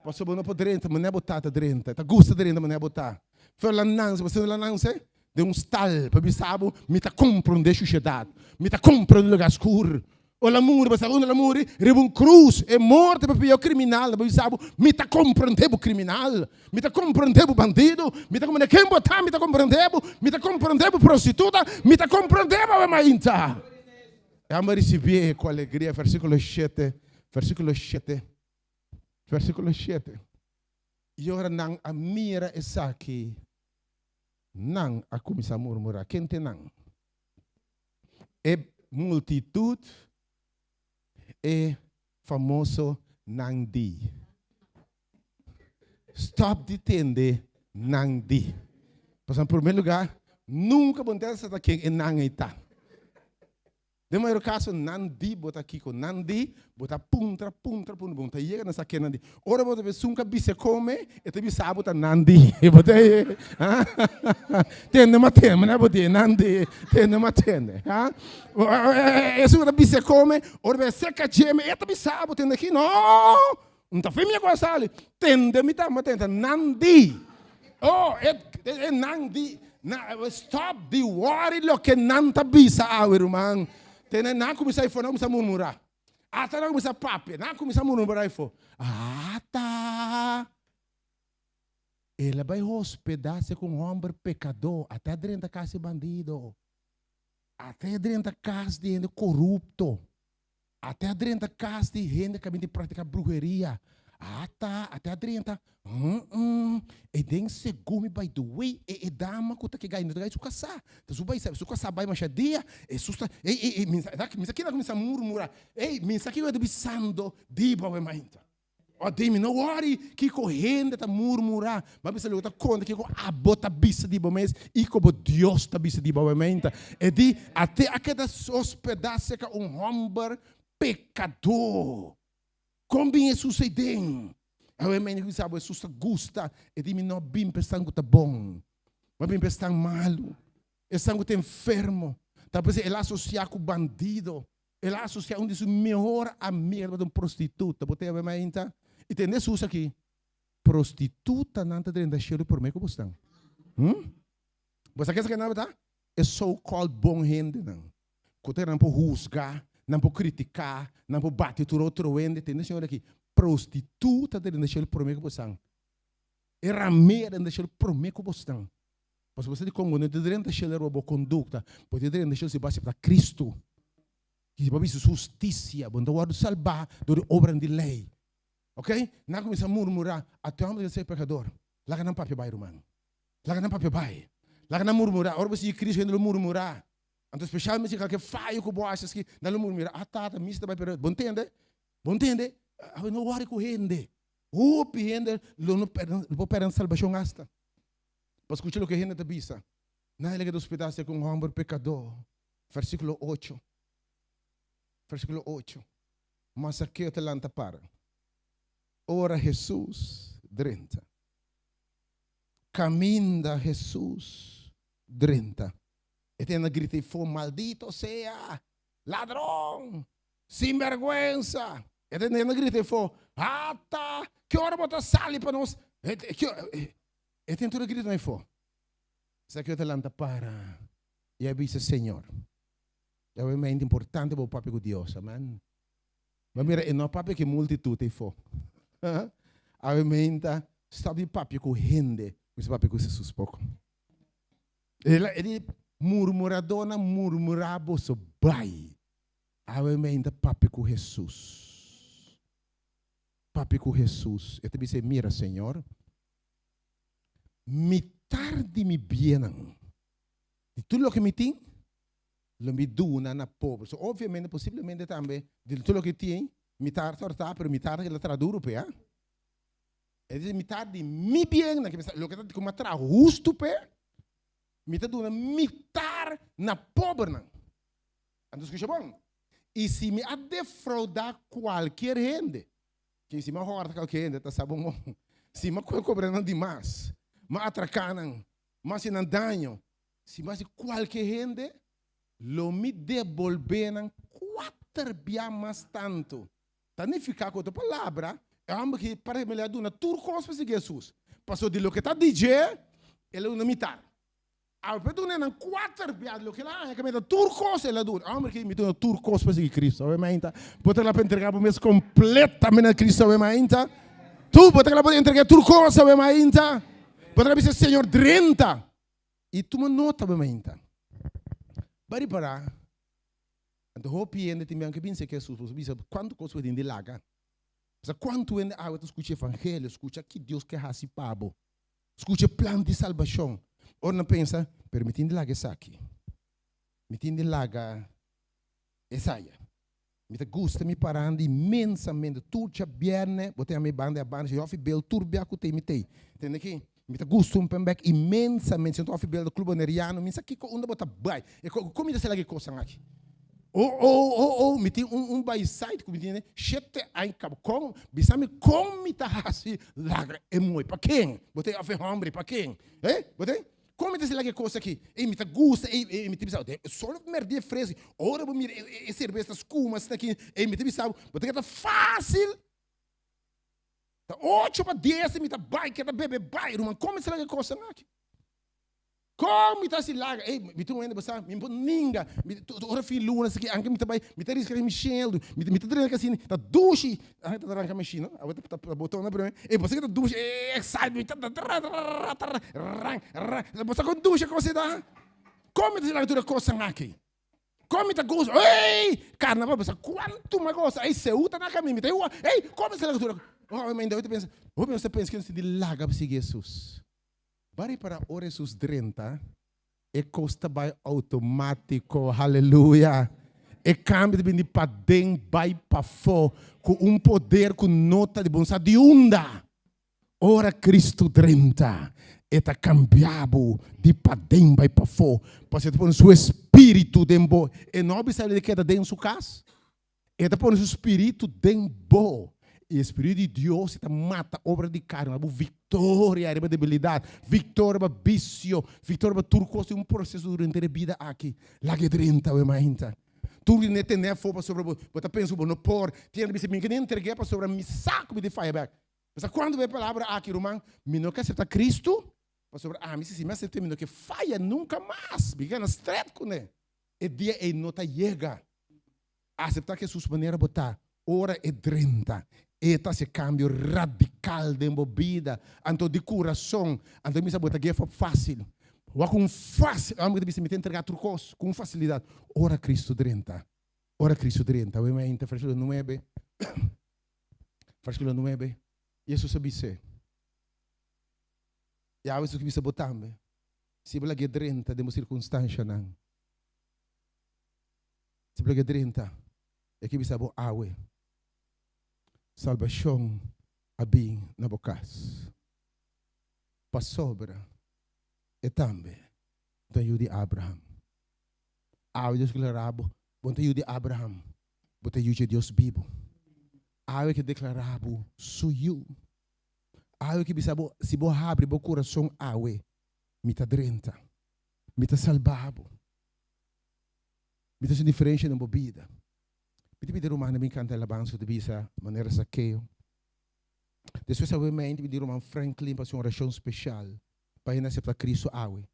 Pasobra bo no por drenta manera bo ta ta drenta, e ta gusta drenta manera bo ta. Feo la nanse, bo sa la nanse? Den un stal pa bisa bo mi ta komprondé shushedat, mi ta komprondé lugar skur. Ora muri, bo sa unda el a muri? Riba un krus. E morto pa pió kriminal pa bisa bo mi ta komprondé bo kriminal, mi ta komprondé bo bandido, mi ta komprondé ken bo ta, mi ta komprondé bo, mi ta komprondé bo prostituta, mi ta komprondé bo awe mainta. E hòmber a risibié ku alegria, versíkulo shete, versíkulo shete, versíkulo shete. I ora nan a mira esaki, Nan a kuminsá murmurá. Ken te nan? E multitut, e famoso nan di. Stòp di tende nan di. Pasobra en primer lugá, nunka bo no ta sa ken e nan ei ta. Den mayor kaso nan di bo ta kiko nan di, bo ta puntra, puntra, puntra, bo no ta yega na sa ke nan di. Ora bo ta bisa esun ka bisa kome, e ta bisa bo ta nan di. Bo ta tende ma tende, manera bo di nan di, tende ma tende. Esun ka ta bisa kome, ora bo seka djeme, e ta bisa bo tende aki, no, no ta fe mi a sali. Tende mi ta tende, nan di. Oh, e, e nan di, na, stop di worry loke nan ta bisa awe, ruman. Tene nan kuminsá ifo, nan kuminsá murmurá. Ata nan kuminsá papia, nan kuminsá murmurá ifo. Ata! El a bai hospedá se ku un hòmber pekadó, ata a drenta kas di bandido. Ata a drenta kas di hende korupto. Ata a drenta kas di hende ku a bin di praktiká bruheria. Ata, ata a drenta, hum-um, e den segun mi by the way, e e dama ku ta ke gai no ta gai su kasá. Ta su bai su kasá bai masha dia, e su sta, ei, ei, ei, mi sa, mi sa kina kuminsá murmurá, ei, mi sa kiko e ta bisando di bo awe mainta. O di mi no wòri kiko hende ta murmurá, ma bisa loke ta konta kiko abo ta bisa di bo mes i komo Dios ta bisa di bo awe mainta. E di, Ate a keda hospedá serka un hòmber pekadó. Kon bin Hesus ei den? Awe mainta ku bisa bo Hesus ta gusta, e di mi no bin pa esnan ku ta bon, ma bin pa esnan malu, esnan ku ta enfermo. Ta p'esei el a asosiá ku bandido. El a asocia un di su mehor amiga tabata un prostituta. Bo ta yama mainta? I tende Hesus aki, Prostitutanan ta drenta shelu prome ku bosnan. Hm? Bo sa kesa nan tabata? E so called bon hendenan. Ku ta nan por husga, nan por critica, nan por bati tur otro hende. Tende Señor aki, Prostituta ta drenta shelu prome ku bosnan. E ramera ta drenta shelu prome ku bosnan. Pasobra bo sa dikon bo no ta drenta shelu riba bo kondukta, bo ta drenta shelu si bo aseptá Kristu i bo a bisti su hustisia, bo no ta wòrdu salbá dor di obranan di lei. Oke? Nan a kuminsá murmurá, Ate hòmber ta ser pekador. Laga nan papia bai, ruman. Laga nan papia bai. Laga nan murmurá. Ora bo sigui Kristu, hende lo murmurá. Anto spesialmente si kalke fayo ku bo hasi aski, nan lo murmurá, Ah, tata, misa ta bai, pero bo ntende? Bo ntende? Awe no wòri ku hende. Hopi hende lo no pèrdè, lo por pèrdè nan salbashon asta. Pa skucha loke hende ta bisa. Nan el a keda hospedá serka un hòmber pekadó. Versíkulo ocho. Versíkulo ocho. Ma Zakeo ta lanta para. Ora Hesus drenta. Kaminda Hesus drenta. E tende a grita ei fo, Maldito sea! Ladron! Sinbèrgwensa! E tende a grita ei fo, Ata! Ki ora bo ta sali pa nos? E tin tur e gritonan ei fo. Zakeo ta lanta para i a bisa, Señor, e mente importante pa bo papia ku Dios. Amen. Bo mira, e no a papia ku e multitut ei fo. Awe stop di papia ku hende, kuminsá papia ku Jesus poko. El a, e di, murmuradónan murmurá boso bai. Awe mente papia ku Jesus. Papia ku Jesus. E ta bisa, mira, Señor, mitar di mi biennan, di tur loke mi tin, lo mi duna na pober. So, obviamente, posiblemente tambe, di tur loke tin, mitar torta, pero mitar ta keda traha duru p'e, ha? E dice, mitar di mi biennan, ke bisa, loke ta ku mi a traha hustu p'e, mi ta duna mitar na pobernan. Anto skucha bon. I si mi a defraudá kualkier hende, Ken si mi a hòrta kalke hende ta sa bon bon. Si mi a kohe kobra nan di mas, mi a atraká nan, mi a hasi nan daño, si mi a hasi kualke hende, lo mi debolbé nan kuater bia mas tantu. Ta nifiká ku otro palabra, e hòmber ki parse mi a duna tur kos pa sigui Hesus. Pasobra di loke ta di dje, el a duna mitar. Awe pa e duna nan kuater bia di loke el a haña, kaminda tur kos el a duna. Hòmber ki mi duna tur kos pa sigui Kristu. Awe mainta, bo ta kla pa entregá bo mes kompletamente na Kristu awe mainta? Tu, bo ta kla pa entregá tur kos awe mainta? Bo ta kla bisa, Señor, drenta i tuma nota awe mainta. Bo a ripará, anto hopi hende tin bian ke bin serka Hesus, bo bisa, Kuantu kos bo tin di laga? Pasobra kuantu hende awe ta skucha evangelio, skucha ki Dios ke hasi pa bo? Skucha e plan di salbashon. Ora nan pensa, Pero mi tin di laga esaki. Mi tin di laga esaya. Mi ta gusta mi paranda inmensamente. Tur djabièrnè bo ta yama mi banda e banda, si Joffie bel tur bia ku tei mi tei. Tende aki? Mi ta gusta un pèmbèk inmensamente. Si no ta Joffie bel ta Club Boneriano, mi sa kiko unda bo ta bai. E kon mi ta hasi laga e kosnan aki? Oh, oh, oh, oh, mi tin un, un baisait ku mi tin shete aña kaba. Kon, bisa mi kon mi ta hasi laga e mooi? Pa ken? Bo ta of e hombre, pa ken? Eh, bo ta? Kon mi ta hasi laga e kos aki? Ey, mi ta gusta, ey, ey, mi ta bisa, solo merdia fresco, ora bo mira e, e serbes ta skuma asina aki, ey, mi ta bisa bo, bo ta keda fácil. Ta ocho pa dies mi ta bai, keda bebe bai, ruman, kon mi ta hasi laga e kosnan aki? Kon mi ta hasi laga? Ey, mi ta un hende basá, mi no por ninga. Mi ta, ora fin luna esaki, anke mi ta bai, mi ta riska mi sheldu, mi ta drenta kasina, ta dushi. Anke ta ranka machine, no? Awe ta ta boton na prome. Ey, boso ke ta dushi, ey, excitement, mi ta ta ra ra ra ra ra. Boso kon dushi kos ei ta? Kon mi ta hasi laga tur e kosnan aki? Kon mi ta gosa? Ey, karnaval, boso sa kuantu mi a gosa. Ey, Ceuta na kaminda, mi ta igual. Ey, kon mi ta hasi laga tur e. Oh, mi ta pensa, hopi nos ta pensa ke nos tin di laga pa sigui Hesus. Bo a ripará ora Hesus drenta, e kos ta bai outomátiko. Haleluya! E kambio ta bini di paden bai pafó ku un poder ku no ta di bon sa di unda. Ora Kristu drenta, e ta kambia bo di paden bai pafó, pasobra e ta pone su espíritu den bo. E no a bisa el di keda den su kas. E ta pone su spiritu den bo, i e spiritu di Dios ta mata obra di karni, bo viktoria riba debilidat, viktoria riba bisio, viktoria riba tur kos. Tin un proseso durante e bida aki. Laga e drenta awe mainta. Tur di ne tene afó pasobra bo bo ta pensa ku bo no por. Tin hende bisa, Mi ke ni entreg'é pasobra mi sa ku mi tin faya bèk. Pasobra kuantu bo e palabra aki, ruman, mi no ke aseptá Kristu, pasobra ami si si mi asept'é mi no ke faya nunka mas. Mi ke gana stret kuné. E dia ei no ta yega. Aseptá Hesus manera bo ta ora e drenta. E ta hasi kambio radikal den bo bida. Anto di kurason, anto e misa bo ta give up fásil. Wak un fásil, amo ta bisa mi ta entregá tur kos ku un fasilidat. Ora Kristu drenta, ora Kristu drenta. Awe mainta, versíkulo nuebe, versíkulo nuebe, Hesus a bis'é, I awe Hesus bisa bo tambe, si bo lag'é drenta den bo sirkunstanshanan, Si bo ke drenta, e ke bisa bo awe, Salbashon a bin na bo kas, pasobra e tambe ta yu di Abraham. Awe Dios deklará bo, bo no ta yu di Abraham, bo ta yu dje Dios bibu. Awe ke deklará bo su yu. Awe ke bisa bo, si bo habri bo kurason awe, mi ta drenta, mi ta salba bo. Mi ta haci un diferencia den bo bida. Mi ta pidi rumannan bin canta alabanza cu ta bisa manera Zakeo. Despues awe mente mi di ruman Franklin pa haci un oracion special pa hende acepta Cristo awe.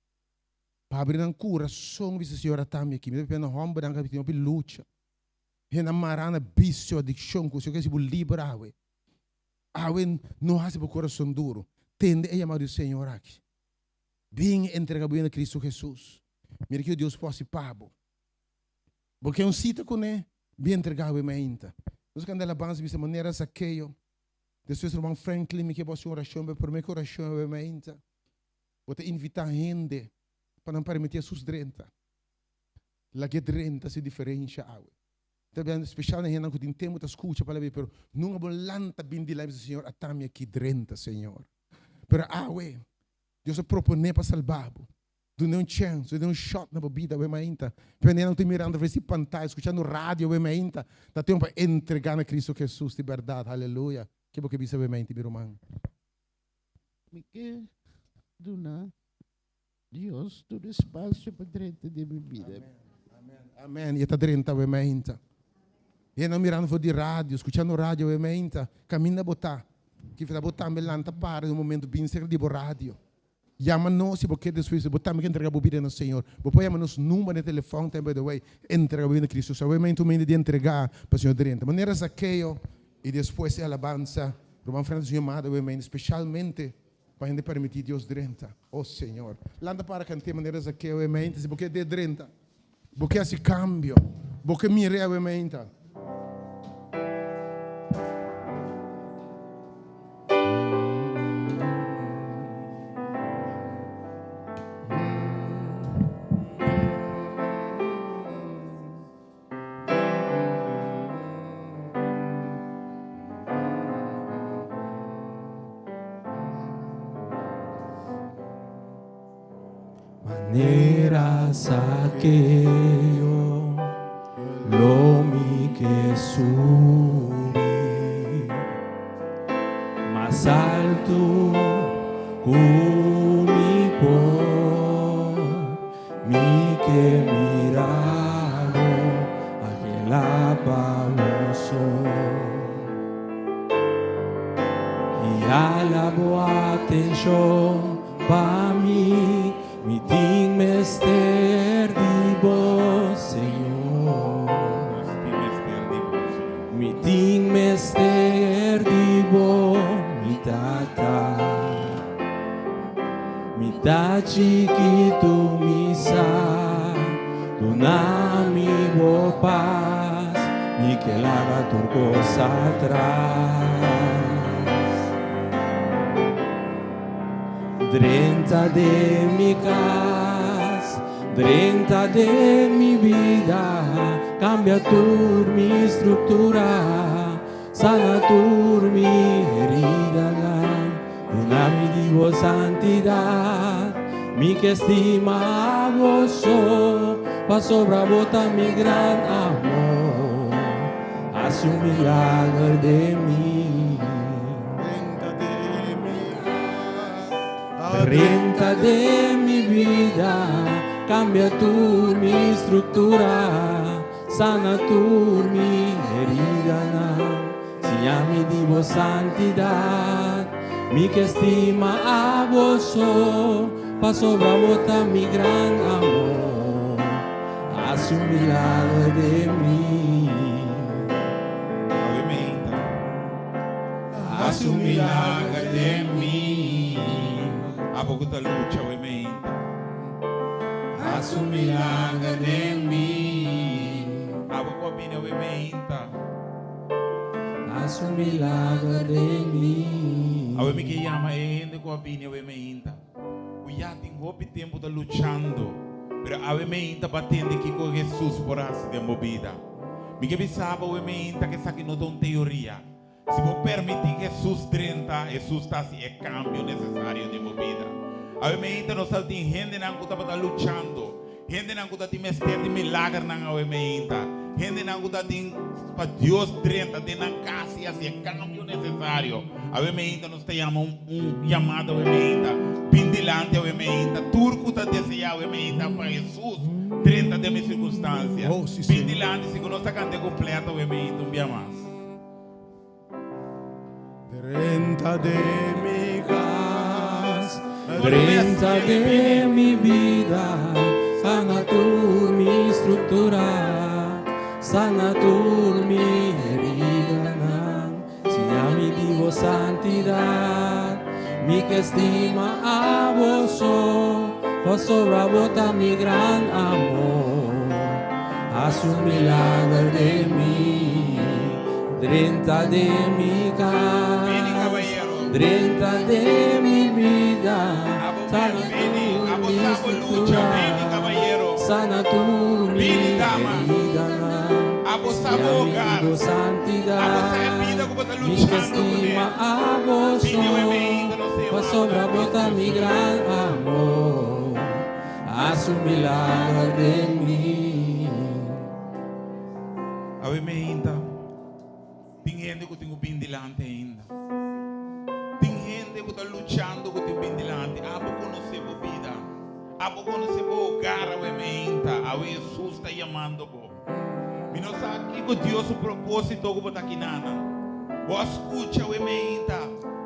Pa habri nan curason bisa Señor ata mi aki. Mi ta papia na hombernan cu tin hopi lucha. Hende a mara na vicio, adiccion cu Señor ke haci bo liber awe. Awe no haci bo curason duro. Tende e yamado di Señor aki. Bin entrega bo bida na Cristo Jesus. Mira kiko Dios por hasi pa bo. Bo ke un sita kuné? Bin entregá bo e mainta. Nos kanta alabansa bisa manera Zakeo. Despues ruman Franklin mi ke bo hasi un orashon, pero promé ku orashon e mainta, bo ta invitá hende pa nan permití Jesus drenta. Lag'é drenta hasi diferensha awe. Ta bira speshal na hendenan ku tin tempu ta skucha palabra pero nunka bo lanta bin dilanti bisa Señor ata mi aki drenta Señor. Pero awe Dios a proponé pa salba bo. Dun'é un chèns, dun'é un shòt na bo bida awe mainta. P'e nan ta mirando atraves di pantaya, skuchando radio awe mainta, ta tempu pa entregá na Kristu Hesus di bèrdat. Aleluya! Ke bo ke bisa awe mainta, mi ruman? Mi ke duna Dios tur espasio pa drenta den mi bida. Amen, amen. I e ta drenta awe mainta. E nan mirando for di radio, skuchando radio awe mainta, kaminda bo ta. Kifita bo tambe lanta para den un momento bin serka di bo radio. Yama nos si bo ke despues bo tambe ke entrega bo bida na Señor. Bo por yama nos number na e telefòn tambe by the way. Entrega bo bida na Cristo. Sa wei un hende di entrega pa Señor drenta. Manera Zakeo y despues e alabansa. Ruman Frans haci un yamada wei mente specialmente pa hende permiti Dios drenta. Oh Señor. Lanta para cant'e manera Zakeo wei mente si bo ke de drenta. Bo ke hasi kambio. Bo ke mir'é awe meinta. Manera Zakeo lo mi ke subi mas altu ku mi por, mi ke mira bo anhelá pa bo so. I hala bo atenshon Pa mi, mi tin mester di bo, Señor. Nos tin mester di bo, Señor. Mi tin mester di bo, mi Tata. Mi ta chikitu, mi sa, duna mi bo pas, mi ke laga tur kos atras. Drenta den mi kas, drenta den mi bida, kambia tur mi struktura, sana tur mi heridanan, duna mi di bo santidat, mi ke stima bo so, pasobra bo ta mi gran amor, hasi un milager den mi. Drenta den mi bida, kambia tur mi struktura, sana tur mi heridanan, siña mi di bo santidat. Mi ke stima abo so, pasobra bo ta mi gran amor. Hasi un milagro den mi. Hasi un milager den mi. Abo ku ta lucha awe meinta. Hasi un milager den mi. Abo ku a bini awe meinta. Hasi un milager den mi. Awe mi ke yama e hende ku a bini awe meinta. Ku ya tin hopi tempu ta luchando. Pero awe meinta bo a tende kiko Hesus por hasi den bo bida. Mi ke bisa bo awe meinta ku esaki no ta un teoria. Si bo permití Hesus drenta, Hesus ta hasi e kambio nesesario den bo bida. Awe meinta nos ta tin hendenan ku tabata luchando, hendenan ku ta tin mester di milagernan awe meinta, hendenan ku ta tin pa Dios drenta den nan kas i hasi e kambio nesesario. Awe meinta nos ta yama un un yamada awe meinta, bin dilanti awe meinta, tur ku ta deseá awe meinta pa Hesus drenta den mi sirkunstansia, Oh, sí, bin Señor. dilanti si ku nos ta kanta e kompleto awe meinta un bia mas. Drenta den mi kas. Drenta den mi bida, sana tur mi struktura, sana tur mi heridanan, siña mi di bo santidat, mi ke stima abo so, pasobra bo ta mi gran amor. Hasi un milager den mi, drenta den mi kas, Bini, caballero. drenta den mi bida, Abo sana mes, bini. tur Abo mi sa bo lucha. struktura, Bini, caballero. sana tur mi Bini, dama. heridanan, Abo sa bo siña mi di hogar. bo Abo sa e santidat, bida ku bo ta mi ke luchando kuné. stima abo Bini, so, awe meinta, nos ta yamando pasobra na bo ta Cristo mi Jesus. gran amor. Hasi un milager den mi. Awe meinta, tin hende ku tin ku bin dilanti ainda. Tin hende ku ta luchando ku tin bin dilanti. Abo konosé bo bida. Abo konosé bo hogar awe meinta. Awe Hesus ta yamando bo. Mi no sa kiko Dios su propósito ku bo ta kinana. Bo a skucha awe meinta.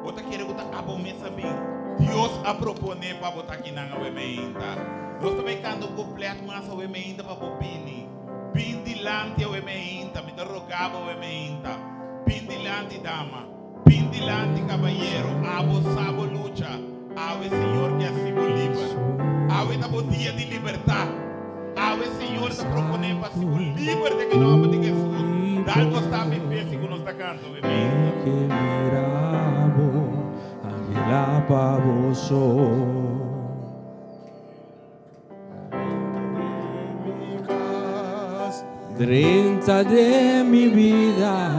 Bo ta kere ku ta abo mes a bin. Dios a proponé pa bo ta kinan awe meinta. Nos ta bai kanta un kuplet mas awe meinta pa bo bini. Bin dilanti awe meinta, mi ta roga bo awe meinta. Bin dilanti dama, bin dilanti kabayero, abo sa bo lucha, awe Señor ke hasi bo liber. Awe ta bo dia di libertat. Awe Señor ta proponé pa hasi bo liber den e nòmber di Hesus. Dal bo sta mi fe si ku nos ta kanta awe meinta. Mi ke mira bo, anhelá pa bo so. Drenta den mi bida,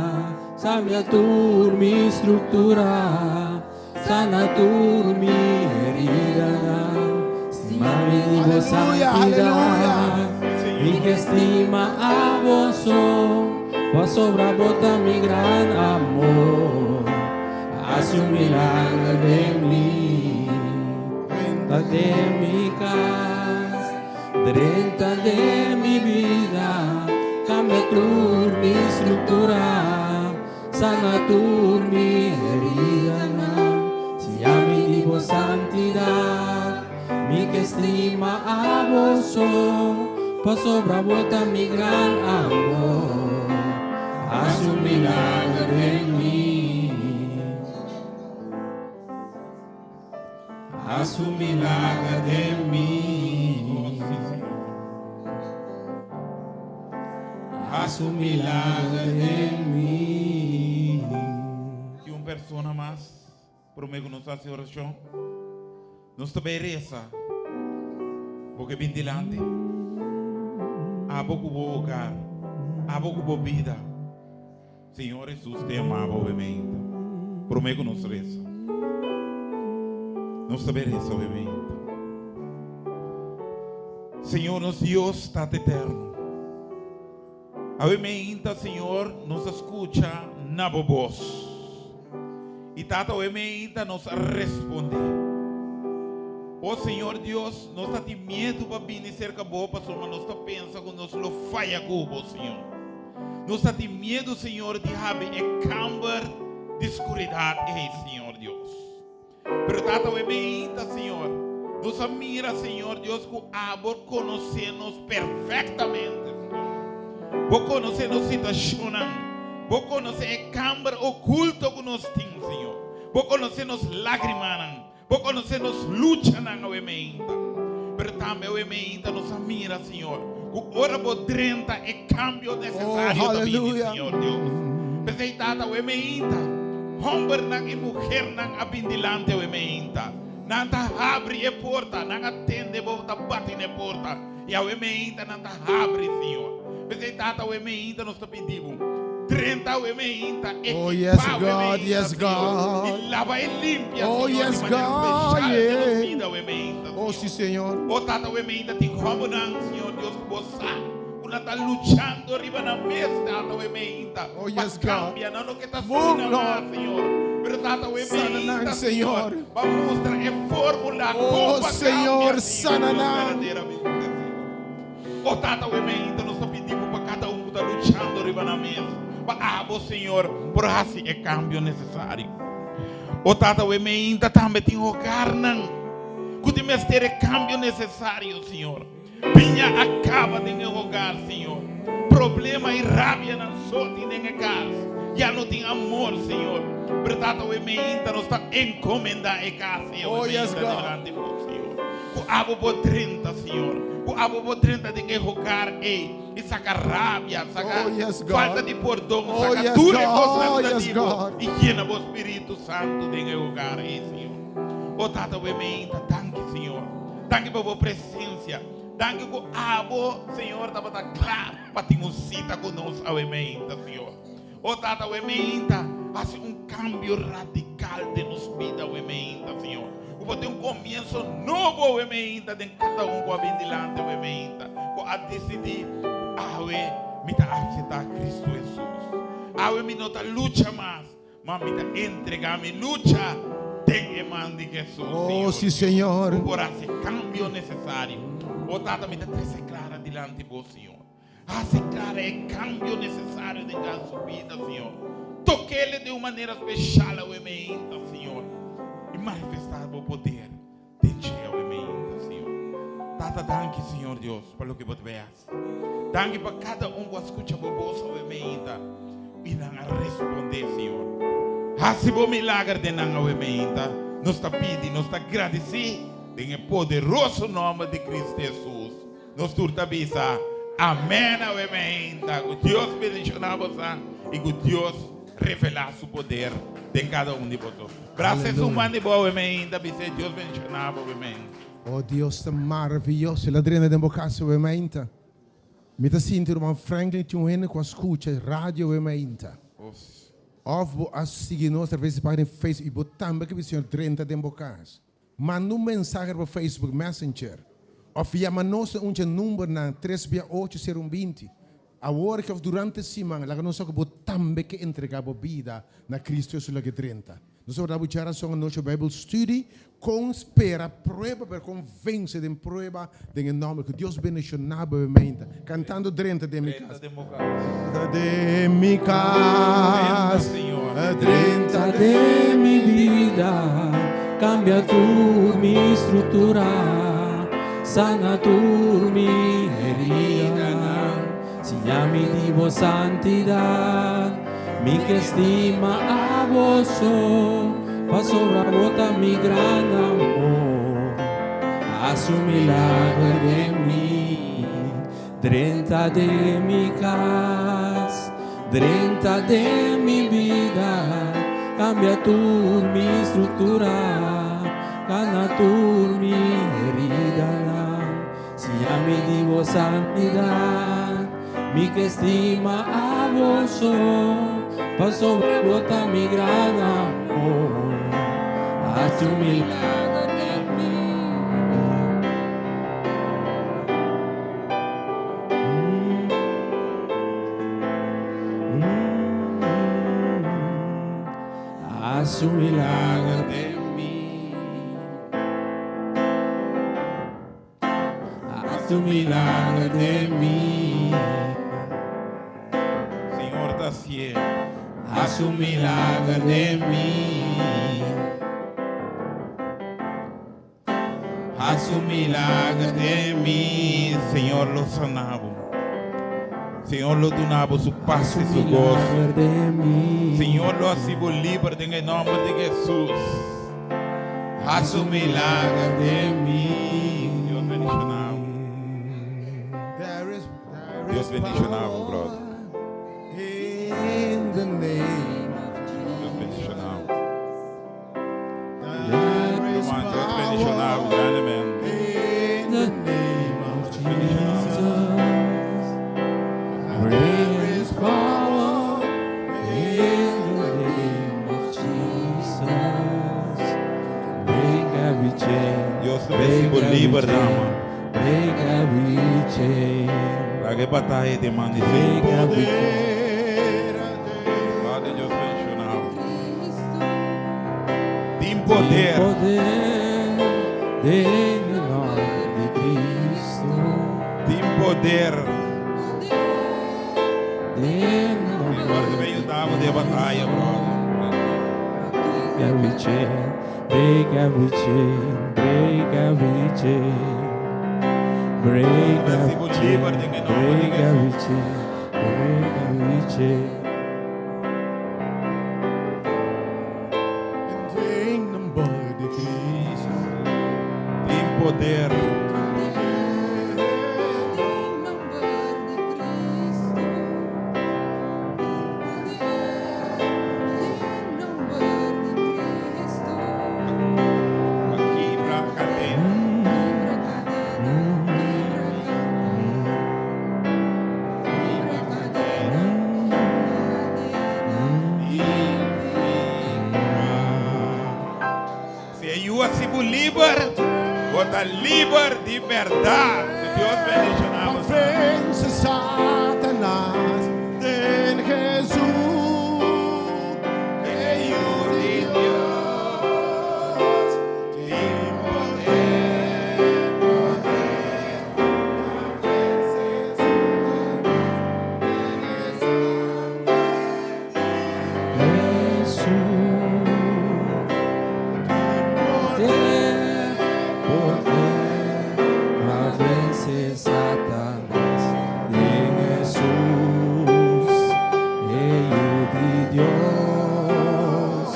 cambia tur mi structura, sana tur mi heridanan, stima mi di bo santidad. Mi ke stima abo so, pasobra bo ta mi gran amor. Hasi un milager den mi. Drenta den mi kas, drenta den mi bida, kambia tur mi struktura, sana tur mi heridanan, siña mi di bo santidat, mi ke stima abo so, pasobra bo ta mi gran amor, hasi un milager den mi. Haz un milager den mi. Haz un milager den mi. Tin un persona mas prome ku nos hasi orashon? Nos ta bay resa. Bo ke bin dilanti? Abo ku bo hogar, abo ku bo bida. Señor Hesus te ama bo obviamente. Prome ku nos resa. Nos ta bay resa obviamente. Señor nos Dios Tata Eterno. Awe meinta Señor nos a skucha na bo bos. I Tata awe meinta nos a responde. O Señor Dios nos ta tin miedu pa bini serka bo pasobra nos ta pensa ku nos lo faya ku bo Señor. Nos ta tin miedu, Señor, di habri e kamber di skuridat ei, Señor Dios. Pero Tata, awe meinta, Señor, nos a mira, Señor Dios, ku Abo konosé nos perfektamente, Señor. Bo konosé nos situashonnan. Bo konosé e kamber okulto ku nos tin, Señor. Bo konosé nos lágrimanan. Bo konosé nos luchanan awe meinta, pero tambe awe meinta nos a mira, Señor, ku ora Bo drenta e kambio nesesario ta bini, Señor Dios. P'esei, Tata, awe meinta, hòmbernan i muhernan a bin dilanti awe meinta. Nan ta habri e porta, nan a tende Bo ta bati na e porta, i awe meinta nan ta habri, Señor. P'esei, Tata, awe meinta nos ta pidi Bo, Drenta awe meinta, Oh yes ekipá awe God, meinta, yes Señor, God. i laba e limpia, Oh Señor, di yes manera God, speshal den nos yeah. bida awe meinta, Oh Señor. si Señor. Oh Tata, awe meinta tin hòmbernan, Señor Dios, ku Bo sa ku nan ta luchando riba nan mes, Tata, awe meinta, Oh pa yes God. kambia. Nan no ke ta Move asina mas, Lord. Señor. Pero Tata, awe Sana nan, meinta, Señor, Señor. pa mustra e fórmula Oh kon pa kambia, Señor, Señor sana Dios, nan. berdaderamente, Señor. O Tata, awe meinta nos ta pidi Bo pa kada un ku ta luchando riba nan mes, pa abo, Señor, por hasi e kambio nesesario. O Tata, awe meinta tambe tin hogarnan ku tin mester e kambio nesesario, Señor. Piña a kaba den e hogar, Señor. Problema i rabianan so tin den e kas. Ya no tin amor, Señor. Pero Tata, awe meinta nos ta enkomendá e kas ei awe Oh, yes, meinta God. dilanti Bo, Señor. Ku abo por drenta, Señor. Ku abo por drenta den e hogar ei i saka rabia, saka Oh, yes, God. falta di pordon, Oh, saka yes, tur e God. kosnan Oh, ku ta yes, di bo God. i yena bo Spiritu Santu den e hogar ei, Señor. O Tata, we meinta, danki, Señor. Danki pa bo presensia. Danki ku abo, Señor, tabata kla pa tin un sita ku nos awe meinta, Señor. O Tata, awe meinta, hasi un kambio radikal den nos bida awe meinta, Señor. Ku bo tin un. komienso nobo awe meinta den kada un ku a bin dilanti awe meinta, ku a disidí ku awe mi ta aseptá Kristu Hesus. Awe mi no ta lucha mas, ma mi ta entregá mi lucha den e man di Hesus, Oh, Señor sí, Dios. Señor. Bo por hasi e kambio nesesario. O Tata, mi ta trese Clara dilanti bo, Señor. Hasi Clara e kambio nesesario den kada su bida, Señor. Tok'ele den un manera speshal awe meinta, Señor, i manifestá bo poder den dje awe meinta, Señor. Tata, danki, Señor Dios, pa loke bo ta bay hasi. Danki pa kada un ku a skucha bo bos awe meinta i nan a respondé, Señor. Hasi bo milager den nan awe meinta. Nos ta pidi, nos ta gradisí den e poderoso nòmber di Cristo Hesus. Nos tur ta bisa Amen awe meinta. Ku Dios bendishoná bosa i ku Dios revelá su poder den kada un di boso. Brasa esun man di bo awe meinta, bis'é Dios bendishoná bo awe meinta. Oh Dios ta maravioso. El a drenta den bo kas awe meinta. Mi ta sinti ruman Franklin tin un hende ku a skucha radio awe meinta. Òf bo a sigui nos atraves di página di Facebook i bo tambe ke bisa Señor drenta den bo kas. Manda un mensahe riba Facebook Messenger òf yama nos na un dje numbernan tres bia ocho sero un binti. Awor ke òf durante siman, laga nos sa ku bo tambe ke entregá bo bida na Cristo Hesus loke drenta. Nos a wòrdu bo djarason anochi Bijbel Studie kon spera prueba pero kon vense den prueba den e nòmber ku Dios bendishoná bo meinta kantando drenta den mi kas. Drenta den mi kas, drenta den mi bida, kambia tur mi struktura, sana tur mi heridanan, siña mi di bo santidat, mi ke stima abo so, pasobra bo ta mi gran amor, hasi un milager den mi. Drenta den mi kas, drenta den mi bida, kambia tur mi struktura, kana tur mi heridanan, siña mi di bo santidat, mi ke stima abo so, pasobra bo ta mi gran amor, hasi un milagro den mi. Hasi un milager den mi. Hasi un milager den mi. Señor ta hasié. Hasi un milager den mi. Hasi un milager den mi. Señor lo sana bo. Señor lo duna bo su pas i su goso. Señor lo hasi bo liber den e nomber di Jesus. Hasi un milager den mi. Dios bendiciona bo. Dios bendiciona bo, brother. Dios bendiciona bo. Ruman, Dios bendiciona bo grandemente. Dios bendiciona bo. Dios ta besi bo liber, dama. Laga e bataya den man di Señor. Padre, Dios bendiciona bo. Tin poder. Tin poder. Señor ta bin yuda bo den e bataya, brother. Break every chain, break every chain. Break every chain, break every chain, break every chain. Den nomber di Cristo. Tin poder. Pa kibra kadena. Kibra kadena. I kibra. Si E Yu hasi bo liber, bo ta liber di bèrdat. Ku Dios bendishoná Pa boso. vense Satanas den Hesus, e Yu di Dios, tin poder, poder pa vense Satanas den e sanger Hesus, poder, poder pa vense Satanas den Hesus, e Yu di Dios,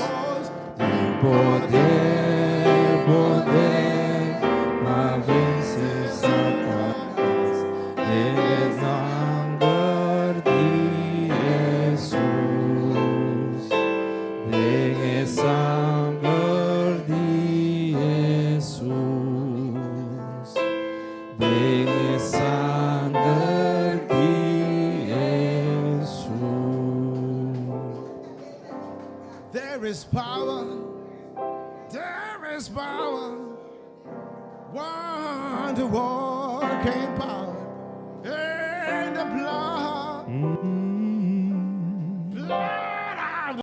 tin poder, poder pa vense Satanas den e sanger di Hesus, den e sanger di Hesus, den e sanger di Hesus. There is power, there is power, wonder working power in the blood.